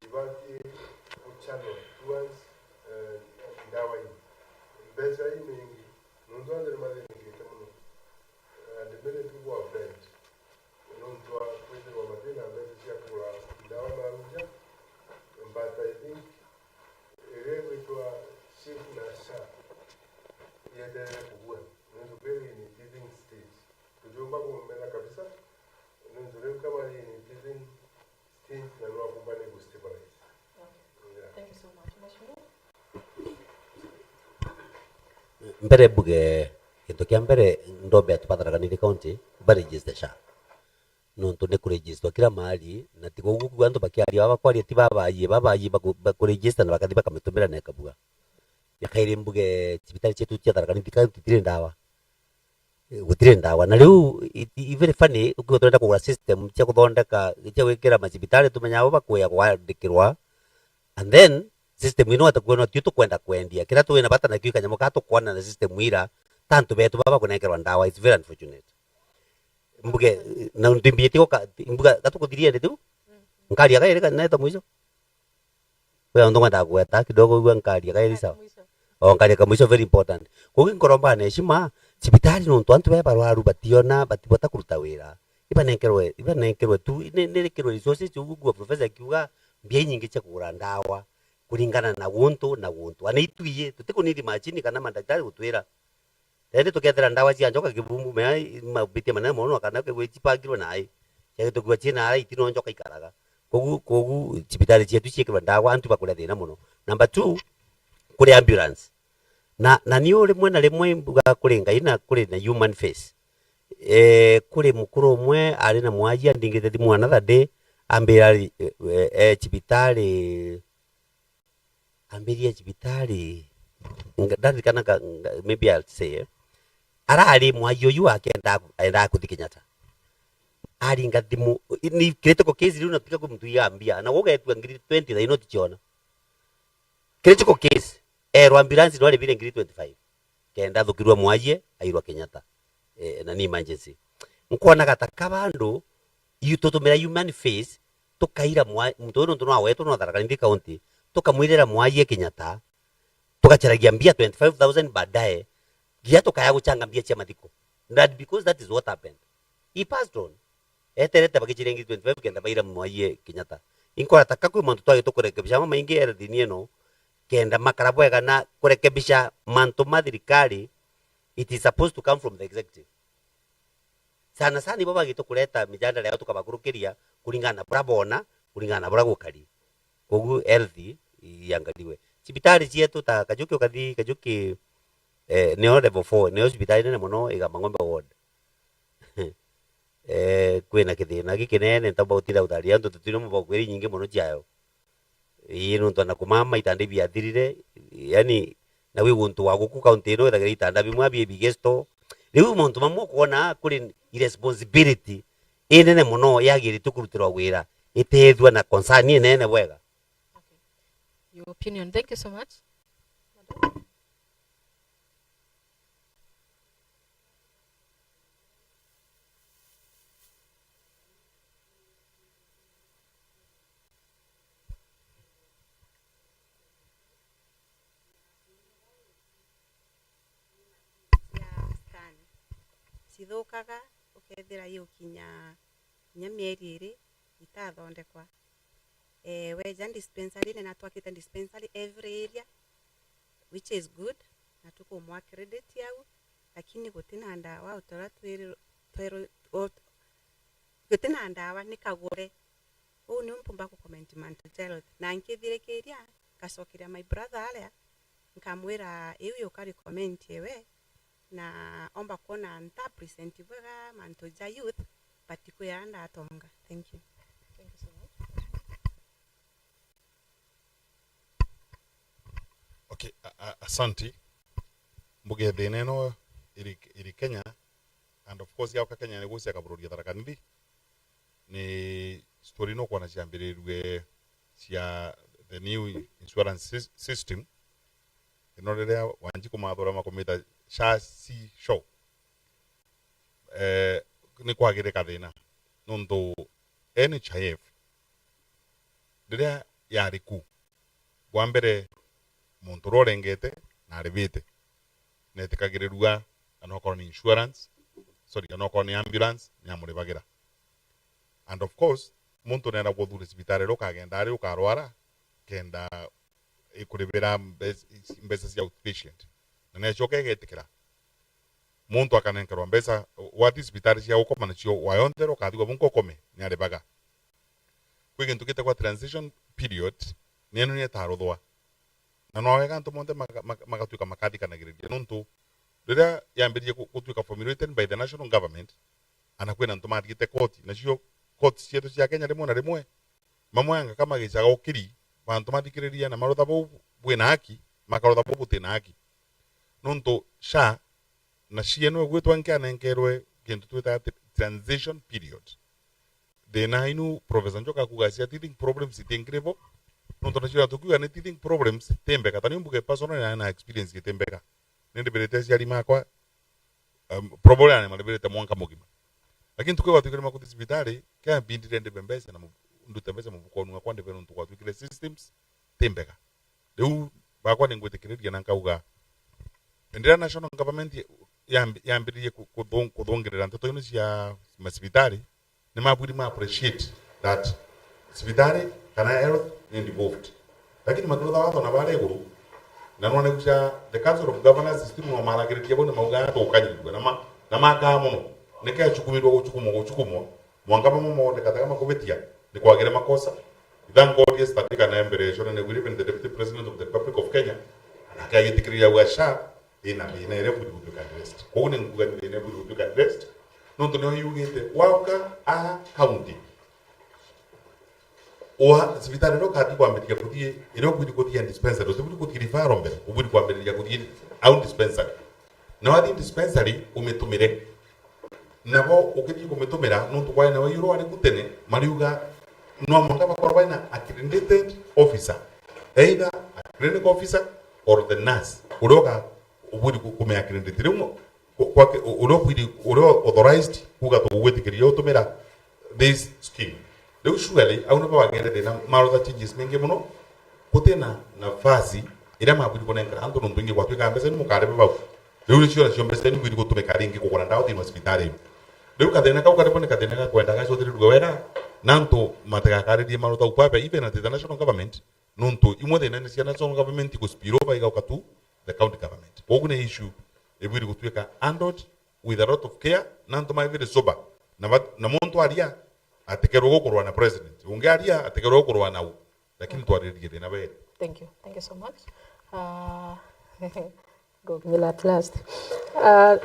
ibati ku channel towards, eh, ndawa ii. Mbeca inyingi, nontu antu ni mathinikite mono. And many people have died. Nontu wa kwithirwa matina mbeca cia kugura ndawa na ruja, but I think iria igwitwa SHIF na SHA yeterere kugua, nontu kiri in teething stage. Tutiumba kumumena kabisa, nontu riu kama ri in teething stage na no akumbane ku stabilize. Yeah. Thank you so much. Mheshimiwa? Mbere mbuge, gintu kia mbere, ndombe antu ba Tharaka Nithi County ba register SHA. Nontu ni kuregister kila mahali, na ti kuugu kuuga antu bakiaria, baba kwaria ti babaie, babaie baku-, bakuregister na bakathi bakamitumira na ikabua. Ya kairi mbuge, cibitari cietu cia Tharaka Nithi County itiri ndawa. Gutiri ndawa. Na riu, it, it very funny, ukiuga turenda kugura system cia kuthondeka, cia gwikira macibitari, tumenya abo bakuya kwandikirwa, and then system ino atakuona tio tukwenda kwendia. Kira twina bata nakio ikanyamo ka tukwana na system ira, ta antu betu baba kunenkerwa ndawa, it's very unfortunate. Mbuge, na ndimbie tio ka, mbuga gatukuthiria ndi tu, nkaria kairi ka, neta mwisho. Kwi antu ngwendaga kugweta kidogo, igua nkaria kairi, sawa? O nkaria ka mwisho, very important. Koguo nkoromba na heshima, cibitari nontu antu be barwaru bationa, batibota kuruta wira. Ibanenkerwe, ibanenkerwe tu, ni, ni rikirwe resources, ugu ngua professor akiuga, mbia inyingi cia kugura ndawa, kuringana na guntu na guntu. Ana itwiye, tutikunidi machini kana mandagitari gutwira. Indi tukethira ndawa cia njoka kibumbu mea, mabitie manene mono, kana gwicipangirwe naai. Ciagitwe kwigua ciina ara itino njoka ikaraga. Kogu, kogu cibitari cietu ciekirwe ndawa, antu bakuria thina mono. Number two, kuri ambulance. Na, na ni rimwe na rimwe mbuga kuri Ngai na kuri na human face. Eh, kuri mukuru umwe ari na mwaji andingite thimu another day, ambira ari, eh, eh, cibitari, ambirie cibitari, nga-, ndarikana ka-, nga-, maybe I'll say, eh, arari mwaji uyu akenda, endaa kuthi Kenyatta. Aringa thimu, ni critical case riu na tiga kwi muntu igambia, na gugetua ngiri twenty thaino ticiona. Critical case, erwa ambulance no arivire ngiri twenty-five. Kenda athukirwe mwaie, airwa Kenyatta. Eh, na ni emergency. Nkwonaga ta ka bandu, yu tutumira human face, tukaira mwa-, muntu uyu nontu no wetu no Tharaka Nithi County, tukamwirira mwaie Kenyatta, tugacaragia mbia twenty-five thousand baadaye, nginya tukaya guchanga mbia cia mathiko. That, because that is what happened. He passed on. Eterete bagichiria ngiri twenty-five kenda baira mwaie Kenyatta. Inkora ta ka kwi mantu twagitwe kurekebisha mamaingi health-ini ino, kenda makara bwega na kurekebisha mantu ma thirikari, it is supposed to come from the executive. Sana sana ibo bagitwe kureta mijadala yao tukabakurukiria kuringana na bura bona, kuringana na bura gukari. Kogu health iangaliwe. Cibitari cietu ta Kajuki ukathi, Kajuki, eh, nio level four, nio cibitari nene mono iga Mang'ombe ward. Eh, kwina kithina gikinene, ntaumba gutira gutaria antu tutwire mubau kwiri nyingi mono ciayo. Ii, nontu ana kumama itanda ibiathirire, yani, na wi guntu wa guku kaunti ino withagira itanda bimwe bie bigesto. Riu mauntu mamwe ukwona kuri irresponsibility inene mono yagiritwe kurutirwa wira, itethua na concern inene bwega. Okay. Your opinion. Thank you so much. Cia scan cithukaga, ukethira igukinya kinya mieri iri itathondekwa. Eh, weja dispensary, ni natwakite dispensary every area, which is good, na tukumwa credit au, lakini gutina ndawa o ta uria twiri-, tweru-, o-, gutina ndawa ni kagure. Uu niu mpumba ku comment mantu ja health. Na nkithirikiria, ngacokeria my brother aria, nkamwira iu yuka recommend iwe, na omba kwona nta present bwega mantu ja youth, but kwi aria ndatonga. Thank you. Thank you so much. Okay, a-, a-, asanti. Mbuge thina ino iri, iri Kenya, and of course, yauka Kenya ni gucia kabururia Tharaka Nithi. Ni story no kwona ciambirirue cia the new insurance sys-, system. Ino riria Wanjiku mathura makumita SHA C SHOA, eh, ni kwagire kathina, nontu N H I F riria yari ku, bwa mbere muntu uria urengete na aribite, netikagirirua kana okorwo ni insurance, sorry, kana okorwo ni ambulance, ni amuribagira. And of course, muntu neeragwa uthure cibitari iria ukagenda ari ukarwara, kenda ikuribira mbe-, mbeca cia outpatient. Na necoka igetikira. Muntu akanenkerwa mbeca, wati cibitari cia gukoma nacio, wayontherwa ukathigwa bunka ukome, ni aribaga. Kwi gintu gitagwa transition period, ni ino ni itaruthwa. Na no wega antu monthe maga-, maga-, magatuika makathikanagiriria, nontu riria yambiririe gu-, gutuika formulated by the national government, ana kwina antu mathiite koti, nacio courts cietu cia Kenya rimwe na rimwe, mamwe angaka magicaga ukiri, bantu mathikiriria na marutha buu bwina haki, makarutha buu butina haki. Nontu SHA na C N O igwitwa nkianenkerwe kintu twitaga ati transition period. Thina inu Professor Njoka akuga cia teething problems itingiri bo, nontu nacio tukiuga ni teething problems ti mbega. Ta niu mbuge personally na, na experience giti mbega. Nindibirite aciari makwa, um, probably na maribirite mwanka mugima. Lakini tukiuga twikire makuthi cibitari, kia mbindire ndibe mbeca na mu-, ndute mbeca mufukoni wakwa ndibe nontu gwatwikire systems ti mbega. Riu bakwa ningwitikiriria na nkauga, ndiria national government yambi-, yambiririe ku-, kuthung-, kuthungirira nteto ino cia macibitari, ni mabwiri ma appreciate that cibitari kana health ni devolved. Lakini makirutha watho na baria iguru, na none kuja the Council of Governors still no maragiriria bo ni mauga thukanyirwe na ma-, na makaa mono. Nike achukumirwa guchukumwa guchukumwa, mwanka bamwe mooneka ta makubitia, ni kwagire makosa. We thank God yesterday kana mbere ya Shona Negwiri, even the Deputy President of the Republic of Kenya, anake agitikiriria auga SHA ina thina iria ibwiri gutwika addressed. Koguo ni nguga ni thina ibwiri gutwika addressed, nontu nio yugite wauka a county, wa cibitari iria ukathi kwambiriria kuthii, iria ubwiri kuthii dispensary, utibwiri kuthii referral mbere, ubwiri kwambiriria kuthii au dispensary. Na wathii dispensary, umitumire. Nabo ukithii kumitumira, nontu kwari na waiyuru ari ku tene, mariuga no mwanka bakorwo baina accredited officer, either a clinic officer or the nurse, uria uga-, ubwiri ku-, kume accredited. Riu mo-, ku-, kwake, u-, uria ubwiri, uria authorized kuuga tugugwitikiria utumira this scheme. Riu surely, au nibo bagere thina, marutha changes mingi mono, gutina nafasi iria mabwiri kunenkera antu nontu ingi gwatwika mbeca ni mukarebe bau. Riu nicio nacio mbeca ni ibwiri gutumika ringi kugura ndawa thiini wa cibitari iu. Riu kathina kau karibwo ni kathina ga kwenda gacothirirue wega, na antu matigakaririe marutha upapia, even at the national government, nontu imwe thina ni cia national government ku spill over igauka tu the county government. Koguo ni issue ibwiri gutwika handled with a lot of care, na antu maithire sober. Na ba-, na muntu aria atikerwe gukurwa na president, ungi aria atikerwe gukurwa na u, lakini twariririe thina beri. Thank you. Thank you so much. Uh, Good, at last. Uh,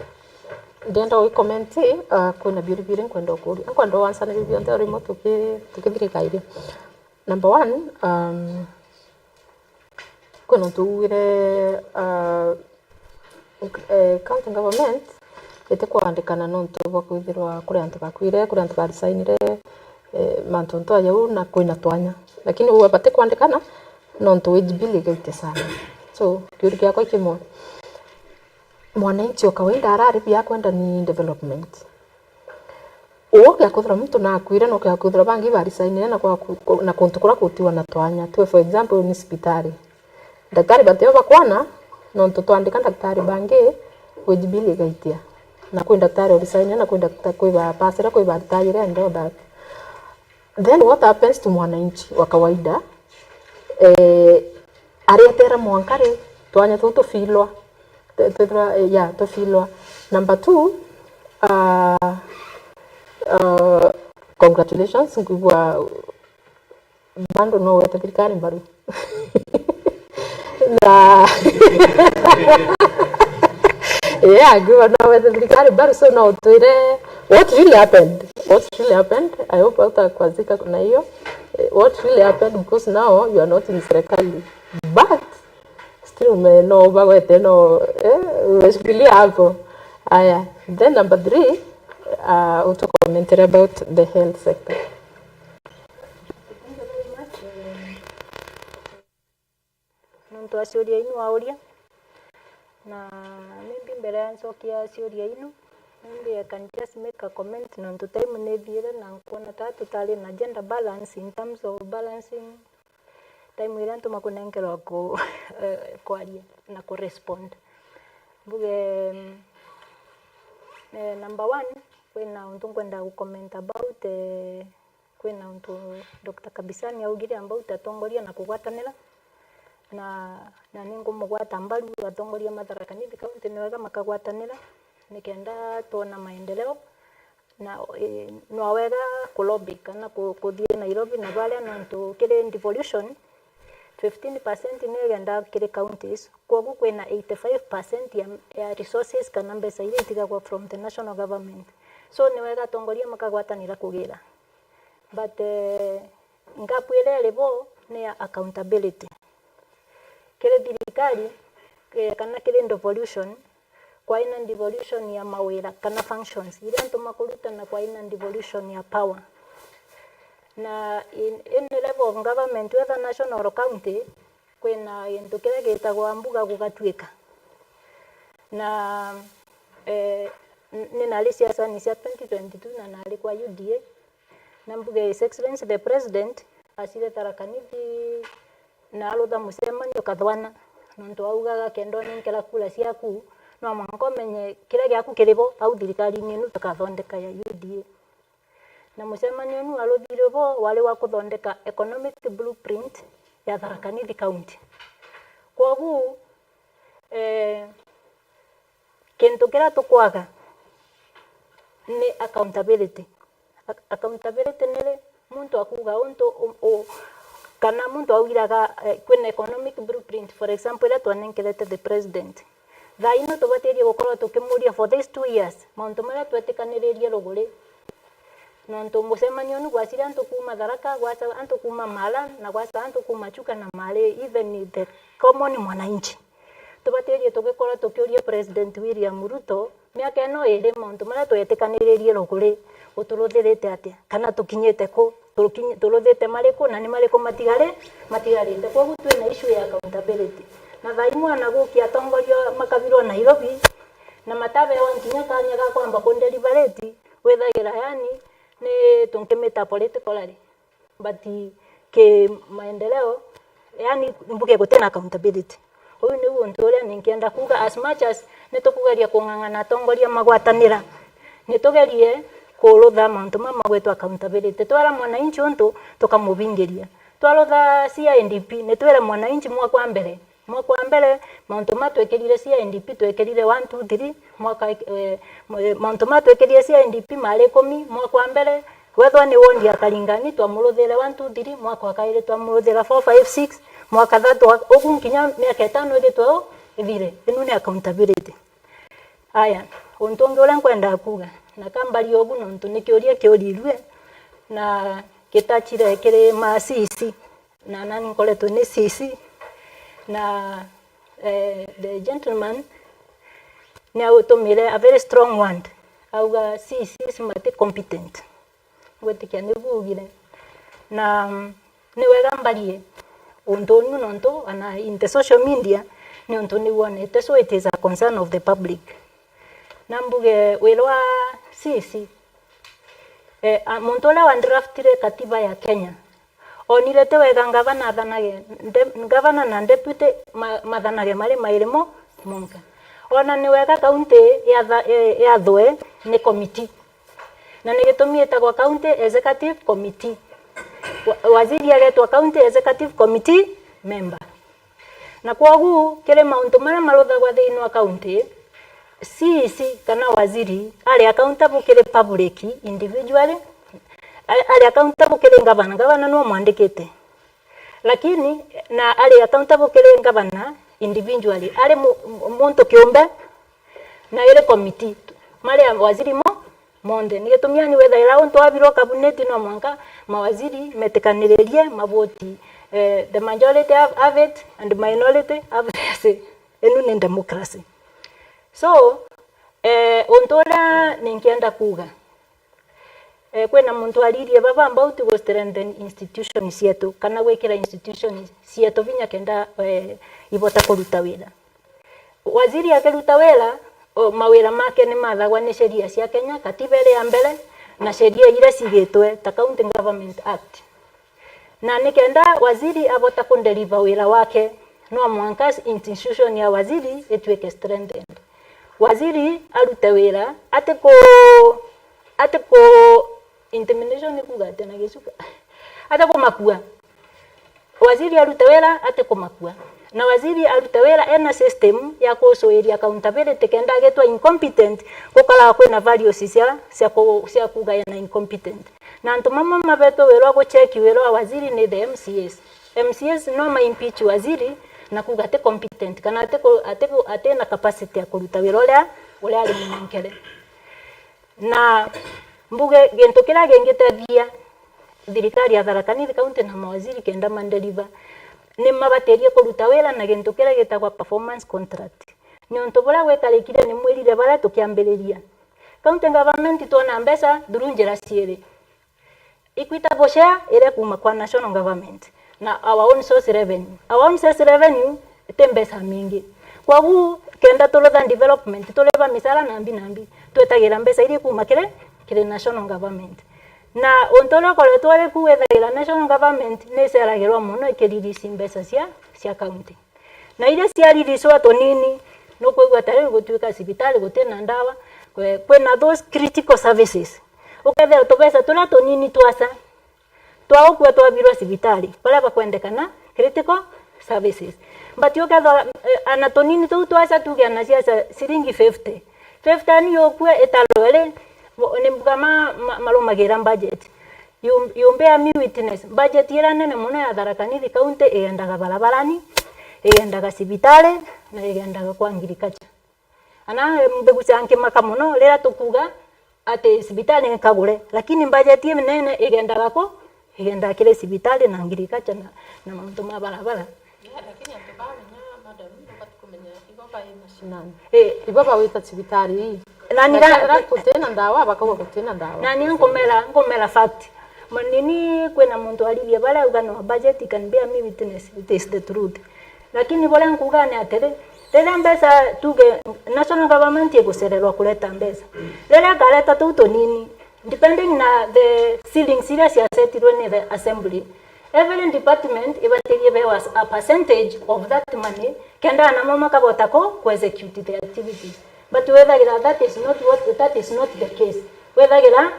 ndenda wi comment, uh, kwina biuri biiri nkwenda ukuria. Nkwenda wansana biu bionthe o rimwe tuki-, tukithirika irio. Number one, um, kwina untu ugire, uh, eh, county government itikwandikana nontu bwa kwithirwa kuri antu bakwire, kuri antu baresignire, eh, mantu ntu aja uu na kwina twanya. Lakini uu batikwandikana nontu wage bill igaitia sana. So, kiuri kiakwa kimwe, mwananchi o kawaida araribia akwenda ni development. Uu giakwithirwa muntu nakwire, no giakwithirwa bangi barisainire na kwa ku-, ku-, na kuntu kuria gutiwa na twanya. Tue for example ni cibitari. Ndaktari batio bakwana, nontu twandika ndaktari bangi, wage bill igaitia. Na kwi ndaktari orisainire, na kwi ndakta-, kwi ba pasire, kwi ba retired and all that. Then what happens to mwananchi wa kawaida? Eh, arietera mwanka ri, twanya tuu tufilwa. Twe-, twithirwa, eh, yeah, tufilwa. Number two, uh, uh, congratulations, nkwigua bado no wete thirikari mbaru. Na yeah, nkwigua no wete thirikari mbaru, so no utwire what really happened. What really happened? I hope hautakwazika na hiyo. Eh, what really happened, because now you are not in serikali. But still ume-, no bagwete no, eh, umeshikilia hapo. Aya, then number three, uh, utukomentere about the health sector. Nontu wa ciuria inu wauria, Na maybe mbere ya ncokia ciuria inu, maybe I can just make a comment, nontu time nithiire na nkwona ta tutari na gender balance in terms of balancing time iria ntuma kunenkerwa ku, eh, kwaria na ku respond. Mbuge, mm, eh, number one, kwina untu nkwenda gu comment about, eh, kwina untu Doctor Kabisani augire about atongoria na kugwatanira, na, na ni ngumugwata mbaru atongoria ma Tharaka Nithi County ni wega makagwatanira nikenda twona maendeleo. Na, eh, no wega ku lobby kana ku-, kuthii Nairobi na baria, nontu kiri devolution, fifteen percent ni igenda kiri counties, kwogu kwina eighty-five percent ya, ya resources kana mbeca iria itigagwa from the national government. So ni wega atongoria makagwatanira kugira. But, eh, gap iria iri bo ni ya accountability. Kiri thirikari, eh, kana kiri devolution, kwaina devolution ya mawira kana functions iria ntuma kurutana, kwaina devolution ya power. Na in any level of government, whether national or county, kwina gintu kiria gitagwa mbuga gugatuika. Na, eh, n-, ni nari siasani cia twenty twenty-two na nari kwa U D A, na mbuge His Excellency the President acire Tharaka Nithi na arutha mucemanio kathwana, nontu augaga kenda unenkera kura ciaku, no mwanka umenye kiria giaku kiri bo au thirikarine inu tukathondeka ya U D A. Na mucemanio unu waruthire bo wari wa kuthondeka economic blueprint ya Tharaka Nithi County. Kwogu, eh, kintu kiria tukwaga ni accountability. Ac-, accountability ni ri muntu akuuga untu u-, u-, kana muntu augiraga, eh, kwina economic blueprint, for example, iria twanenkerete the president. Thaa ino tubatirie gukorwa tukimuria for these two years, mauntu maria twetikaniririe ruguri. Nontu mucemanio unu gwacire antu kuuma Tharaka, gwaca antu kuuma Mara, na gwaca antu kuuma Chuka na Mari, even the common mwananchi. Tubatirie tugikorwa tukiuria President William Ruto, miaka ino iri mauntu maria twetikaniririe ruguri, uturuthirite atia? Kana tukinyite ku? Turukinyi-, turuthite mariku, na ni mariku matigari-, matigarite? Kwogu twina issue ya accountability. Na thaa imwe ona gukia atongoria makabirwa Nairobi, na matabewa nkinya kanya ga kwamba kundeliberate, withagira yani ni tunkimita political rally. But ki maendeleo, yani mbuge gutina accountability. Uyu niu untu uria ninkienda kuuga, as much as nitukugeria kung'ang'ana atongoria magwatanira, nitugerie kurutha mauntu mama gwitwa accountability. Twara mwananchi untu tukamubingiria. Twarutha C I D P, nitwire mwananchi mwaka wa mbere, Mwaka wa mbere, mauntu ma twekirire C I D P, twekirire one, two, three, mwaka, eh, m-, eh, mauntu ma twekirire C I D P mari ikumi, mwaka wa mbere, wethwa ni wondi ya Karingani, twamuruthire one, two, three, mwaka wa kairi twamuruthira four, five, six, mwaka thatu, wa-, ugu nkinya miaka itano ithitwe u ithire. Inu ni accountability. Aya, untu ungi uria nkwendaa kuuga, na kambari ugu nontu ni kiuria kiurirue, na gitachire kiri ma C C. Na nani nkoretwe ni C C, na, eh, the gentleman ni autumire a very strong word, auga C Cs mati competent. Ngwitikia ni buugire. Na, mm, ni wega mbarie untu unu nontu ana in the social media ni untu ni wonete, so it is a concern of the public. Na mbuge wirwa C C, eh, a, muntu uria wa draftire katiba ya Kenya, onire ti wega ngavana athanage, nde-, ngavana na deputy ma-, mathanage mari mairi mo monka. Ona ni wega kaunti yatha-, e-, yathwe ni committee. Na ni gitumi itagwa County Executive Committee. Wa-, waziri agetwa County Executive Committee member. Na kwogu, kiri mauntu maria maruthagwa thiini wa county, C E C kana waziri ari accountable kiri public individually, a-, ari accountable kiri ngavana, ngavana niwe mwandikite. Lakini, na ari accountable kiri ngavana individually, ari mu-, mu-, muntu kiumbe, na iri committee, mari a waziri mo, monthe. Ni gitumi yani wethaira untu wabirwa kabuneti no mwanka mawaziri metikaniririe mavoti, eh, the majority have, have it and minority have this. Inu ni democracy. So, eh, untu uria ninkienda kuuga, eh, kwina muntu aririe baba about gu strengthen institution cietu, kana gwikira institution cietu vinya kenda, eh, ibota kuruta wira. Waziri akiruta wira, o, mawira make ni mathagwa ni sheria cia Kenya, katiba iri ya mbere, na sheria iria cigitwe ta County Government Act. Na nikenda waziri abota kundeliver wira wake, no mwanka institution ya waziri ituike strengthened. Waziri arute wira, ati ku-, ati ku-, intimidation ni kuuga atia na Gichuka? Ati kumakua. Waziri arute wira, ati kumakua. Na waziri arute wira ena system ya kucuiria accountability, kenda agitwa incompetent, gukaraga kwina values cia, cia ku-, cia kuuga ena incompetent. Na antu mamwe mabetwe wira wa gucheki wira wa waziri ni the M C As. M C As no ma impeach waziri na kuuga ati competent, kana ati ku-, ati ku-, ati na capacity ya kuruta wira uria, uria ari munenkere. Na mbuge gintu kiria gingitethia thirikari ya Tharaka Nithi County na mawaziri kenda mandeliver, ni mabatirie kuruta wira na gintu kiria gitagwa performance contract. Niuntu buria gwikarikire ni mwirire baria tukiambiriria. County government twona mbeca through njira ciiri. Equitable share iria kuuma kwa national government na our own source revenue. Our own source revenue ti mbeca mingi. Kwogu, kenda turutha development, turiva micara nambi nambi, twetagira mbeca iria kuuma kiri, kiri national government. Na untu uria ukoretwo uri ku withagira national government ni iceragirwa mono ikirelease mbeca cia, cia county. Na iria ciaririswa tunini, nukwigua ta riu gutuika cibitari gutina ndawa, kwe-, kwina those critical services. Ukethira tubeca turia tunini twaca, twaukua twabirwa cibitari, baria bakwendekana critical services. But ukethira, eh, ana tunini tuu twaca, tuge ana ciaca ciringi fifty. Fifty ani yukua itarwe ri, bo-, ni mbuga ma-, ma-, marumagira budget. You, you bear me witness, budget iria nene mono ya Tharaka Nithi County igendaga barabarani, igendaga cibitari, na igendaga kwa agriculture. Ana mbegu cia nkimaka mono riria tukuga ati cibitari ni kagure, lakini budget inene igendaga ku? Igendaga kiri cibitari na agriculture na, na mauntu ma barabara. Yeah, lakini antu bamenya, madam, nibati kumenya ibo bai mashinani. Eh. Ibo bawita cibitari ii. Na ni na ra- kethira gutina ndawa, bakauga gutina ndawa. Na ni nkumera, nkumera fact. Manini kwina muntu arithia baria auga no budget, you can bear me witness, it is the truth. Lakini buria nkuga ni atiri, riria mbeca tuge national government igucererwa kureta mbeca, riria ikareta tuu tunini, depending na the ceilings iria ciasetirwe ni the assembly, every department ibatirie bewa a percentage of that money, kenda namo makabota ku, ku execute the activities. But wethagira that is not what, that is not the case. Wethagira,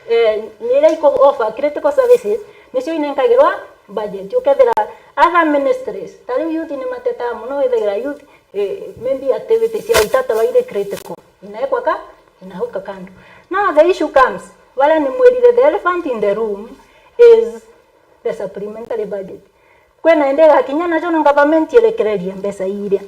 eh, ni iria iku offer critical services, nicio inenkagirwa budget. Ukethira other ministries, ta riu youth ni matetaa mono, wethagira youth, eh, maybe activities ya itatarwa iri critical. Inaekwa ka, inauka kando. Now the issue comes, baria ni mwirire, the elephant in the room is the supplementary budget. Kwina indi igakinya nacio na government irekererie mbeca iria.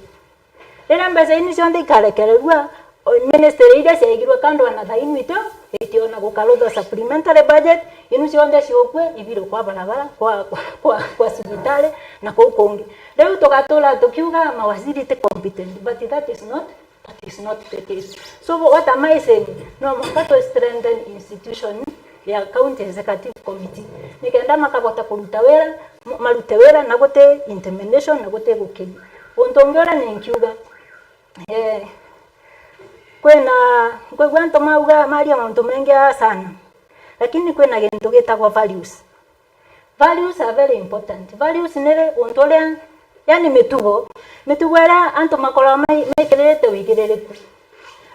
Riria mbeca ini cionthe ikarekererua, o, ministry iria ciaigirwe kando another ini itio, itiona gukaruthwa supplementary budget, inu cionthe ciukue ibirwe kwa barabara, kwa, kwa, kwa, kwa cibitari, na kuu kungi. Riu tugatura tukiuga mawaziri ti competent, but that is not, that is not the case. So what am I saying? No mwanka tu strengthen institution ya County Executive Committee, nikenda makabota kuruta wira, m-, marute wira na guti intimidation na guti gukiria. Untu ungi uria ninkiuga, eh, kwina, nkwigua antu mauga, maria mauntu mengi aa sana, lakini kwina gintu gitagwa values. Values are very important. Values ni ri, untu uria, yani mitugo, mitugo iria antu makoragwa mai-, mekirite wigiririku.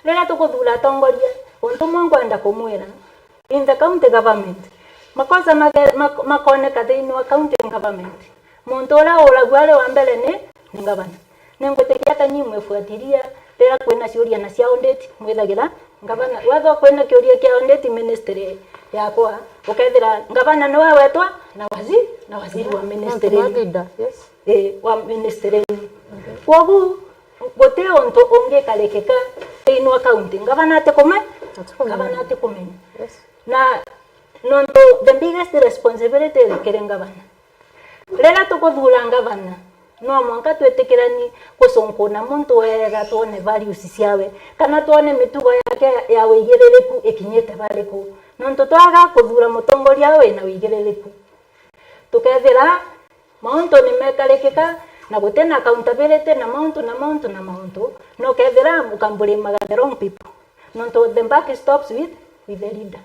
Riria tukuthura atongoria, untu umwe nkwenda kumwira, in the county government, makosa mage-, mak-, makoneka thiini wa county government. Muntu uria uragua ari wa mbere ni, ni ngavana. Ningwitikia ata nyii mwifuatilia riria kwina ciuria na cia audit, mwithagira ngavana. Wethwa kwina kiuria kia audit ministry yakwa, ukethira ngavana niwe wetwa na waziri, na waziri wa ministry. Yes. Eh, wa ministry. Kwogu, guti untu ungikarikika thiini wa county ngavana atikume-, ngavana atikumenya. Yes. Na nontu the biggest responsibility iri kiri ngavana. Riria tukuthura ngavana, no mwanka twitikiranie gucunkuna muntu wega, twone values ciawe, kana twone mitugo yake ya wigiririku ikinyite bariku. Nontu twaga kuthura mutongoria wina wigiririku, tukethira mauntu ni mekarikika, Na gutina accountability na mauntu, na mauntu, na mauntu, na ukethira ukamburimaga the wrong people. Nontu the buck stops with, with the leader,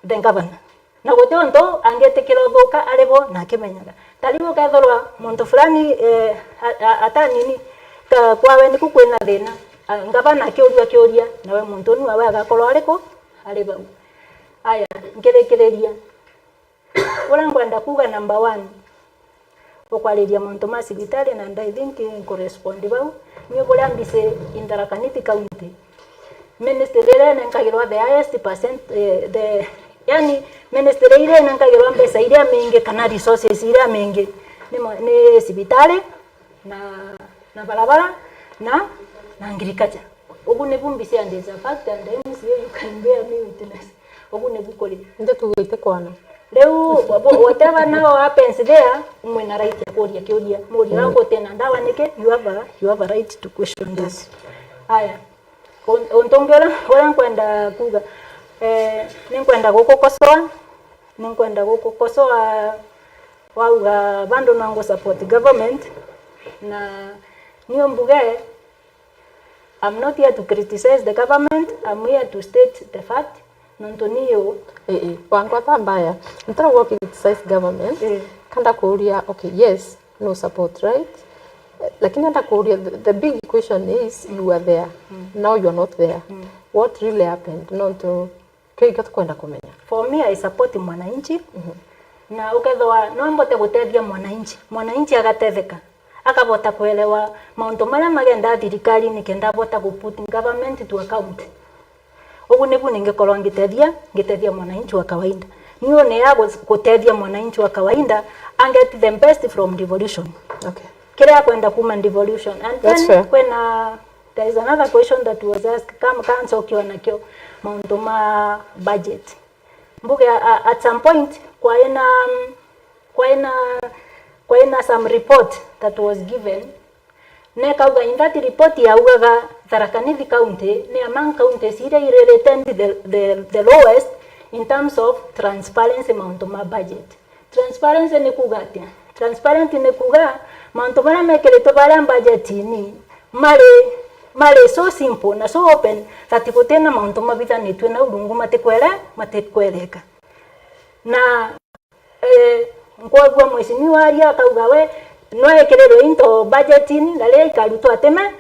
the governor. Na guti untu angitikira uthuka ari bo na akimenyaga. Ta riu ukethirwa muntu fulani, eh, a-, a-, atanini, ka-, kwawe niku kwina thina. A, ngavana akiuria kiuria, nawe muntu unu awe agakorwa ari ku? Ari bau. Aya, nkirikiriria. Uria nkwenda kuuga number one, ukwariria mauntu ma cibitari, na I think nkurespond bau. Ni buria mbisi in Tharaka Nithi County, ministry iria inenkagirwa the highest percent, eh, the, yani, ministry iria inenkagirwa mbeca iria mingi kana resources iria mingi ni mo-, ni cibitari na, na barabara na, na agriculture. Ugu nibu mbisi, and it's a fact, and M C A, you can bear me witness. Ugu nibu kuri. Ndeto iu itikwana. Riu, whatever now happens there, mwina right ya kuria kiuria. Muria, mm, wako utina ndawa niki? You have a, you have a right to question that. Yes. Aya. Un-, untu ungi uria, uria nkwenda kuuga, eh, ninkwenda gukukosoa, ninkwenda gukukosoa wauga bado no ngu support government, na niu mbuge, I'm not here to criticize the government, I'm here to state the fact, nontu niu. Ii, wangwata mbaya. Ntirauga criticize government, ii, kanda kuuria, okay, yes, no support, right? Lakini nda kuuria, the, the big question is, you were there. Mm. Now you are not there. Mm. What really happened? Nontu kio ikio tukwenda kumenya. For me, I support mwananchi. Mhm. Na ukethirwa no mbote gutethia mwananchi, mwananchi agatetheka, akabota kuelewa mauntu maria magenda thirikari nikenda abota ku put government to account. Ugu nibu ningikorwa ngitethia, ngitethia mwananchi wa kawaida. Niu ni ya gu-, gutethia mwananchi wa kawaida, I get the best from devolution. Okay. Kiria akwenda kuma devolution. And then, that's fair, kwina, there is another question that was asked, kam-, kancokiwa nakio, mauntu ma budget. Mbuge, a-, at some point, kwaina, kwaina, kwaina some report that was given, nekauga, in that report yaugaga Tharaka Nithi County ni among counties iria iri rated the, the, the lowest in terms of transparency mauntu ma budget. Transparency ni kuuga atia? Transparency ni kuuga mauntu maria mekiritwe baria budgetini mari, mari so simple na so open that gutina mauntu mabithanitue nau rungu matikwere-, matikwereka. Na, eh, nkwagua mheshimiwa aria akauga we no ekirirwe into budgetini na riria ikarutwa atime-,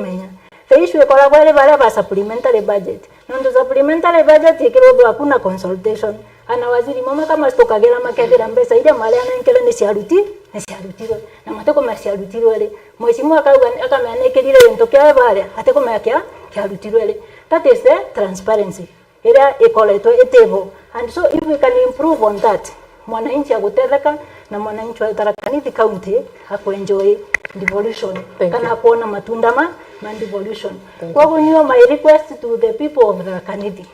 menya. The issue ikoragwa iri baria ba supplementary budget. Nontu supplementary budget ikirutwa hakuna consultation. Ana waziri mama kama stukagira makethira mbeca iria maria nenkere ni ciaruti-, ni ciarutirwe. Na matikumenya ciarutirwe ri. Mheshimiwa akauga, akamenya nekirire gintu kiawe baria, atikumenya kia-, kiarutirwe ri. That is the transparency iria ikoretwe itibo. And so if we can improve on that, mwananchi agutetheka na mwananchi wa Tharaka Nithi County akuenjoy devolution, thank you, kana akuona matunda ma, ma devolution. Thank you. Kwoguo niyo my request to the people of Tharaka Nithi.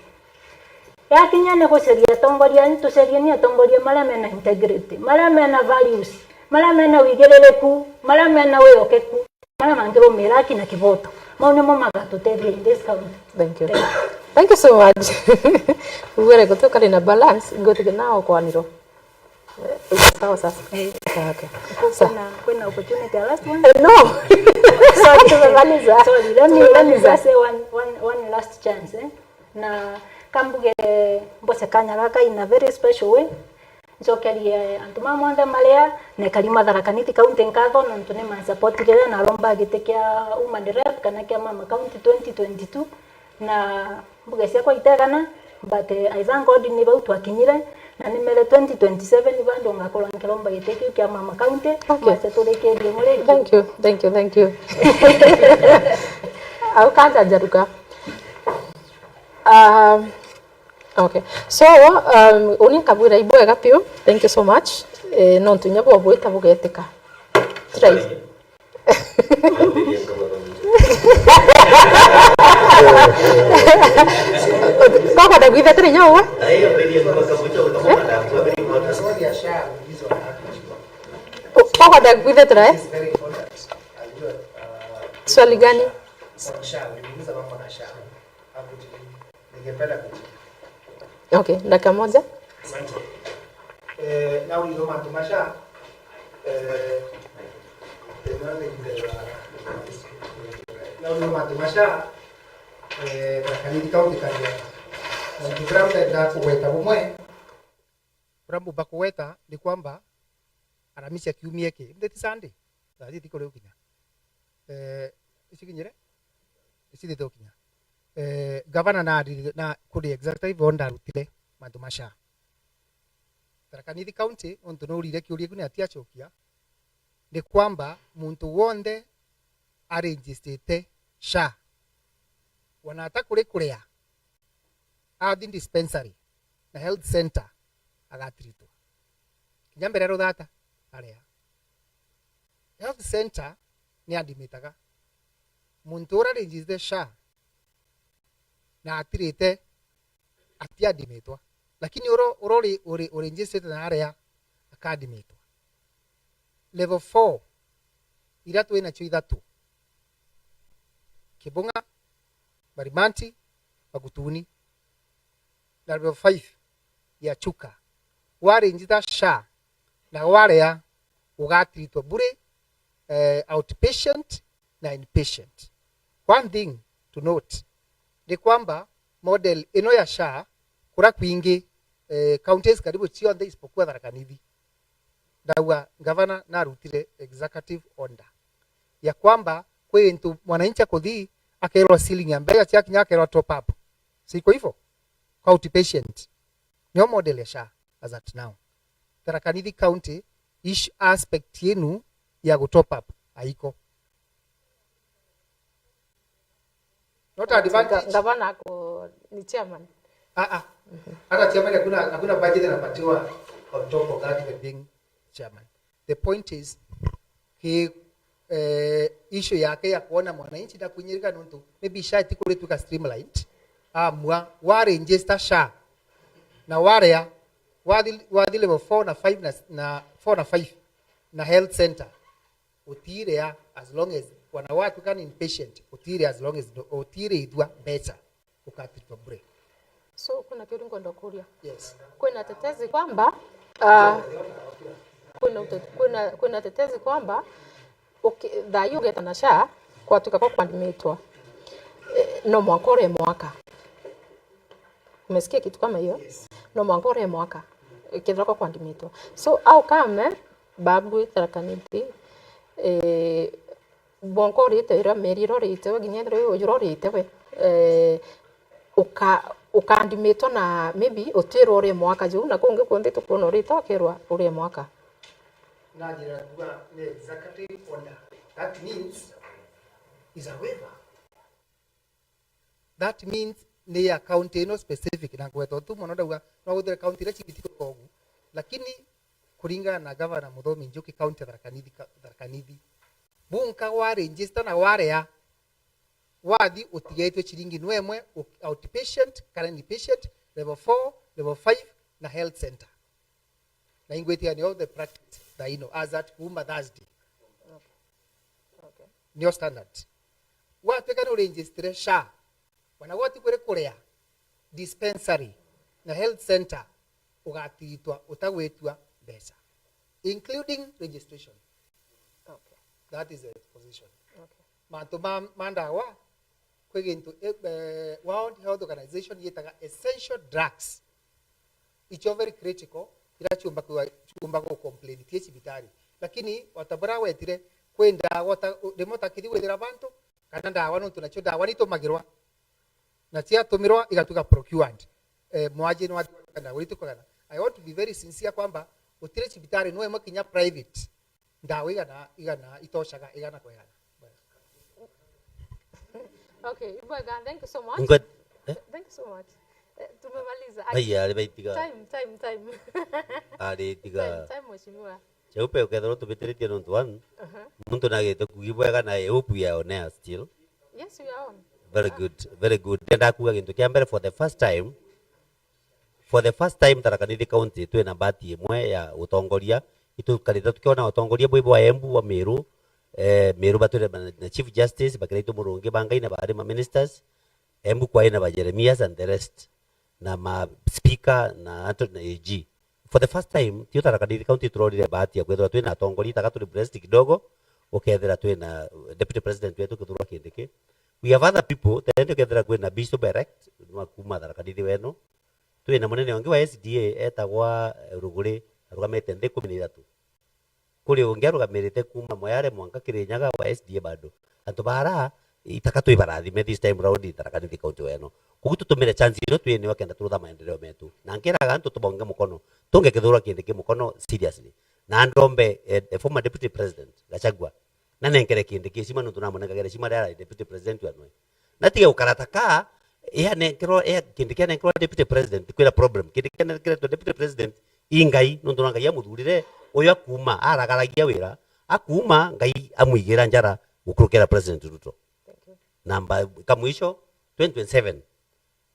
Yakinya ni gucaria atongoria, ni tucarie ni atongoria maria mena integrity, maria mena values, maria mena wigiririku, maria mena wiokeku. Maria mangirumira haki na kiboto. Mau nimo magatutethia in this county. Thank you. Thank you. Thank you so much. Ugwere gutu kari na balance, ngwitikia nao kwaniro. Eh, sawa sasa. Eh. Ah, okay. Sa- Kwina, kwina opportunity ya last one? Eh, no. Sorry. Tumemaliza. Sorry, let me, let me, tumemaliza, just say one, one, one last chance, eh? Na kambuge mboce kanya gaka in a very special way. Ncokerie antu ma monthe maria nekari ma Tharaka Nithi County nkatho nontu ni mansupportire na aromba giti kia Woman Rep kana kia Mama County twenty twenty-two, na mbuge ciakwa itegana, but, eh, I thank God ni bau twakinyire, na ni mere twenty twenty-seven bado ngakorwa nkiromba giti kiu kia Mama County. Okay. Mase turikirie muri. Thank you, thank you, thank you. Au kanja njaruka. Um, Okay. So, um, uni nkabwira ibwega piu. Thank you so much. Eh, nontu inya bwobwita bugetika. Try. Kokwenda gwitha tiri inya uwe? Kokwenda gwitha tira, eh? Swali gani? Ningependa kujibu. Okay, dakika moja. Asante. Eh, na ulizo mantu masha, eh, Na uyu mantu maca, eh, Tharaka Nithi County Kariandu. Mantu buria mpenda kugweta bumwe, buria mbumba kugweta ni kwamba Aramisi ya kiumia iki, mtheti Sunday, thaa thiti kuri ukinya. Eh, icikinyire? Icithite ukinya. Eh, gavana na, na kuri executive order arutire mantu maca. Tharaka Nithi County, nontu nuurire kiuria kiu ni atiacokia, ni kwamba muntu wonthe aregistrite SHA, wana atakuri kuria, athi dispensary na health center agatiritwa. Kinya mbere ya ruthata, aria. Health center ni admitaga. Muntu ura registrite SHA na atirite, atiadimitwa. Lakini ura, ura uri, uri, uri registered na aria, akadimitwa. Level four, iria twinacio ithatu: Kibung'a, Marimanti, Magutuni. Na level five ya Chuka. Waregister SHA na warea, ugatiritwa bure, eh, outpatient na inpatient. One thing to note ni kwamba model ino ya SHA kura kwingi, eh, counties karibu cionthe isipokuwa Tharaka Nithi. Ndauga gavana narutire executive order ya kwamba kwi into mwananchi akuthi akerwa ceiling ya mbeca ciakinya akerwa top up. Siko hivyo? Kwa outpatient. Nio model ya SHA as at now. Tharaka Nithi County, ish aspect yenu ya gu top up haiko. Not advantage. Gavana ako ni chairman. Ah, ah. Hata chairman hakuna, hakuna budget anapatiwa on top of that, even being chairman. The point is, ki, eh, issue yake ya kuona mwananchi na kunyirika nontu maybe SHA itikurituka streamlined, amua wa register SHA na warea, wathi, wathi level four na five na, na four na five na health center, utiirea as long as wana watuka ni inpatient, utiirea as long as no, utiire ithua mbeca, ukatiritwa bure. So, kuna kiuria nkwenda kuria. Yes. Kwina tetezi kwamba, ah, kwina ute-, kwina, kwina tetezi kwamba uki-, thaa hii ugeta na SHA, kwatuka kwa kwandimitwa, eh, no mwanka urie mwaka. Umesikia kitu kama hiyo? Yes. No mwanka urie mwaka, eh, kethira kwa kwandimitwa. So, how come, eh, babu Tharaka Nithi, eh, bwanka urite, ira mieri ira urite we, nginya ethirwa wi ujura urite we, eh, uka-, ukandimitwa na maybe utwirwa urie mwaka juu, na kungi kunthe tukwona urite ukirwa urie mwaka. Na njira ya kuuga ni executive order. That means is a waiver. That means ni ya county ino specific, na ngweta tu mono ndauga no uthire county iria cigiti kogu, lakini kuringana na Governor Muthomi Njuki, county ya Tharaka Nithi, ka-, Tharaka Nithi, bunka wa register na warea, wathi utigaitwe ciringi nwe emwe, u-, outpatient kana inpatient, level four, level five na health center. Na ingwitiania all the practice thaa ino as at kuuma Thursday. Okay. Okay. Nio standard. Watwika ni uregister SHA, wana gwati kuri kuria, dispensary na health center, ugatiritwa utagwitua mbeca, including registration. Okay. That is the position. Okay. Mantu ma, ma ndawa, kwi gintu, eh, eh, World Health Organization yitaga essential drugs. Icio very critical, ira ciumba kwiwa, ciumba gu complain tie cibitari. Lakini o ta buria wetire, kwi ndawa uta-, rimwe utakithi gwithira bantu, kana ndawa nontu nacio ndawa nitumagirwa. Na ciatumirwa igatuika procured. Eh, mwaji ni wathi ndawa iritu kugana. I want to be very sincere kwamba gutiri cibitari no imwe kinya private ndawa igana, igana itoshaga, igana kwa igana. Okay, ibwega, thank you so much. Ngwe-, eh? Thank you so much. Eh, tumemaliza. Ai, ari baitiga. Time, time, time. Ari tiga. Time, time, mheshimiwa. Cheupe, ukethirwa tubitiritie nontu one, aha, muntu nagite kuuga ibwega na I hope we are on air still. Yes, we are on. Very good, very good. Ndenda kuuga gintu kia mbere, for the first time, for the first time Tharaka Nithi County twina bahati imwe ya utongoria. Itukarite tukiona utongoria bwi bwa Embu, bwa Meru, eh, Meru batwire na, na Chief Justice, bakira itu Murungi, Bangai na bari ma ministers, Embu kwai na ba Jeremias and the rest, na ma speaker na antu na A G. For the first time, tio Tharaka Nithi County turorire bahati ya kwithirwa twina atongoria itaka turi blessed kidogo, Ukethira twina deputy president wetu Kithure Kindiki. We have other people, tende ukethira kwina bishop elect, nwa kuma Tharaka Nithi wenu. Twina munene ungi wa S D A etagwa, eh, Ruguri, arugamite nthi ikumi na ithatu. Kuri ungi arugamirite kuma Moyale mwanka Kirinyaga wa S D A bado. Antu bara, itaka twibarathime this time round in Tharaka Nithi County weno. Koguo tutumire chance ino twinio kenda turutha maendeleo metu. Na nkiraga antu tubonge mukono, tunge Kithure Kindiki mukono seriously. Na ndombe, eh, eh, former deputy president Gachagua, na nenkere Kindiki eshima nontu namunenkagira eshima riria ari deputy president wa nwe. Na tige gukara ta ka, iya nenkerwa, iya Kindiki anenkerwa deputy president, kwina problem. Kindiki anenkeretwe deputy president, i Ngai, nontu na Ngai amuthurire, uyu akuuma, aragaragia wira, akuuma, Ngai amwigira njara gukurukira President Ruto. Thank you. Namba, ka mwisho, twenty twenty-seven.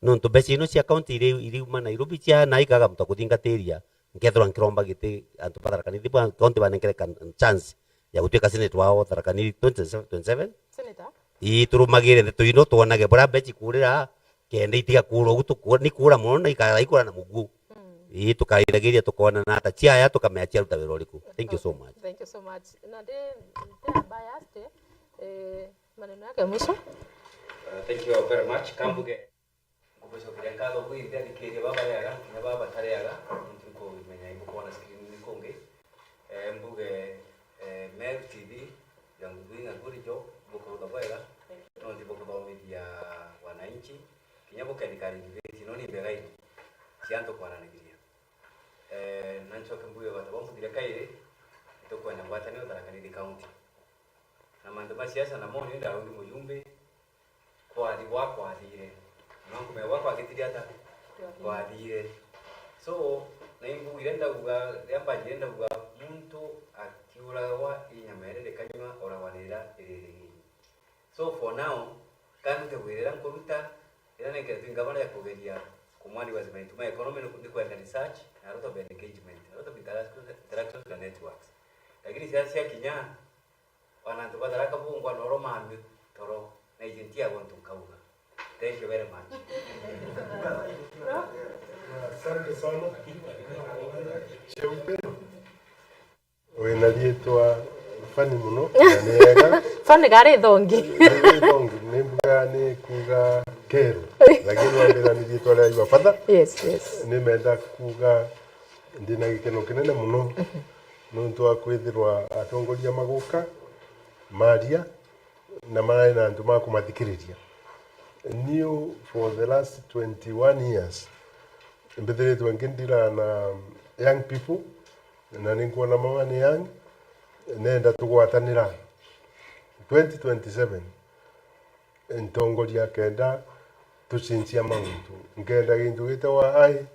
Nontu mbeca ino cia county iri, iriuma Nairobi cia na ikaga muntu akuthingatiria, nkethirwa nkiromba giti antu ba Tharaka Nithi ba county banenkere kan-, chance ya gutwika senate wao Tharaka Nithi twenty twenty-seven. Senator? Ii, turumagire ndeto ino, twonage buria mbeca ikurira, kenda itiga kuura ugu, tuku-, ni kuura mono na ikara ikura na muguo. Mm. Ii, tukairagiria tukoonana ata ciaya tukamea ciaruta wira uriku. Thank you so much. Thank you so much. Na ndi, ndi biased, eh, maneno yake mwisho. Uh, thank you very much. Kambuge. Nkubucokeria nkatho bwinthe athikiria baba bariaga, kinya baba batariaga, nontu nkumenya ibukwona screen-ini kungi. Eh, mbuge, eh, Meru T V, you are doing a good job, bukurutha bwega, nontu bukuthomithia wananchi, kinya bukendi cultivate, no ni mbega iria cia antu kwaranikiria. Eh, na ncoke mbuge gwata bwa mbuthiria kairi, nitukwenda ngwataniro Tharaka Nithi County. Na mantu ma siasa namo ni ndarungi mujumbe, kwathi gwakwathire. No nkumenya gwakwa gitiri ata? Kwathire. So, na imbugire ndauga, ria mbanjire ndauga, muntu akiuragwa i nyama iria rikanyua, oragwa ni riria riririgiinyi. So, for now, ka ndute wira uria nkuruta, riria nenkeretwe i ngavana ya kugeria kumwani wa mantu ma economy ni, ni kwenda research, na a lot of engagement, a lot of interaction, interactions na networks. Lakini siasa ciakinya, ona antu ba Tharaka bungwa noro mami toro, na iji ntiagwa untu nkauga. Thank you very much. Asante sana. Cheupe. Wina riitwa funny muno, na ni ega. Funny gari thongi. Ni thongi, ni mbuga ni kuuga keru. Lakini wambira ni riitwa ria Your Father. Yes, yes. Ni menda kuuga ndina gikeno kinene muno. Nontu wa kwithirwa atongoria maguka, maria, na marari na antu ma kumathikiriria. Niu, for the last twenty-one years, mbithiritwe ngindira na young people, na ninkwona mama ni young, nenda tugwatanira twenty twenty-seven. Ntongoria kenda tucinjia mauntu. Nkenda gintu gitawa I,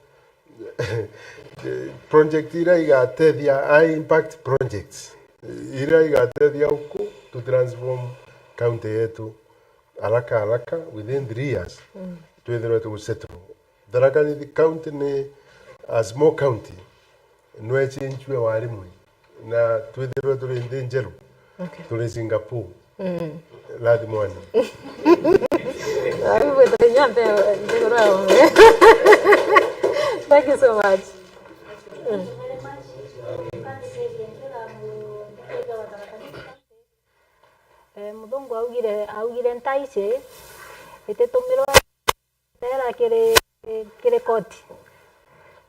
project iria igatethia, I impact projects, iria igatethia uku to transform county yetu haraka haraka, within three years, mm, twithirwe tugusettle. Tharaka Nithi County ni a small county, nwecenjue warimwe, na twithirwe turi nthi njeru, okay, turi Singapore. Mm. Lathi mwani. Thank you so much. Mm. Eh, Muthungu augire, augire ntaici ititumirwa tera kiri, kiri koti.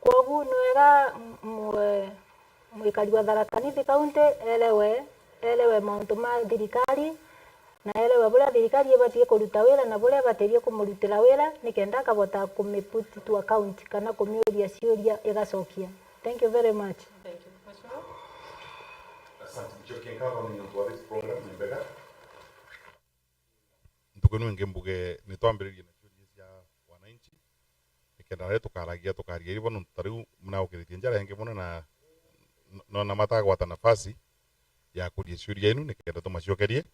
Kwogu ni wega mwe-, mwikari wa Tharaka Nithi County erewe, erewe mauntu ma thirikari, na erewe buria thirikari ibatie kuruta wira na buria ibatirie kumurutira wira, nikenda akabota kumi put to account kana kumiuria ciuria igacokia. Thank you very much. Thank you. Mheshimiwa? Asante. Nchokie nkatho ni nontu wa this program ni mbega. Ntuku ino ingi mbuge ni twambiririe na ciuria cia wananchi, nikenda nario tukaragia, tukaragia ibo, nontu ta riu mnaukiritie njara ingi mono, na nona matagwata nafasi ya kuria ciuria inu, nikenda tumacokerie,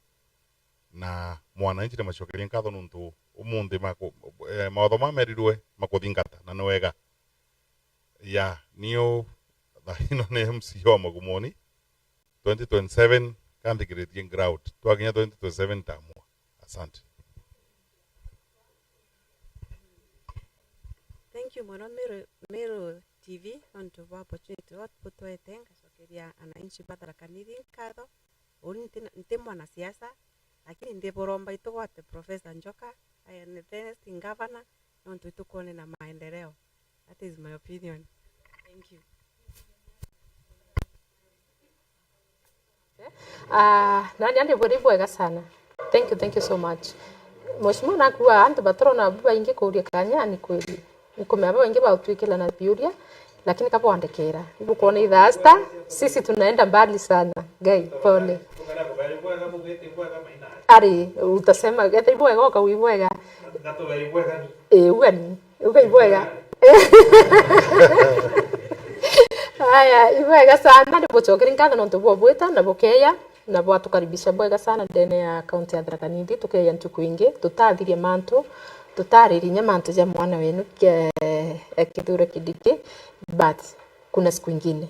na mwananchi nimacokerie nkatho nontu umunthi maku-, eh, mawatho mamerirwe makuthingata, na ni wega. Ya, niu thaa ino ni M C A wa Magumoni, twenty twenty-seven, kanthikiritie ground. Twakinya twenty twenty-seven tamua. Asante. Thank you mono Meru, Meru T V, nontu bwa opportunity iria butwete ngacokeria ananchi ba Tharaka Nithi nkatho. Uni nti, nti mwanasiasa, lakini ndiburomba itugwate Professor Njoka aye ni the next governor, nontu itukwone na maendeleo. That is my opinion. Thank you. Ah, nani andi buri bwega sana. Thank you, thank you so much. Mheshimiwa nakua antu baturona babaingi kuuria kanya ni kweli. Nikumea babaingi bautwikila na biuria, lakini kabwandikira. Ibukwona ithaa sita, sisi tunaenda mbali sana. Ngai, pole. Ari, utasema, gete ibwega, ukawi bwega. Ii, ugani. Uga ibwega. Haya, ibwega sana, ndibucokeri nkatho nontu bwa bwita na bukeya na bwatukaribisha bwega sana ndene ya kaunti ya Tharaka Nithi. Tukeya ntuku ingi, tutathirie mantu, tutaririe inya mantu ja mwana wenu ke-, e Kithure Kindiki, but kuna siku ingine.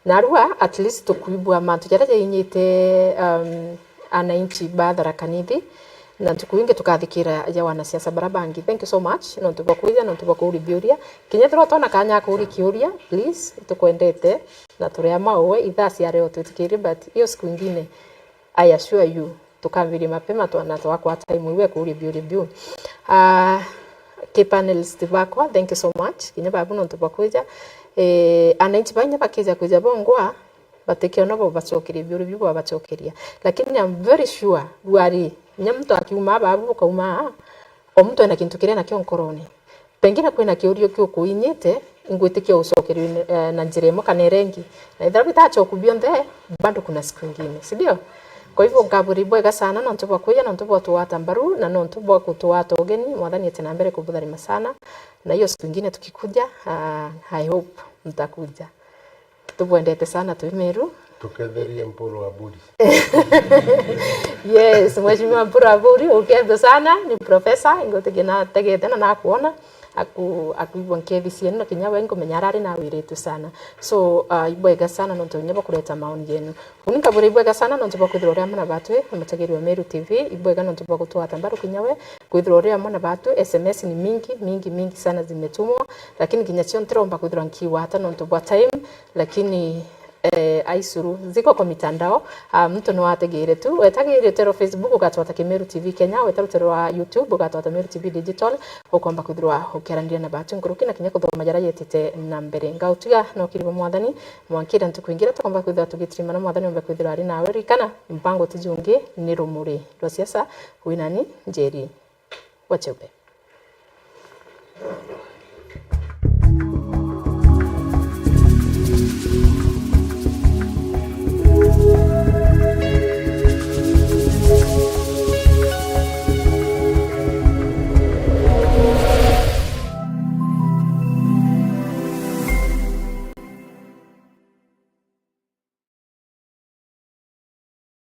Narua, at least tukwibua mantu jaria jainyite, um, ananchi ba Tharaka Nithi, na ntuku ingi tukathikira ja wanasiasa bara bangi. Thank you so much, nontu bwa kwija, nontu bwa kuuria biuria. Kinya ethirwa utona kanya ya kuuria kiuria, please, tukwendete, na turi amwe uwe, ithaa cia leo twitikirie, but hiyo siku ingine, I assure you, tukambiria mapema twa-, na twakwa time iwe kuuria biuria biu. Ah, ki panelist bakwa, thank you so much, kinya babu nontu bwa kwija. Eh, ananchi bainya bakija kwija bongwa, batikiona bo bacokerie biuria biu bwabacokeria. Lakini I'm very sure, ruari, inya muntu akiuma babu bukauma, o muntu ena kintu kiria nakio nkorone. Pengine kwina kiurio kiukuinyite, ingwitikia ucokerio, eh, na njira imwe kana iria ingi. Na ethira bitachoku bionthe, bado kuna siku ingine, si ndio? Kwa hivyo, nkaburi bwega sana nontu bwa kuja, nontu bwa tuwata mbaru, na nontu bwa kutuwata ugeni. Mwathani ete na mbere kubutharima sana, na hiyo siku ingine tukikuja, ah, I hope mtakuja. Tubwendete sana twi Meru. Tuketherie Mpuru wa Mburi. Yes, Mheshimiwa Mpuru wa Mburi, ukethwe sana, ni professor, ingutigia nategete na nakwona, aku-, akuigua nkethi cienu, na kinya we ngumenya arari na wiritwe sana. So, uh, ibwega sana nontu inya bwa kureta maoni yenu. Uni nkabwira ibwega sana nontu bwa kwithirwa uri amwe na batwi, mutegeri wa Meru T V, ibwega nontu bwa gutwata mbaru kinya we, kwithirwa uri amwe na batwi. S M S ni mingi, mingi, mingi sana zimetumwa, lakini kinya cio ntiromba kwithirwa nkiwata nontu bwa time, lakini, eh, aisuru ziko kwa mitandao. Ah, muntu no ategeere tu. Weta rutero Facebook, ugatwata Kimeru T V Kenya, weta rutero rwa YouTube, ugatwata Meru T V Digital, ukomba kwithirwa ukiaraniria na batwi nkuruki na kinya kuthoma jaria jetite na mbere. Ngautiga na ukiri bwa Mwathani, mwankira ntuku ingi iria tukomba kwithirwa tugitrimana, Mwathani ombe kwithirwa ari nawe. Ririkana, mpango ti jungi, ni rumuri rwa siasa, wi nani, Njeri wa Cheupe.